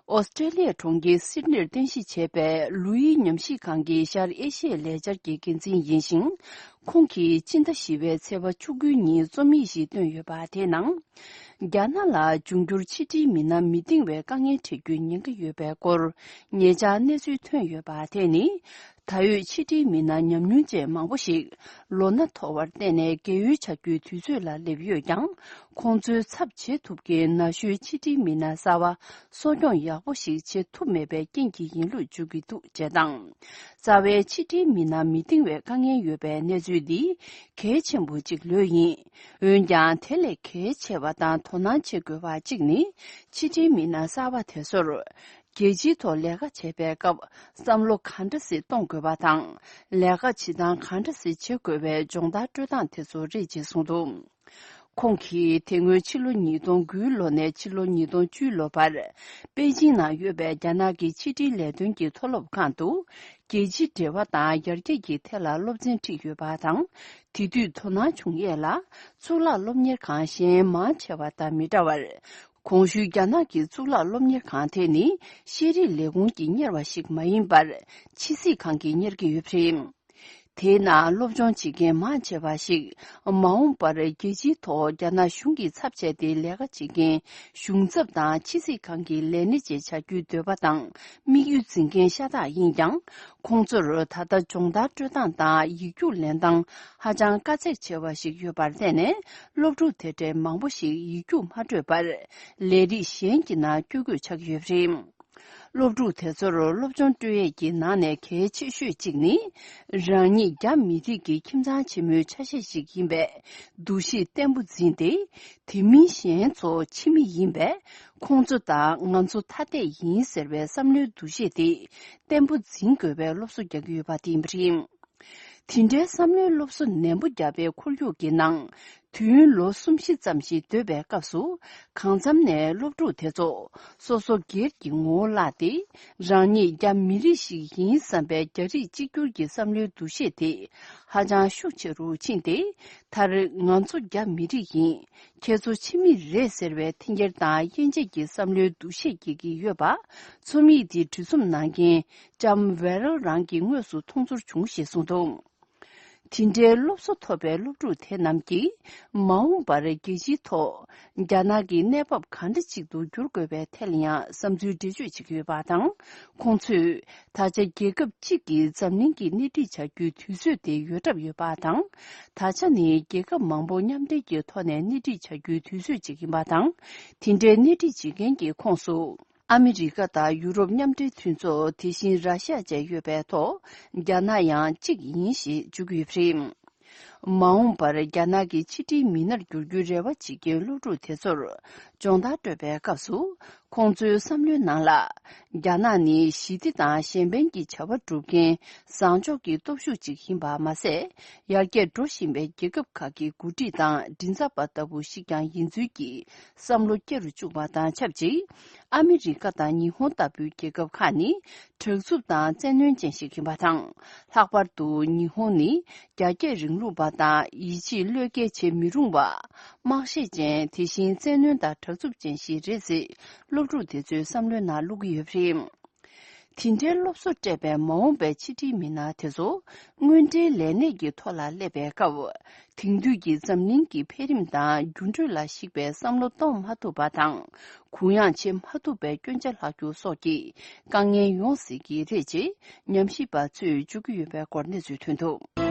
ཨོ་སི་ཀྲེ་ལི་ཡའི་གྲོང་ཁྱེར་སིད་ནིར་རྟེན་གཞི་བྱས་པའི་ལུའི་ཉམས་ཞིབ་ཁང་གི་ཤར་ཨེ་ཤི་ཡའི་ལས་འཆར་གྱི་འགན་འཛིན་ཡིན་ཞིང་། ཁོང་གིས་སྤྱི་ཟླ་བཞི་པའི་ཚེས་པ་བཅུ་དགུ་ཉིན་རྩོམ་ཡིག་ཞིག་བཏོན་ཡོད་པ་དེའི་ནང་། རྒྱ་ནག་ལ་འབྱུང་འགྱུར་ཕྱི་འབྲེལ་མི་སྣ་མི་འདང་བའི་དཀའ་ངལ་འཕྲད་རྒྱུའི་ཉེན་ཁ་ཡོད་པའི་སྐོར། ཉེ་ཆར་གནས་ཚུལ་ཐོན་ཡོད་པ་དེ་ནི། ད་ཡོད་ཕྱི་འབྲེལ་མི་སྣ་ཉམས་མྱོང་ཅན་མང་པོ་ཞིག་ལོ་ན་མཐོ་བར་བརྟེན་ནས་རྒས་ཡོལ་ཆགས་རྒྱུའི་དུས་ཚོད་ལ་སླེབས་ཡོད་ཀྱང་། ཁོང་ཚོའི་ཚབ་བྱེད་ཐུབ་མཁན་ན་གཞོན་ཕྱི་འབྲེལ་མི་སྣ་གསར་པ་གསོ་སྐྱོང་ཡག་པོ་ཞིག་བྱེད་ཐུབ་མེད་པའི་རྐྱེན་གྱིས་ཡིན་ལུགས་བརྗོད་ཀྱི་འདུག་ཅེས་དང་། རྩ་བའི་ཕྱི་འབྲེལ་མི་སྣ་མི་འདང་བའི་དཀའ་ངལ་ཡོད་པའི་གནས་ཚུལ་འདི་གལ་ཆེན་པོ་གཅིག་ལོས་ཡིན། འོན་ཀྱང་དེ་ལས་གལ་ཆེ་བ་དང་དོ་སྣང་བྱེད་དགོས་པ་གཅིག་ནི། ཕྱི་འབྲེལ་མི་སྣ་གསར་པ་དེ་ཚོར། རྒྱལ་སྤྱིའི་ཐོག་ལས་ཀ་བྱེད་པའི་སྐབས་བསམ་བློ་ག་འདྲ་ཞིག་གཏོང་དགོས་པ་དང་། ལས་ཀ་བྱེད་སྟངས་ག་འདྲ་ཞིག་བྱེད་དགོས་པའི་སྦྱོང་བརྡར་སྤྲོད་སྟངས་དེ་ཚོ་རེད་ཅེས་གསུངས་འདུག། ཁོང་གིས་དེ་སྔོན་ཕྱི་ལོ་ཉིས་སྟོང་དགུའི་ལོ་ནས་ཕྱི་ལོ་ཉིས་སྟོང་བཅུའི་ལོ་བར། པེ་ཅིང་ནང་ཡོད་པའི་རྒྱ་ནག་གི་ཕྱི་འབྲེལ་ལས་དོན་གྱི་མཐོ་སློབ་ཁང་དུ། རྒྱལ་སྤྱིའི་འབྲེལ་བ་དང་ཡར་རྒྱས་ཀྱི་ཐད་ལ་སློབ་ཚན་ཁྲིད་ཡོད་པ་དང་། དེ་དུས་དོ་སྣང་བྱུང་ཡས་ལ་གཙུག་ལག་སློབ་གཉེར་ཁང་གཞན་མང་ཆེ་བ་དང་མི་འདྲ་བར། གོང་ཞུས་རྒྱ་ནག་གི་གཙུག་ལག་སློབ་གཉེར་ཁང་དེ་ནི་ཤེས་རིག་ལས་ཁུངས་ཀྱིས་གཉེར་བ་ཞིག་མ་ཡིན་པར། ཕྱི་སྲིད་ཁང་གིས་གཉེར་གྱི་ཡོད་པ་རེད། དེའི་ནང་སློབ་སྦྱོང་བྱེད་མཁན་མང་ཆེ་བ་ཞིག་མ་འོངས་པར་རྒྱལ་སྤྱིའི་ཐོག་རྒྱ་ནག་གཞུང་གི་ཚབ་བྱས་ཏེ་ལས་ཀ་བྱེད་མཁན་གཞུང་ཚབ་དང་ཕྱི་སྲིད་ཁང་གི་ལས་སྣེ་བཅས་བྱ་རྒྱུའི་འདོད་པ་དང་དམིགས་ཡུལ་འཛིན་མཁན་ཤ་སྟག་ཡིན་ཀྱང་། ཁོང་ཚོར་ད་ལྟ་སྦྱོང་བརྡར་སྤྲོད་སྟངས་དང་ཡིག་རྒྱུགས་ལེན་སྟངས་ཧ་ཅང་དཀའ་ཚེགས་ཆེ་བ་ཞིག་ཡོད་པར་བརྟེན་ནས། སློབ་ཕྲུག་དེ་འདྲའི་མང་པོ་ཞིག་ཡིག་རྒྱུགས་མ་སྤྲོད་པར། ལས་རིགས་གཞན་གྱི་ནང་བསྐྱོད་དགོས་ཆགས་ཀྱི་ཡོད་པ་རེད། སློབ་ཕྲུག་དེ་ཚོར་སློབ་སྦྱོང་སྤྲོད་ཡས་ཀྱི་ནང་ནས་གལ་ཆེ་ཤོས་གཅིག་ནི། རང་ཉིད་རྒྱ་མི་རིགས་ཀྱི་ཁྱིམ་ཚང་ཆེན་མོའི་ཆ་ཤས་ཤིག་ཡིན་པའི་འདུ་ཤེས་བརྟན་པོ་འཛིན་ཏེ། དེ་མིན་གཞན་ཚོ་ཕྱི་མི་ཡིན་པས། ཁོང་ཚོ་དང་ང་ཚོ་ཐ་དད་ཡིན་ཟེར་བའི་བསམ་བློའི་འདུ་ཤེས་དེ་བརྟན་པོ་འཛིན་དགོས་པའི་སློབ་གསོ་རྒྱག་གི་ཡོད་པ་དེ་ཡིན་པ་རེད། དེ་འདྲའི་བསམ་བློའི་སློབ་གསོ་ནན་པོ་བརྒྱབ་པའི་ཁོར་ཡུག་གི་ནང་། དུས་ཡུན་ལོ་གསུམ་བཞི་ཙམ་ཞིག་སྡོད་པའི་སྐབས་སུ། གང་འཚམ་ནས་སློབ་ཕྲུག་དེ་ཚོ་སོ་སོ་སྒེར་གྱི་ངོ་བོ་བརླགས་ཏེ། རང་ཉིད་རྒྱ་མི་རིགས་ཤིག་ཡིན་བསམ་པའི་རྒྱ་རིགས་གཅིག་གྱུར་གྱི་བསམ་བློའི་འདུ་ཤེས་དེ་ཧ་ཅང་ཤུགས་ཆེ་རུ་ཕྱིན་ཏེ། མཐར་ང་ཚོ་རྒྱ་མི་རིགས་ཡིན། ཁྱེད་ཚོ་ཕྱི་མི་རེད་ཟེར་བའི་འཐེན་འཁྱེར་དང་དབྱེ་འབྱེད་ཀྱི་བསམ་བློའི་འདུ་ཤེས་སྐྱེ་གི་ཡོད་པ། རྩོམ་ཡིག་འདི་གྲོས་འཛུགས་གནང་མཁན་ལྕམ་ཝེ་རལ་རང་གིས་དངོས་སུ་མཐོང་ཚོར་བྱུང་ཞེས་གསུངས་འདུག་དེ་འདྲའི་སློབ་གསོ་ཐོབ་པའི་སློབ་ཕྲུག་དེ་རྣམས་ཀྱིས་མ་འོངས་པར་རྒྱལ་སྤྱིའི་ཐོག་རྒྱ་ནག་གི་གནས་བབ་གང་འདྲ་ཅིག་ཏུ་འགྱུར་དགོས་པའི་ཐད་ལ་ཡང་བསམ་ཚུལ་འགྲེལ་བརྗོད་བྱེད་ཀྱི་ཡོད་པ་དང་། ཁོང་ཚོས་ད་ཆ་རྒྱལ་ཁབ་གཅིག་གིས་འཛམ་གླིང་གི་སྣེ་ཁྲིད་བྱ་རྒྱུའི་དུས་ཚོད་དེ་ཡོལ་གྲབས་ཡོད་པ་དང་། ད་ཆ་ནི་རྒྱལ་ཁབ་མང་པོ་མཉམ་འབྲེལ་གྱི་ཐོག་ནས་སྣེ་ཁྲིད་བྱ་རྒྱུའི་དུས་ཚོད་ཅིག་ཡིན་པ་དང་། དེ་འདྲའི་སྣེ་ཁྲིད་བྱེད་མཁན་གྱི་ཁོངས་སུ། ཨ་མི་རི་ཀ་དང་ཡུ་རོབ་མཉམ་འབྲེལ་མཐུན་ཚོགས། དེ་བཞིན་ར་ཤ་བཅས་ཡོད་པའི་ཐོག་རྒྱ་ནག་ཡང་གཅིག་ཡིན་ཞེས་བརྗོད་ཀྱི་ཡོད་པ་རེད། མ་འོངས་པར་རྒྱ་ནག་གི་ཕྱི་དྲིལ་མི་སྣར་འགྱུར་རྒྱུའི་རེ་བ་བྱེད་མཁན་སློབ་ཕྲུག་དེ་ཚོར་སྦྱོང་བརྡར་སྤྲོད་པའི་སྐབས་སུ། ཁོང་ཚོའི་བསམ་བློའི་ནང་ལ། རྒྱ་ནག་ནི་ཞི་བདེ་དང་གཞན་ཕན་གྱི་བྱ་བ་སྒྲུབ་མཁན་བཟང་ཕྱོགས་ཀྱི་སྟོབས་ཤུགས་ཅིག་ཡིན་པ་མ་ཟད། ཡར་རྒྱས་འགྲོ་བཞིན་པའི་རྒྱལ་ཁབ་ཁག་གི་འགོ་ཁྲིད་དང་མགྲིན་ཚབ་པ་ལྟ་བུ་ཞིག་ཀྱང་ཡིན་ཚུལ་གྱི་བསམ་བློ་སྐྱེ་རུ་བཅུག་པ་དང་ཆབས་ཅིག་ཨ་མི་རི་ཀ་དང་ཉི་ཧོང་ལྟ་བུའི་རྒྱལ་ཁབ་ཁག་ནི་དྲག་རྩུབ་དང་བཙན་གནོན་ཅན་ཞིག་ཡིན་པ་དང་། ལྷག་པར་དུ་ཉི་ཧོང་ནི་རྒྱ་སྐྱེད་རིང་ལུགས་པ་དང་ཡིད་ཆེས་བློས་འགེལ་བྱེད་མི་རུང་བ། དམག་ཤེད་ཅན། དེ་བཞིན་བཙན་གནོན་དང་དྲག་རྩུབ་ཅན་ཞིག་རེད་ཅེས་སློབ་ཕྲུག་དེ་ཚོའི་བསམ་བློའི་ནང་བླུག་གི་ཡོད་པ་རེད། དེ་འདྲའི་སློབ་གསོ་སྤྲད་པའི་མ་འོངས་པའི་ཕྱི་དྲིལ་མི་སྣ་དེ་ཚོ་དངོས་འབྲེལ་ལས་གནས་ཀྱི་ཐོག་ལ་སླེབས་པའི་སྐབས། དེང་དུས་ཀྱི་འཛམ་གླིང་གི་འཕེལ་རིམ་དང་འགྱུར་འགྲོས་ལ་གཞིགས་པའི་བསམ་བློ་གཏོང་མ་ཐུབ་པ་དང་། གུ་ཡངས་བྱེད་མ་ཐུབ་པའི་སྐྱོན་ཆ་ལྷག་རྒྱུ་སོགས་ཀྱི་དཀའ་ངལ་ཡོང་སྲིད་ཀྱི་རེད་ཅེས་ཉམས་ཞིབ་པ་ཚོས་བརྗོད་ཀྱི་ཡོད་པའི་སྐོར་གནས་ཚུལ་ཐོན་འདུག་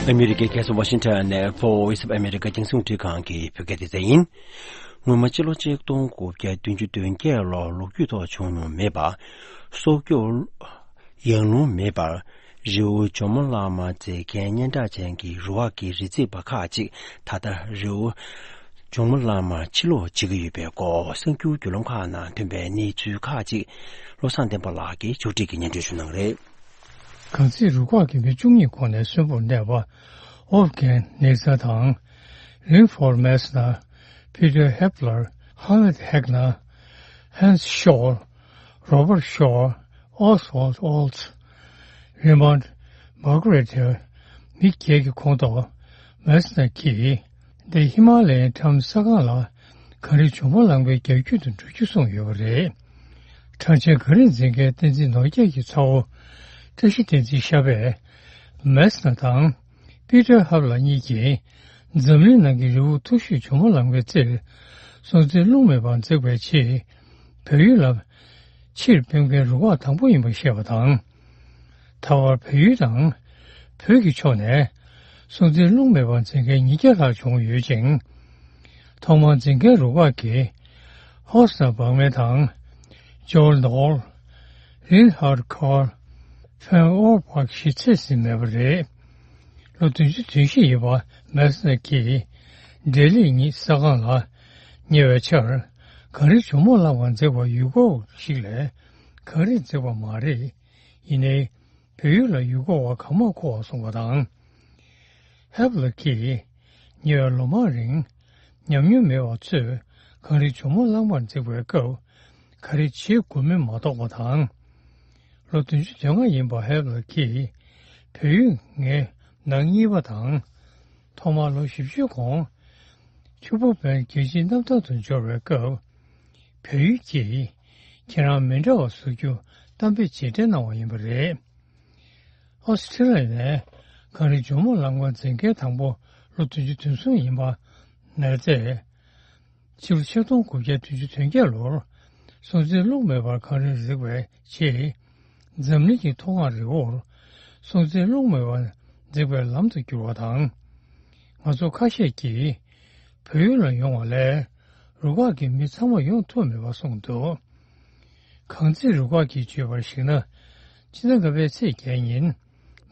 ཨ་མི་རི་ཀའི་རྒྱལ་ས་ཝ་ཤིང་ཊོན་ནས་Voice of America རྒྱང་སྲིང་རླུང་འཕྲིན་ཁང་གི་བོད་སྐད་སྡེ་ཚན་ཡིན། སྔོན་མ་སྤྱི་ལོ་ཆིག་སྟོང་དགུ་བརྒྱ་བདུན་ཅུ་དོན་བརྒྱད་ལོར་ལོ་རྒྱུས་ཐོག་བྱུང་མྱོང་མེད་པ། སྲོག་སྐྱོབ་ཡང་ལུང་མེད་པར་རི་བོ་ཇོ་མོ་གླང་མ་འཛེག་མཁན་སྙན་གྲགས་ཅན་གྱི་རུ་ཁག་གི་རི་འཛེག་པ་ཁག་ཅིག་ད་ལྟ་རི་བོ་ཇོ་མོ་གླང་མར་ཕྱིར་ལོག་བྱེད་ཀྱི་ཡོད་པའི་སྐོར་གསར་འགྱུར་བརྒྱུད་ལམ་ཁག་ནང་ཐོན་པའི་གནས་ཚུལ་ཁག་ཅིག་བློ་བཟང་བསྟན་པ་ལགས་ཀྱིས་ཕྱོགས་སྒྲིག་གིས་སྙན་སྒྲོན་ཞུ་གནང་གི་རེད། གངས་འཛིན་རུ་ཁག་གི་མི་བཅུ་གཉིས་ཁོངས་ནས་གསོན་པོར་གནས་པ་ཨོབ་གྷན་ནེ་ཚར་དང་། རིན་ཧྥོར་མེ་སི་ནར། པི་ཏར་ཧེབ་ལར། ཧ་ལེད་ཧེག་ནར། ཧན་སི་ཤོར། རོ་བར་ཤོར། ཨོ་སི་ཝལ་ཨོལ་ཚ། རི་མོན་མར་གྷ་རེ་ཏེར། མི་བརྒྱད་ཀྱི་ཁོངས་གཏོགས་མེ་སི་ནར་གྱིས། འདི་ཧི་མ་ལ་ཡའི་ཁྲམ་ས་སྒང་ལ་གངས་རི་ཇོ་མོ་གླང་པོའི་རྒྱ་ཁྱོན་དུ་འགྲོ་རྒྱུ་གསུངས་ཡོད་པ་རེད། ཁྲང་ཆེན་གངས་རི་འཛིན་མཁན་བསྟན་འཛིན་ནོར་རྒྱས་ཀྱི་ཚ་བོ་བཀྲ་ཤིས་བསྟན་འཛིན་ཤར་པས་མེ་སི་ནར་དང་པི་ཏར་ཧེབ་ལར་གཉིས་ཀྱིས་འཛམ་གླིང་ནང་གི་རི་བོ་མཐོ་ཤོས་ཇོ་མོ་གླང་པོའི་རྩེར་སྲོག་འཛིན་རླུང་མེད་པར་འཛེགས་པའི་ཆེད་བལ་ཡུལ་ལ་ཕྱིར་ཕེབས་མཁན་རུ་ཁག་དང་པོ་ཡིན་པ་བཤད་པ་དང་། ད་བར་བལ་ཡུལ་དང་བོད་ཀྱི་ཕྱོགས་ནས་སྲོག་འཛིན་རླུང་མེད་པར་འཛེགས་མཁན་ཉིས་བརྒྱ་ལྷག་བྱུང་ཡོད་ཅིང་། ཐོག་མར་འཛིན་མཁན་རུ་ཁག་གིས་ཧོ་སི་ནར་བག་མེ་དང་། ཇོར་ནོར། རིན་ཧར་ཁར། ཕན་ཨོར་བག་ཞེས་ཚད་ཟིན་མེད་པ་རེད། ལོ་བདུན་ཅུ་དོན་བཞི་ཡིན་པ་མེ་སི་ནར་གྱིས་ལྡི་ལི་ཉིད་ས་སྒང་ལ་ཉེ་བའི་ཆར་གངས་རི་ཇོ་མོ་གླང་མར་འཛེགས་པར་ཡུལ་སྐོར་བ་ཞིག་ལས་གངས་རི་འཛེགས་པ་མ་རེད། ཡིན་ནའི་བལ་ཡུལ་ལ་ཡུལ་སྐོར་བ་གང་མང་འཁོར་བར་སོང་བ་དང་། ཧེབ་ལར་གྱིས་ ཉེ་བའི་ལོ་མང་རིང་ཉམས་མྱོང་མེད་པ་ཚོས་གངས་རིའི་ཇོ་མོ་གླང་མར་འཛེགས་པའི་སྐབས་ག་རེ་བྱེད་དགོས་མིན་མ་རྟོགས་པ་དང་། ལོ་བདུན་ཅུ་དོན་ལྔ་ཡིན་པ་ཧེབ་ལ་གིས་བལ་ཡུལ་ངའི་ནང་གཉིས་པ་དང་། ཐོག་མར་ལོ་བཞི་བཅུའི་གོང་ཆུ་བོ་བན་རྒྱལ་སྤྱིའི་གནམ་ཐང་དུ་འབྱོར་བའི་སྐབས། བལ་ཡུལ་གྱིས་ཁྱེད་རང་མི་འདྲ་བ་བཟོ་རྒྱུ་གཏམ་དཔེ་རྗེས་དྲན་གནང་བ་ཡིན་པ་རེད། ཨོ་སི་ཁྲི་ལི་ཡ་ནས་གངས་རིའི་ཇོ་མོ་གླང་མར་འཛེགས་མཁན་དང་པོ་ལོ་བདུན་ཅུ་དོན་གསུམ་ཡིན་པ་ནས་བཙལ། ཕྱི་ལོ་ཆིག་སྟོང་དགུ་བརྒྱ་བདུན་ཅུ་དོན་བརྒྱད་ལོར་སྲོང་བཙན་སློབ་མ་མེད་པར་གངས་རིར་འཛེགས་པའི་རྗེས། འཛམ་གླིང་གི་མཐོ་སྒང་རི་བོར་སྲོང་བཙན་སློབ་མ་མེད་པར་འཛེགས་པའི་ལམ་དུ་གྱུར་བ་དང་། ང་ཚོ་ཁ་ཤས་ཀྱིས་བལ་ཡུལ་ལ་ཡོང་བ་ལས་རུ་ཁག་གི་མི་ཚང་མ་ཡོང་ཐུབ་མེད་པ་གསུངས་འདུག་གངས་འཛིན་རུ་ཁག་གིས་བརྗོད་པར་གཞིགས་ན། སྤྱི་ཟླ་ལྔ་པའི་ཚེས་བརྒྱད་ཉིན་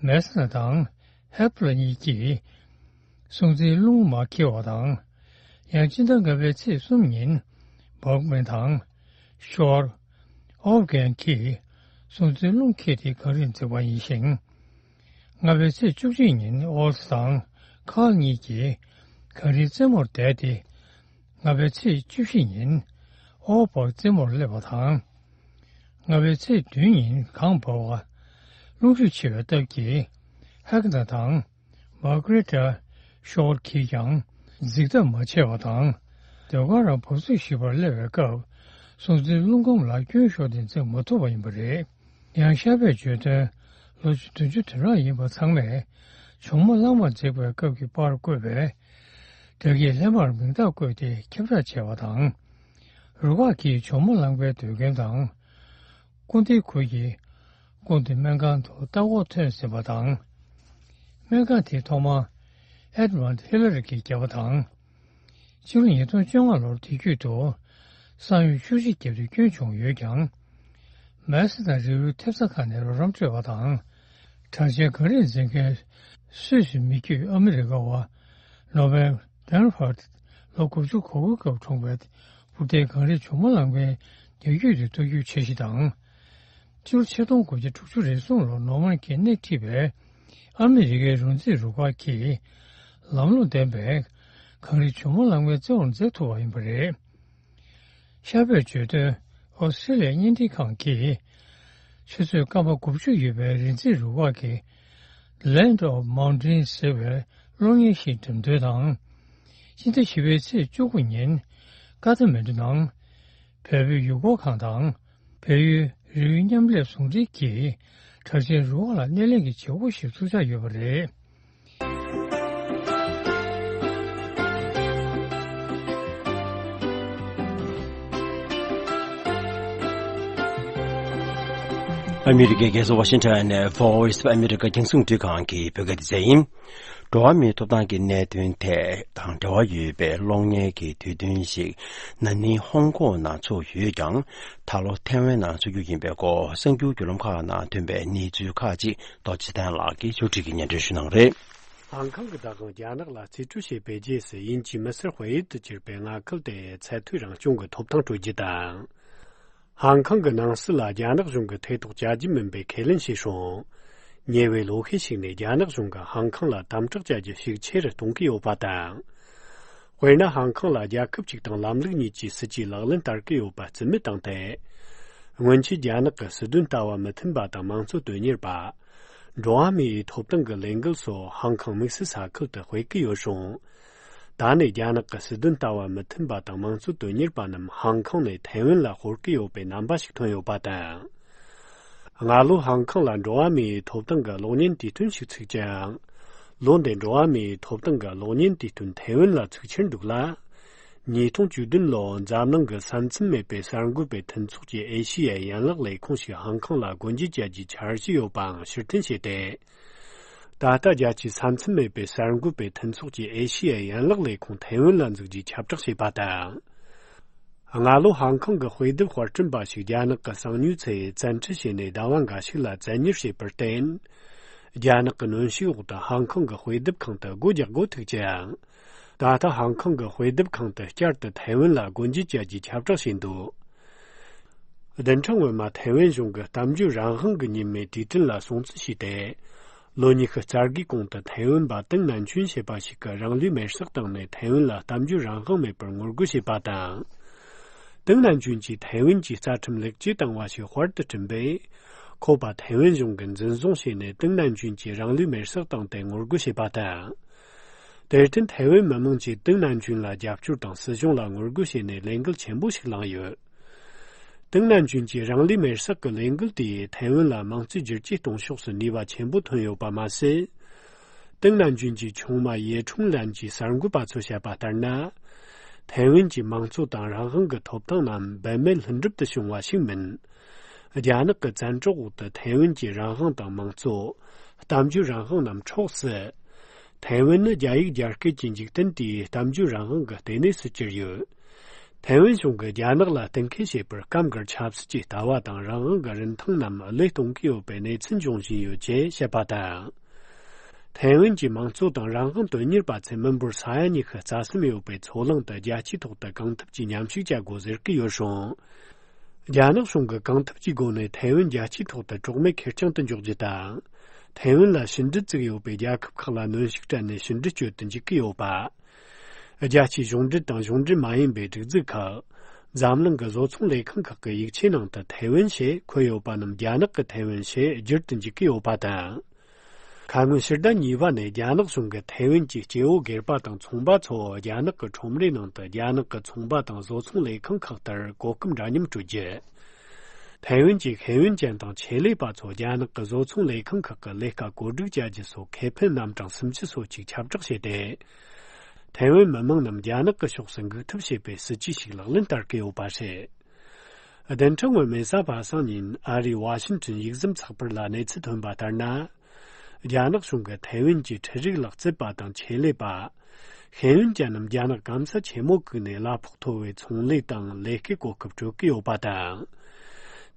མེ་སི་ན་དང་ཧེབ་ལ་གཉིས་ཀྱིས་སྲོང་བཙན་སློབ་མ་འཁྱེར་བ་དང་། ཡང་སྤྱི་ཟླ་ལྔ་པའི་ཚེས་གསུམ་ཉིན་སྦག་མན་དང་ཤོར་ཨོབ་གན་གྱིས་སྲོང་བཙན་སློབ་མ་འཁྱེར་ཏེ་གངས་རིར་འཛེགས་པ་ཡིན་ཞིང་། ལྔ་པའི་ཚེས་བཅུ་གཅིག་ཉིན་ཨོལ་སི་དང་ཁཱར་གཉིས་ཀྱིས་གངས་རིའི་རྩེ་མོར་བསྡད་དེ། ལྔ་པའི་ཚེས་བཅུ་བཞི་ཉིན་ཨོ་བག་རྩེ་མོར་སླེབས་པ་དང་། ལྔ་པའི་ཚེས་བདུན་ཉིན་གངས་འབབ་པ། རླུང་ཤུགས་ཆེ་བའི་སྟབས་ཀྱིས་ཧེག་ན་དང་མར་གྷི་རེ་ཊ་ཤོར་གྱིས་ཀྱང་འཛེགས་ཐབས་མ་བྱས་པ་དང་། ཟློས་གར་རམ་བབས་ཚུགས་ཞིབ་པར་སླེབས་པའི་སྐབས་སྲོང་བཙན་རླུང་ཁམས་ལ་སྐྱོན་ཤོར་ཏེ་འཛེགས་མ་ཐུབ་པ་ཡིན་པ་རེད། ཡང་ཤར་པས་བརྗོད་དོན། ལོ་བདུན་ཅུ་དོན་གྲངས་ཡིན་པ་ཚང་མས་ཇོ་མོ་གླང་མར་འཛེགས་པའི་སྐབས་ཀྱི་པར་བཀོད་པས། དེ་གའི་སླད་མར་མིང་རྟགས་བཀོད་དེ་ཁྱབ་བསྒྲགས་བྱས་པ་དང་། རུ་ཁག་གིས་ཇོ་མོ་གླང་པའི་སྡོད་ཁང་དང་། སྐུ་འདེབས་ཁུལ་གྱི་སྐུ་འདི་སྨན་ཁང་དུ་ལྟ་སྐོར་ཐོན་ཟིན་པ་དང་། སྨན་ཁང་དེ་ཐོག་མར་ཨེ་ཌི་མོན་ཌི་ཧི་ལ་རི་གིས་བརྒྱབ་པ་དང་། སྤྱི་ལོ་ཉིས་སྟོང་བཅོ་ལྔ་ལོར་དེ་བརྒྱུད་དུ་གསང་ཡུལ་ཤུགས་ཆེ་བརྒྱབ་སྟེ་བསྐྱོན་བྱུང་ཡོད་ཀྱང་། མེ་སི་དང་རི་བོའི་ཐེབས་རྩ་ཁག་ནས་རོགས་རམ་སྤྲོད་པ་དང་། གྲགས་ཅན་གངས་རིར་འཛེགས་མཁན་སུད་སི་མི་རྒྱུད་ཨ་མི་རི་ཀ་བ་ནོ་བེལ་ཌན་ཧར་ལོ་དགུ་བཅུ་གོ་དགུའི་སྐབས་འཁྲུངས་པའི་བུ་ཏའི་གངས་རིའི་ཇོ་མོ་གླང་པའི་རྒྱལ་རྒྱུད་དུ་གཏོགས་རྒྱུའི་འཆར་གཞི་དང་། སྤྱི་ལོ་ཆིག་སྟོང་དགུ་བརྒྱ་དྲུག་ཅུ་རེ་གསུམ་ལོར་ནོར་མན་གྱིས་སྣེ་ཁྲིད་པའི་ཨ་མི་རི་ཀའི་རོ་འཛིན་རུ་ཁག་གིས་ལམ་ལུགས་ལྡན་པའི་གངས་རིའི་ཇོ་མོ་གླང་མའི་རྩེ་མོར་འཛེགས་ཐུབ་པ་ཡིན་པ་རེད། ཤར་པས་བརྗོད་དོན། ཨོ་སི་ཀྲི་ལི་ཡའི་བརྙན་འཕྲིན་ཁང་གིས་ཆུ་ཚོད་སྐར་མ་དགུ་བཅུ་ཡོད་པའི་རི་འཛེག་རུ་ཁག་གི་Land of Mountains ཟེར་བའི་གློག་བརྙན་ཞིག་འགྲེམས་སྟོན་དང་། སྤྱི་ཟླ་བཞི་པའི་ཚེས་བཅུ་དགུ་ཉིན་ཀ་ཐ་མན་ཌུ་ནང་བལ་པོའི་ཡུལ་སྐོར་ཁང་དང་། བལ་ཡུལ་རི་བོའི་མཉམ་ལས་ཟུང་འབྲེལ་གྱིས་གྲགས་ཅན་རུ་ཁག་ལ་སྣེ་ལེན་གྱི་བྱེད་སྒོ་ཞིག་ཚུགས་འཆར་ཡོད་པ་རེད། ཨ་མི་རི་ཀའི་རྒྱལ་ས་ཝ་ཤིང་ཊོན་ནས་Voice of America རྒྱང་སྲིང་རླུང་འཕྲིན་ཁང་གི་བོད་སྐད་སྡེ་ཚན་ཡིན། འགྲོ་བ་མིའི་ཐོབ་ཐང་གི་གནད་དོན་ཐད་དང་འབྲེལ་བ་ཡོད་པའི་གློག་བརྙན་གྱི་དུས་སྟོན་ཞིག་ན་ནིང་ཧོང་ཀོང་ནང་ཚུགས་ཡོད་ཀྱང་། ད་ལོ་ཐའེ་ཝན་ནང་ཚུགས་རྒྱུ་ཡིན་པའི་སྐོར་གསར་འགྱུར་བརྒྱུད་ལམ་ཁག་ནང་ཐོན་པའི་གནས་ཚུལ་ཁག་ཅིག་རྡོ་རྗེ་གདན་ལགས་ཀྱིས་ཕྱོགས་སྒྲིག་གིས་སྙན་སྒྲོན་ཞུ་གནང་རེད། ཧང་ཀང་གི་བདག་དབང་རྒྱ་ནག་ལ་རྩིས་སྤྲོད་བྱས་པའི་རྗེས་སུ་དབྱིན་ཇིའི་མི་སེར་དཔེ་ཡུལ་དུ་གྱུར་པའི་མངའ་ཁུལ་དེ་ཚད་མཐོའི་རང་སྐྱོང་གི་ཐོབ་ཐང་སྤྲོད་རྒྱུ་དང་། ཧང་ཀང་གི་ནང་སྲིད་ལ་རྒྱ་ནག་གཞུང་གིས་ཐེ་གཏོགས་བྱ་རྒྱུ་མིན་པའི་ཁས་ལེན་བྱས་སོང་། ཉེ་བའི་ལོ་ཤས་ཤིག་ནས་རྒྱ་ནག་གཞུང་གིས་ཧང་ཀང་ལ་དམ་དྲག་བྱ་རྒྱུ་ཤུགས་ཆེ་རུ་གཏོང་གི་ཡོད་པ་དང་། དཔེར་ན། ཧང་ཀང་ལ་རྒྱལ་ཁབ་ཅིག་དང་ལམ་ལུགས་གཉིས་ཀྱི་སྲིད་ཇུས་ལག་ལེན་བསྟར་གྱི་ཡོད་པ་རྩིས་མེད་བཏང་སྟེ། སྔོན་ཆད་རྒྱ་ནག་གི་སྲིད་དོན་ལྟ་བ་མི་མཐུན་པ་དང་དམངས་གཙོ་དོན་གཉེར་པ། འགྲོ་བ་མིའི་ཐོབ་ཐང་གི་ལས་འགུལ་སོགས་ཧང་ཀང་དམིགས་བསལ་ས་ཁུལ་དུ་སྤེལ་གྱི་ཡོད་རུང་། ད་ནས་རྒྱ་ནག་གི་སྲིད་དོན་ལྟ་བ་མི་མཐུན་པ་དང་དམངས་གཙོ་དོན་གཉེར་པ་རྣམས་ཧང་ཀང་ནས་ཐའེ་ཝན་ལ་སྤོར་གྱི་ཡོད་པའི་རྣམ་པ་ཞིག་ཐོན་ཡོད་པ་དང་། སྔ་ལོ་ཧང་ཀང་ལ་འགྲོ་བ་མིའི་ཐོབ་ཐང་གི་གློག་བརྙན་དུས་སྟོན་ཞིག་ཚུགས་ཀྱང་། ལོ་འདིར་འགྲོ་བ་མིའི་ཐོབ་ཐང་གི་གློག་བརྙན་དུས་སྟོན་ཐའེ་ཝན་ལ་ཚུགས་འཆར་འདུག་ལ། ཉིས་སྟོང་བཅུ་བདུན་ལོར་འཛམ་གླིང་གི་ས་མཚམས་མེད་པའི་གསར་འགོད་པའི་མཐུན་ཚོགས་ཀྱི་ཨེ་ཤི་ཡའི་ཡན་ལག་ལས་ཁུངས་ཤིག་ཧང་ཀང་ལ་སྒོ་འབྱེད་བྱ་རྒྱུའི་འཆར་གཞི་ཡོད་པའང་ཕྱིར་འཐེན་བྱས་ཏེ། ད་ལྟ་རྒྱལ་སྤྱིའི་ས་མཚམས་མེད་པའི་གསར་འགོད་པའི་མཐུན་ཚོགས་ཀྱི་ཨེ་ཤི་ཡའི་ཡན་ལག་ལས་ཁུངས་ཐའེ་ཝན་ལ་འཛུགས་རྒྱུའི་ཁྱབ་བསྒྲགས་བྱས་པ་དང་། སྔ་ལོ་ཧང་ཀང་གི་དཔེ་དེབ་དཔར་སྐྲུན་པ་ཞིག་རྒྱ་ནག་གི་གསང་ཉུལ་ཚེ་བཙན་ཁྲིད་བྱས་ནས་ཟླ་བ་འགའ་ཞིག་ལ་བཙན་གཉེར་བྱས་པར་བརྟེན། རྒྱ་ནག་གི་གནོན་ཤུགས་འོག་ཏུ་ཧང་ཀང་གི་དཔེ་དེབ་ཁང་དུ་སྒོ་རྒྱག་དགོས་ཐུག་ཅིང་། ད་ལྟ་ཧང་ཀང་གི་དཔེ་དེབ་ཁང་དུ་བསྐྱར་དུ་ཐའེ་ཝན་ལ་སྒོ་འབྱེད་བྱ་རྒྱུའི་ཁྱབ་བསྒྲགས་བྱས་འདུག་བདུན་ཕྲག་སྔོན་མ་ཐའེ་ཝན་གཞུང་གིས་གཏམ་བརྗོད་རང་དབང་གི་ཉིན་མོའི་དུས་དྲན་ལ་སྲུང་བརྩི་བྱས་ཏེ། ལོ་ཉི་ཤུ་རྩ་དགུའི་གོང་དུ་ཐའེ་ཝན་པ་ཏིང་ནན་ཆུན་ཞེས་པ་ཞིག་གིས་རང་ལུས་མེར་སྲེག་བཏང་ནས་ཐའེ་ཝན་ལ་གཏམ་བརྗོད་རང་དབང་མེད་པར་ངོ་རྒོལ་བྱས་པ་དང་། ཏིང་ནན་ཆུན་གྱིས་ཐའེ་ཝན་གྱི་རྩ་ཁྲིམས་ལེགས་བཅོས་བཏང་བ་ཞིག་དཔར་དུ་བསྐྲུན་པས། ཁོ་པ་ཐའེ་ཝན་གཞུང་གིས་འཛིན་བཟུང་བྱས་ནས་ཏིང་ནན་ཆུན་གྱིས་རང་ལུས་མེར་སྲེག་བཏང་སྟེ་ངོ་རྒོལ་བྱས་པ་དང་། དེར་བརྟེན་ཐའེ་ཝན་མི་དམངས་ཀྱིས་ཏིང་ནན་ཆུན་ལ་རྒྱབ་སྐྱོར་དང་སྲིད་གཞུང་ལ་ངོ་རྒོལ་བྱས་ནས་ལས་འགུལ་ཆེན་པོ་ཞིག་བསླངས་ཡོད། ཏིང་ནན་ཆུན་གྱི་རང་ལུས་མེར་སྲེག་གི་ལས་འགུལ་དེས་ཐའེ་ཝན་ལ་དམངས་གཙོའི་བསྒྱུར་བཅོས་གཏོང་ཕྱོགས་སུ་ནུས་པ་ཆེན་པོ་ཐོན་ཡོད་པ་མ་ཟད། ཏིང་ནན་ཆུན་གྱི་ཆུང་མ་ཡེ་ཁྲུང་ལན་གྱིས་གསར་འགོད་པ་ཚོར་བཤད་པ་ལྟར་ན། ཐའེ་ཝན་གྱི་དམངས་གཙོ་དང་རང་དབང་གི་ཐོབ་ཐང་རྣམས་འབད་མེད་ལྷུན་གྲུབ་ཏུ་བྱུང་བ་ཞིག་མིན། རྒྱ་ནག་གི་བཙན་འཕྲོག་འོག་ཏུ་ཐའེ་ཝན་གྱི་རང་དབང་དང་དམངས་གཙོ། གཏམ་བརྗོད་རང་དབང་རྣམས་འཕྲོག་སྲིད། ཐའེ་ཝན་ནི་རྒྱ་ཡིག་རྒྱ་སྐད་ཀྱི་འཇིག་རྟེན་དེའི་གཏམ་བརྗོད་རང་དབང་གི་ལྟེ་གནས་སུ་གྱུར་ཡོད། ཐའེ་ཝན་གཞུང་གིས་རྒྱ་ནག་ལ་གཏན་འཁེལ་བྱས་པར་སྐབས་འགར་ཆབ་སྲིད་ཀྱི་ལྟ་བ་དང་རང་དབང་གི་རིན་ཐང་རྣམས་བློས་གཏོང་གི་ཡོད་པའི་གནས་ཚུལ་འབྱུང་བཞིན་ཡོད་ཅེས་བཤད་པ་དང་། ཐའེ་ཝན་གྱི་དམངས་གཙོ་དང་རང་དབང་དོན་གཉེར་པ་ཚོས་མི་འབོར་ས་ཡ་ཉི་ཤུ་རྩ་གསུམ་ཡོད་པའི་མཚོ་གླིང་དུ་རྒྱལ་སྤྱིའི་ཐོག་ཏུ་གང་ཐུབ་ཀྱིས་མཉམ་ཞུགས་བྱ་དགོས་ཟེར་གྱི་ཡོད་རུང་། རྒྱ་ནག་གཞུང་གིས་གང་ཐུབ་ཀྱི་སྒོ་ནས་ཐའེ་ཝན་རྒྱལ་སྤྱིའི་ཐོག་ཏུ་གྲོགས་མེད་ཁེར་རྐྱང་དུ་འཇོག་རྒྱུ་དང་། ཐའེ་ཝན་ལ་ཕྱི་འབྲེལ་བཙུགས་ཡོད་པའི་རྒྱལ་ཁབ་ཁག་ལ་གནོན་ཤུགས་སྤྲད་ནས་ཕྱི་འབྲེལ་གཅོད་དུ་འཇུག་གི་ཡོད་པ། རྒྱལ་སྤྱིའི་གཞུང་འབྲེལ་དང་གཞུང་འབྲེལ་མ་ཡིན་པའི་སྒྲིག་འཛུགས་ཁག་འཛམ་གླིང་གི་བཟོ་ཚོང་ལས་ཁང་ཁག་གི་ཡིག་ཆའི་ནང་དུ་ཐའེ་ཝན་ཞེས་འཁོད་ཡོད་པ་རྣམས་རྒྱ་ནག་གི་ཐའེ་ཝན་ཞེས་བསྒྱུར་དུ་འཇུག་གི་ཡོད་པ་དང་། ཁ་སྔོན་ཕྱི་ཟླ་གཉིས་པ་ནས་རྒྱ་ནག་གཞུང་གིས་ཐའེ་ཝན་གྱི་སྐྱེ་བོ་སྒེར་པ་དང་ཚོང་པ་ཚོ་རྒྱ་ནག་གི་ཁྲོམ་རའི་ནང་དུ་རྒྱ་ནག་གི་ཚོང་པ་དང་བཟོ་ཚོང་ལས་ཁང་ཁག་ལྟར་གོ་སྐབས་འདྲ་མཉམ་སྤྲོད་རྒྱུ། ཐའེ་ཝན་གྱི་ཤེས་ཡོན་ཅན་དང་ཆེད་ལས་པ་ཚོ་རྒྱ་ནག་གི་བཟོ་ཚོང་ལས་ཁང་ཁག་གི་ལས་ཀ་བཀོད་སྒྲིག་བྱ་རྒྱུ་སོགས་ཁེ་ཕན་རྣམ་གྲངས་སུམ་ཅུ་སོ་གཅིག་ཁྱབ་བསྒྲགས་བྱས་ཏེ། ཐའེ་ཝན་མི་དམངས་རྣམས་རྒྱ་ནག་གི་ཕྱོགས་སུ་འགུག་ཐབས་བྱེད་པའི་སྲིད་ཇུས་ཤིག་ལག་ལེན་བསྟར་གྱི་ཡོད་པ་རེད། བདུན་ཕྲག་སྔོན་མེ་གསར་པ་སངས་ཉིན་ཨ་རིའི་ཝ་ཤིང་ཊོན་ཡིག་ཟམ་ཚགས་པར་ལ་གནས་ཚུལ་ཐོན་པ་ལྟར་ན། རྒྱ་ནག་གཞུང་གིས་ཐའེ་ཝན་གྱི་འཕྲུལ་རིག་ལག་རྩལ་པ་དང་ཆེད་ལས་པ། ཤེས་ཡོན་ཅན་རྣམས་རྒྱ་ནག་སྐམ་ས་ཆེན་མོ་བཀུག་ནས་གླ་ཕོགས་མཐོ་བའི་ཚོང་ལས་དང་ལས་ཀའི་གོ་སྐབས་སྤྲོད་ཀྱི་ཡོད་པ་དང་།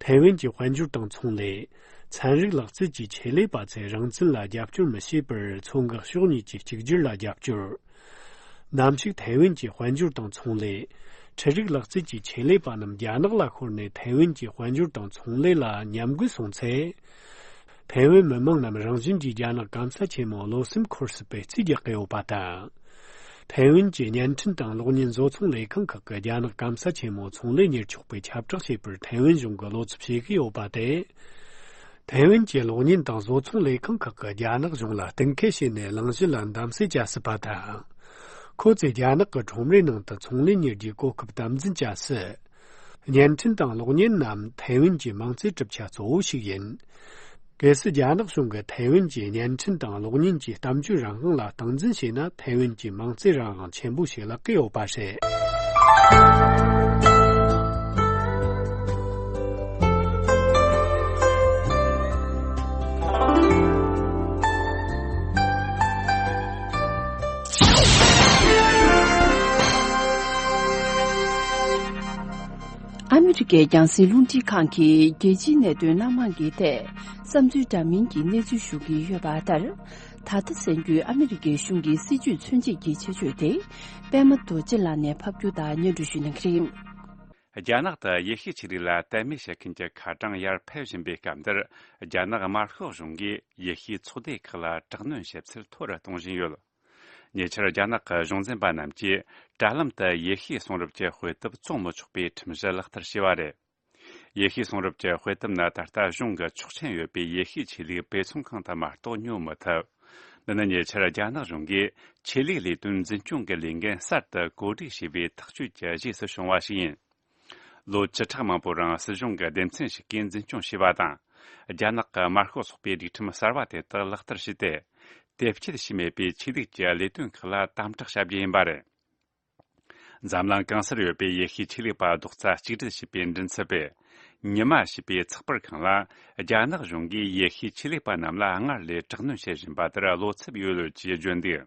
ཐའེ་ཝན་གྱི་དཔལ་འབྱོར་དང་ཚོང་ལས། ཚན་རིག་ལག་རྩལ་གྱི་ཆེད་ལས་པ་ཚོས་རང་བཙན་ལ་རྒྱབ་སྐྱོར་མི་བྱེད་པར་མཚོ་འགག་ཕྱོགས་གཉིས་ཀྱི་གཅིག་གྱུར་ལ་རྒྱབ་སྐྱོར། ནམ་ཞིག་ཐའེ་ཝན་གྱི་དཔལ་འབྱོར་དང་ཚོང་ལས། འཕྲུལ་རིག་ལག་རྩལ་གྱི་ཆེད་ལས་པ་རྣམས་རྒྱ་ནག་ལ་ཤོར་ནས་ཐའེ་ཝན་གྱི་དཔལ་འབྱོར་དང་ཚོང་ལས་ལ་ཉམས་རྒུད་སོང་ཚེ། ཐའེ་ཝན་མི་དམངས་རྣམས་རང་བཞིན་གྱིས་རྒྱ་ནག་སྐམ་ས་ཆེན་མོར་བློ་སེམས་འཁོར་སྲིད་པའི་རྩིས་རྒྱག་གི་ཡོད་པ་དང་། ཐའེ་ཝན་གྱི་བརྙན་འཕྲིན་དང་གློག་བརྙན་བཟོ་ཚོང་ལས་ཁང་ཁག་གིས་རྒྱ་ནག་སྐམ་ས་ཆེན་མོར་ཚོང་ལས་གཉེར་ཆོག་པའི་ཁྱབ་བསྒྲགས་བྱས་པར་ཐའེ་ཝན་གཞུང་གིས་བློ་འཚབ་བྱེད་ཀྱི་ཡོད་པ་སྟེ། ཐའེ་ཝན་གྱི་གློག་བརྙན་དང་བཟོ་ཚོང་ལས་ཁང་ཁག་གིས་རྒྱ་ནག་གཞུང་ལ་གཏན་འཁེལ་བྱས་ནས་གླེང་གཞི་ལ་གདམ་གསེས་བྱ་སྲིད་པ་དང་། ཁོ་ཚོས་རྒྱ་ནག་གི་ཁྲོམ་རའི་ནང་དུ་ཚོང་ལས་གཉེར་རྒྱུའི་གོ་སྐབས་དམ་འཛིན་བྱ་སྲིད། བརྙན་འཕྲིན་དང་གློག་བརྙན་རྣམས་ཐའེ་ཝན་གྱི་མིང་ཚིག་གྲུབ་ཆ་གཙོ་བོ་ཞིག་ཡིན། གལ་སྲིད་རྒྱ་ནག་གཞུང་གིས་ཐའེ་ཝན་གྱི་བརྙན་འཕྲིན་དང་གློག་བརྙན་གྱི་གཏམ་བརྗོད་རང་དབང་ལ་སྟངས་འཛིན་བྱས་ན། ཐའེ་ཝན་གྱི་མིང་ཚིག་རང་དབང་ཆེན་པོ་ཞིག་ལག་གི་ཡོད་པ་རེད། ཨ་མི་རི་ཀའི་རྒྱང་སྲིང་རླུང་འཕྲིན་ཁང་གིས་རྒྱལ་སྤྱིའི་གནད་དོན་སྣ་མང་གི་ཐད་བསམ་ཚུལ་འདྲ་མིན་གྱི་གནས་ཚུལ་ཞུ་གི་ཡོད་པ་ལྟར། ད་ལྟ་གསན་རྒྱུའི་ཨ་མི་རི་ཀའི་གཞུང་གི་སྲིད་ཇུས་མཚོན་བྱེད་ཀྱི་ཆེད་བརྗོད་དེ། པད་མ་རྡོ་རྗེ་ལགས་ནས་ཕབ་སྒྱུར་དང་སྙན་སྒྲོན་ཞུ་གནང་གི་རེད། རྒྱ་ནག་ཏུ་ཡེ་ཤུའི་ཆོས་ལུགས་ལ་དད་མོས་བྱེད་མཁན་གྱི་ཁ་གྲངས་ཡར་འཕེལ་བཞིན་པའི་སྐབས་འདིར། རྒྱ་ནག་དམར་ཤོག་གཞུང་གིས་ཡེ་ཤུའི་ཚོགས་སྡེ་ཁག་ལ་དྲག་གནོན་བྱེད་ཚུལ་མཐོ་རུ་གཏོང་བཞིན་ཡོད། ཉེ་ཆར་རྒྱ་ནག་གི་གཞུང་འཛིན་པ་རྣམས་ཀྱིས་དྲ་ལམ་དུ་ཡེ་ཤུའི་གསུང་རབ་ཀྱི་དཔེ་དེབ་བཙོང་མི་ཆོག་པའི་ཁྲིམས་གཞི་ལག་བསྟར་བྱས་པ་རེད། ཡེ་ཤུའི་གསུང་རབ་ཀྱི་དཔེ་དེབ་ནི་ད་ལྟ་གཞུང་གི་ཆོག་མཆན་ཡོད་པའི་ཡེ་ཤུའི་ཆོས་ལུགས་དཔེ་ཚོང་ཁང་དུ་མ་གཏོགས་ཉོ་མི་ཐུབ། འདི་ནི་ཉེ་ཆར་རྒྱ་ནག་གཞུང་གིས་ཆོས་ལུགས་ལས་དོན་འཛིན་སྐྱོང་གི་ལས་འགན་གསར་དུ་བཀོད་སྒྲིག་བྱས་པའི་ཐག་གཅོད་ཀྱི་རྗེས་སུ་བྱུང་བ་ཞིག་ཡིན། ལོ་བཅུ་ཕྲག་མང་པོའི་རིང་སྲིད་གཞུང་གི་སྡེ་ཚན་ཞིག་གིས་འཛིན་སྐྱོང་བྱས་པ་དང་། རྒྱ་ནག་གི་དམར་ཤོག་ཚོགས་པའི་སྒྲིག་ཁྲིམས་གསར་བ་དེ་དག་ལག་བསྟར་བྱས་ཏེ། དེབ་སྐྱེལ་བྱས་མེད་པའི་ཆོས་ལུགས་ཀྱི་ལས་དོན་ཁག་ལ་དམ་དྲག་བྱ་རྒྱུ་ཡིན་པ་རེད། འཛམ་གླིང་གང་སར་ཡོད་པའི་ཡེ་ཤུའི་ཆོས་ལུགས་པ་རྡོག་རྩ་གཅིག་སྒྲིལ་བྱས་པའི་མགྲིན་ཚབ་པས། ཉི་མ་ཞེས་པའི་ཚགས་པར་ཁང་ལ། རྒྱ་ནག་གཞུང་གིས་ཡེ་ཤུའི་ཆོས་ལུགས་པ་རྣམས་ལ་སྔར་ལས་དྲག་གནོན་བྱེད་བཞིན་པ་དེར་བློ་འཚབ་ཡོད་ལུགས་ཀྱིས་བརྗོད་འདུག་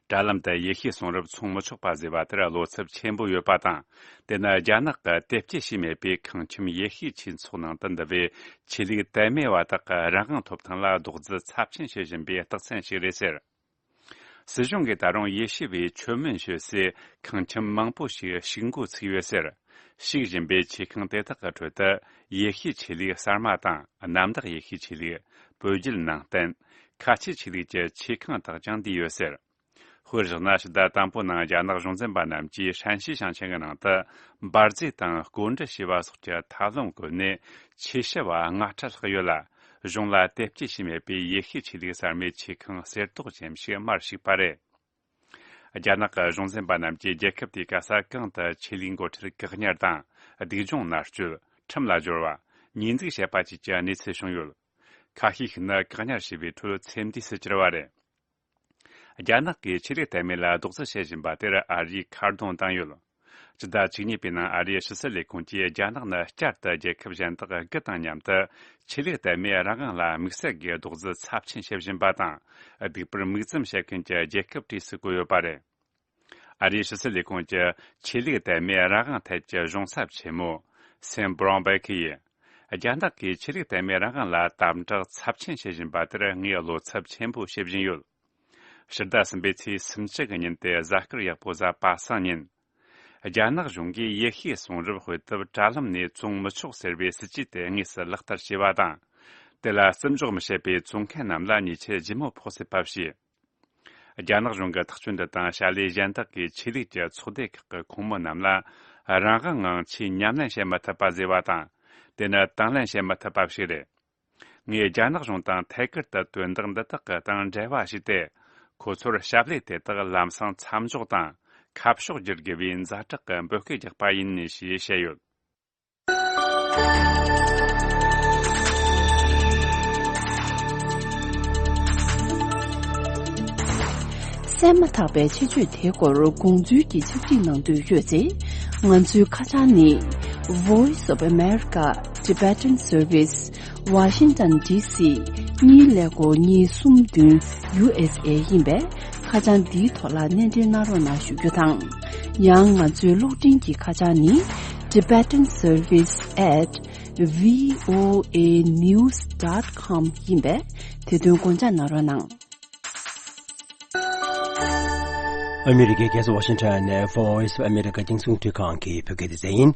དྲ་ལམ་དུ་ཡེ་ཤུའི་གསུང་རབ་བཙོང་མི་ཆོག་པ་བཟོས་པ་དེར་བློ་འཚབ་ཆེན་པོ་ཡོད་པ་དང་། དེ་ནི་རྒྱ་ནག་གི་དེབ་སྐྱེལ་བྱས་མེད་པའི་ཁང་ཁྱིམ་ཡེ་ཤུའི་ཆོས་ཚོགས་ནང་དུ་འདུ་བའི་ཆོས་ལུགས་དད་མོས་པ་དག་གི་རང་དབང་ཐོབ་ཐང་ལ་རྡོག་རྫིས་ཚབས་ཆེན་བྱེད་བཞིན་པའི་རྟགས་མཚན་ཞིག་རེད་ཟེར། སྲིད་གཞུང་གིས་ད་རུང་ཡེ་ཤུ་བའི་ཆོས་མིན་ཤོད་སའི་ཁང་ཁྱིམ་མང་པོ་ཞིག་ཕྱུགས་འགོ་ཚུགས་ཡོད་ཟེར། ཕྱུག་བཞིན་པའི་ཆེ་ཁང་དེ་དག་གི་ཁྲོད་དུ་ཡེ་ཤུའི་ཆོས་ལུགས་གསར་མ་དང་གནམ་བདག་ཡེ་ཤུའི་ཆོས་ལུགས། བོད་བརྒྱུད་ནང་བསྟན། ཁ་ཆེའི་ཆོས་ལུགས་ཀྱི་ཆེ་ཁང་དག་ཀྱང་འདུས་ཡོད་ཟེར། དཔེར་བཞག་ན། ཕྱི་ཟླ་དང་པོ་ནང་རྒྱ་ནག་གཞུང་འཛིན་པ་རྣམས་ཀྱིས་ཧྲན་ཤི་ཞིང་ཆེན་གྱི་ནང་དུ་འབར་རྫས་དང་བརྐོས་འབྲི་བྱས་པ་སོགས་ཀྱི་ཐབས་ལམ་བཀོལ་ནས་ཆོས་ཞབས་ལྔ་ཕྲག་ལྷག་ཡོད་ལ། གཞུང་ལ་དེབ་སྐྱེལ་བྱས་མེད་པའི་ཡེ་ཤུའི་ཆོས་ལུགས་གསར་མའི་ཆེ་ཁང་གསེར་ཏོག་ཅན་ཞིག་མར་ཞུགས་པ་རེད། རྒྱ་ནག་གི་གཞུང་འཛིན་པ་རྣམས་ཀྱིས་རྒྱལ་ཁབ་དེའི་ག་ས་གང་དུ་ཆོས་ལུགས་འགོ་ཁྲིད་བཀག་ཉར་དང་། སྡུག་སྦྱོང་མནར་གཅོད། ཁྲིམས་ལ་སྦྱོར་བ། ཉེས་འཛུགས་བྱས་པ་བཅས་ཀྱི་གནས་ཚུལ་བྱུང་ཡོད། ཁ་ཤས་ཤིག་ནི་བཀག་ཉར་བྱས་པའི་ཁྲོད་ཚེ་འདས་སུ་གྱུར་བ་རེད། རྒྱ་ནག་གིས་ཆོས་ལུགས་དད་མོས་ལ་རྡོག་རྫིས་བྱེད་བཞིན་པ་དེར་ཨ་རིས་ཁ་རྡུང་བཏང་ཡོད། སྤྱི་ཟླ་བཅུ་གཉིས་པའི་ནང་ཨ་རིའི་ཕྱི་སྲིད་ལས་ཁུངས་ཀྱིས། རྒྱ་ནག་ནི་བསྐྱར་དུ་རྒྱལ་ཁབ་གཞན་དག་དགུ་དང་མཉམ་དུ་ཆོས་ལུགས་དད་མོས་རང་དབང་ལ་དམིགས་བསལ་གྱི་རྡོག་རྫིས་ཚབས་ཆེན་བྱེད་བཞིན་པ་དང་། སྡིག་པར་མིག་བཙུམ་བྱེད་མཁན་གྱི་རྒྱལ་ཁབ་གྲས་སུ་བཀོད་ཡོད་པ་རེད། ཨ་རིའི་ཕྱི་སྲིད་ལས་ཁུངས་ཀྱི་ཆོས་ལུགས་དད་མོས་རང་དབང་ཐད་ཀྱི་གཞུང་ཚབ་ཆེན་མོ་སེམ་བྷ་རོན་བྷེ་ཁི་ཡིས། རྒྱ་ནག་གིས་ཆོས་ལུགས་དད་མོས་རང་དབང་ལ་དམ་དྲག་ཚབས་ཆེན་བྱེད་བཞིན་པ་དེར་ངས་བློ་འཚབ་ཆེན་པོ་བྱེད་བཞིན་ཡོད། ཕྱི་ཟླ་གསུམ་པའི་ཚེས་སུམ་ཅུ་གི་ཉིན་ཏེ་གཟའ་སྐར་ཡག་པོ་གཟའ་པ་སངས་ཉིན། རྒྱ་ནག་གཞུང་གིས་ཡེ་ཤུའི་གསུང་རབ་དཔེ་དེབ་དྲ་ལམ་ནས་བཙོང་མི་ཆོག་ཟེར་བའི་སྲིད་ཇུས་དེ་དངོས་སུ་ལག་བསྟར་བྱས་པ་དང་། དེ་ལ་བརྩི་འཇོག་མི་བྱེད་པའི་བཙོང་མཁན་རྣམས་ལ་ཉེས་ཆད་ལྗིད་མོ་ཕོག་སྲིད་པ་བྱས། རྒྱ་ནག་གཞུང་གི་ཐག་གཅོད་འདི་དང་། བྱ་ལས་གཞན་དག་གིས་ཆོས་ལུགས་ཀྱི་ཚོགས་སྡེ་ཁག་གི་ཁོངས་མི་རྣམས་ལ་རང་དབང་ངང་ཆོས་ཉམས་ལེན་བྱེད་མི་ཐུབ་པ་བཟོས་པ་དང་། དེ་ནི་དང་ལེན་བྱེད་མི་ཐུབ་པ་ཞིག་རེད། ངས་རྒྱ་ནག་གཞུང་དང་ཐད་ཀར་དུ་དོན་དག་འདི་དག་གི་སྟེང་འབྲེལ་བ་བྱས་ཏེ། ཁོ་ཚོར་ཞབས་ལས་དེ་དག་ལམ་སང་མཚམས་འཇོག་དང་ཁ་ཕྱོགས་བསྒྱུར་དགོས་པའི་ཛ་དྲག་གི་འབོད་སྐུལ་རྒྱག་པ་ཡིན་ཞེས་བཤད་ཡོད། གསན་མ་ཐག་པའི་ཆེད་བརྗོད་དེའི་སྐོར་དགོངས་ཚུལ་གྱི་ཕྱག་བྲིས་གནང་འདོད་ཡོད་ཚེ། ང་ཚོའི་ཁ་བྱང་ནི། Voice of America Tibetan Service, Washington D C གཉིས་ཀླད་ཀོར་གཉིས་གསུམ་བདུན་U S A ཡིན་པས། ཁ་བྱང་འདིའི་ཐོག་ལ་སྣེ་འདྲེན་གནང་རོགས་གནང་ཞུ་རྒྱུ་དང་། ཡང་ང་ཚོའི་གློག་འཕྲིན་གྱི་ཁ་བྱང་ནི། Tibetan Service at V O A news dot com ཡིན་པས། དེ་དོན་དགོངས་འཇགས་གནང་རོགས་གནང་། ཨ་མི་རི་ཀའི་རྒྱལ་ས་ཝ་ཤིང་ཊོན་ནས་Voice of America རྒྱང་སྲིང་འཕྲིན་ཁང་གི་བོད་སྐད་སྡེ་ཚན་ཡིན།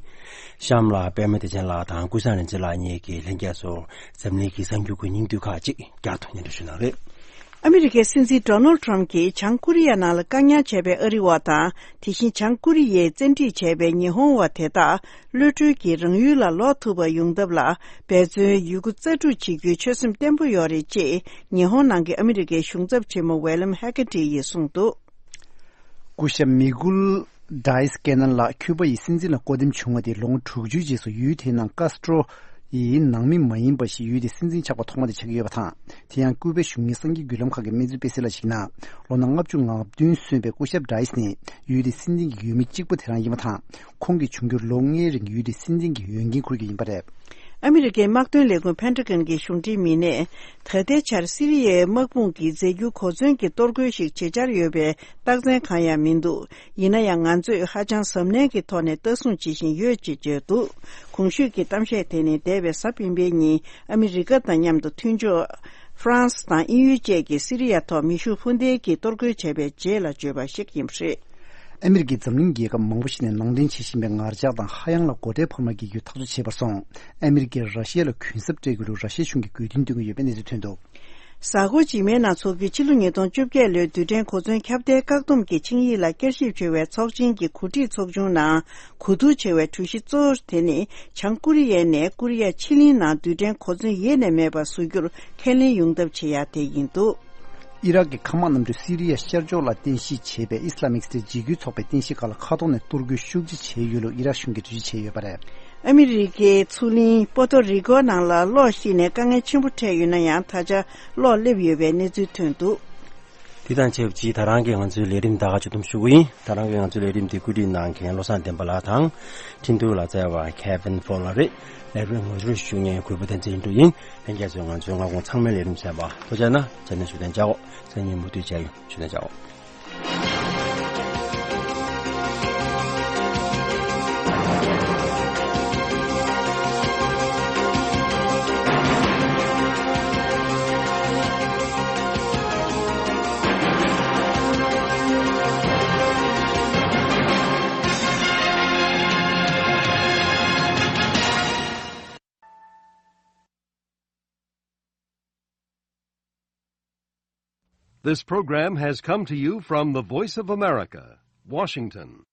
གཤམ་ལ་པད་མ་བདེ་ཆེན་ལགས་དང་ཀུན་བཟང་རིག་འཛིན་ལགས་གཉིས་ཀྱིས་ལྷན་རྒྱས་ཚོར་འཛམ་གླིང་གི་གསར་འགྱུར་གྱི་སྙིང་བསྡུས་ཁག་ཅིག་བསྐྱར་དུ་སྙན་སྒྲོན་ཞུ་གནང་རེད། ཨ་མི་རི་ཀའི་སྲིད་འཛིན་ཌོ་ནལ་ཊམ་གྱིས་བྱང་ཀོ་རི་ཡ་ནང་ལ་བཀག་ཉར་བྱས་པའི་ཨ་རི་བ་དང་། དེ་བཞིན་བྱང་ཀོ་རི་ཡས་བཙན་ཁྲིད་བྱས་པའི་ཉི་ཧོང་བ་དེ་དག་གློད་གྲོལ་གྱིས་རང་ཡུལ་ལ་ལོག་ཐུབ་པ་ཡོང་ཐབས་ལ་འབད་བརྩོན་ཡོད་རྒུ་རྩལ་སྤྲུགས་བྱེད་རྒྱུའི་ཆོད་སེམས་བརྟན་པོ་ཡོད་རེད་ཅེས་ཉི་ཧོང་ནང་གི་ཨ་མི་རི་ཀའི་གཞུང་ཚབ་ཆེན་མོ་ཝེ་ལམ་ཧེ་ཀ་ཏི་ཡིས་གསུངས་འདུག། སྐུ་ཞབས་མི་གུལ་ཌའི་སི་ཀེ་ནན་ལགས་ཁྱུ་པ་ཡི་སྲིད་འཛིན་ལ་བསྐོ་འདེམས་བྱུང་བ་དེ་ལོ་ངོ་དྲུག་ཅུའི་རྗེས་སུ་ཡུལ་དེའི་ནང་ཀཱ་སི་ཏྲོ་ཡི་ནང་མི་མ་ཡིན་པ་ཞིག་ཡུལ་དེའི་སྲིད་འཛིན་ཆགས་པ་ཐོག་མ་དེ་ཆགས་ཀྱི་ཡོད་པ་དང་། དེ་ཡང་ཀུ་པའི་གཞུང་གཉེར་གསར་འགྱུར་བརྒྱུད་ལམ་ཁག་གིས་སྨྲས་ཚུལ་སྤེལ་གསལ་ལ་གཞིགས་ན། ལོ་ན་ལྔ་བཅུ་ང་བདུན་སོན་པའི་སྐུ་ཞབས་ཌའི་སི་ནི་ཡུལ་དེའི་སྲིད་འཛིན་གྱི་འོས་མི་གཅིག་པུ་དེ་རང་ཡིན་པ་དང་། ཁོང་གིས་འབྱུང་འགྱུར་ལོ་ལྔའི་རིང་ཡུལ་དེའི་སྲིད་འཛིན་གྱི་འོས་འགན་འཁུར་རྒྱུ་ཡིན་པ་རེད། ཨ་མི་རི་ཀའི་དམག་དོན་ལས་ཁུངས་ཕན་ཊ་གྷོན་གྱི་གཞུང་འབྲེལ་མི་སྣས། ད་ལྟའི་ཆར་སི་རི་ཡའི་དམག་དཔུང་གིས་མཛད་རྒྱུ་གོ་མཚོན་གྱི་གཏོར་རྒོལ་ཞིག་བྱེད་འཆར་ཡོད་པའི་རྟགས་མཚན་གང་ཡང་མི་འདུག། ཡིན་ན་ཡང་ང་ཚོས་ཧ་ཅང་གཟབ་ནན་གྱི་ཐོག་ནས་ལྟ་སྲུང་བྱེད་བཞིན་ཡོད་ཅེས་བརྗོད་འདུག། གོང་ཞུས་ཀྱི་གཏམ་བཤད་དེ་ནི་འདས་པའི་གཟའ་སྤེན་པའི་ཉིན་ཨ་མི་རི་ཀ་དང་མཉམ་དུ་མཐུན་ཕྱོགས་ཧྥ་རན་སི་དང་དབྱིན་ཡུལ་བཅས་ཀྱིས་སི་རི་ཡ་ཐོག་མེ་ཤུགས་འཕུར་མདེལ་གྱི་གཏོར་རྒོལ་བྱས་པའི་རྗེས་ལ་བརྗོད་པ་ཞིག་ཡིན་པ་རེད། ཨ་མི་རི་ཀས་འཛམ་གླིང་རྒྱལ་ཁབ་མང་པོ་ཞིག་ནས་ནང་འདྲེན་བྱེད་བཞིན་པའི་ངར་ལྕགས་དང་ཧ་ཡང་ལ་སྒོ་ཁྲལ་འཕར་མ་འགེལ་རྒྱུའི་ཐག་གཅོད་བྱས་པར་སོང་། ཨ་མི་རི་ཀས་ར་ཤི་ཡ་ལ་གུན་གསབ་སྤྲད་དགོས་ལུགས་ར་ཤི་ཡའི་གཞུང་གིས་དགོས་འདུན་འདོན་གྱི་ཡོད་པའི་གནས་ཚུལ་ཐོན་འདུག། གཟའ་འཁོར་རྗེས་མའི་ནང་འཚོགས་རྒྱུའི་ཕྱི་ལོ་ཉིས་སྟོང་བཅོ་བརྒྱད་ལོའི་རྡུལ་ཕྲན་གོ་མཚོན་ཁྱབ་གདལ་བཀག་སྡོམ་གྱི་ཆིངས་ཡིག་ལ་བསྐྱར་ཞིབ་བྱེད་པའི་ཚོགས་ཆེན་གྱི་གོ་སྒྲིག་ཚོགས་ཆུང་ནང་གོ་བསྡུར་བྱེད་པའི་གྲོས་གཞི་གཙོ་བོ་དེ་ནི་བྱང་ཀོ་རི་ཡ་ནས་ཀོ་རི་ཡ་ཕྱེད་གླིང་ནང་རྡུལ་ཕྲན་གོ་མཚོན་ཡེ་ནས་མེད་པ་བཟོ་རྒྱུར་ཁས་ལེན་ཡོང་ཐབས་བྱེད་ཡ་དེ་ཡིན་འདུག། ཨི་རག་གི་མཁའ་དམག་གནམ་གྲུས་སི་རི་ཡ་ཤར་ཕྱོགས་ལ་རྟེན་གཞི་བྱས་པའི་ཨི་སི་ལ་མིག་སི་ཊའི་འཇིགས་སྐུལ་ཚོགས་པའི་རྟེན་གཞི་ཁག་ལ་མཁའ་ཐོག་ནས་གཏོར་རྒོལ་ཤུགས་ཆེ་བྱས་ཡོད་ལུགས་ཨི་རག་གཞུང་གིས་འགྲེལ་བརྗོད་བྱས་ཡོད་པ་རེད། ཨ་མི་རི་ཀའི་མཚོ་གླིང་པོ་ཏོ་རི་ཀོ་ནང་ལ་གློག་ཤིག་ནས་དཀའ་ངལ་ཆེན་པོ་འཕྲད་ཡོད་ན་ཡང་ད་ཆ་གློག་སླེབས་ཡོད་པའི་གནས་ཚུལ་ཐོན་འདུག། དེ་དང་ཆབས་ཅིག་ད་རང་གི་ང་ཚོའི་ལས་རིམ་ད་ག་ཅིག་སྡོམ་ཞུ་གི་ཡིན། ད་རང་གི་ང་ཚོའི་ལས་རིམ་དེ་བཀོད་སྒྲིག་གནང་མཁན་བློ་བཟང་བསྟན་པ་ལགས་དང་། འཕྲིན་ཐུང་ལ་བསྩལ་བ་Kevin Fowler རེད། ལས་རིམ་ངོ་སྤྲོད་ཞུ་མཁན་གུས་པ་བསྟན་འཛིན་ལྷུན་གྲུབ་ཡིན། ལྷན་རྒྱས་ཚོས་ང་ཚོའི་སྔ་དགོང་ཚང་མའི་ལས་རིམ་གསན་པ་ཐུགས་རྗེ་གནང་། ཆ་ནས་བཞུགས་གདན་འཇགས། སང་ཉིན་མུ་མཐུད་མཇལ་ཡོང་། བཞུགས་གདན་འཇགས། This program has come to you from the Voice of America, Washington.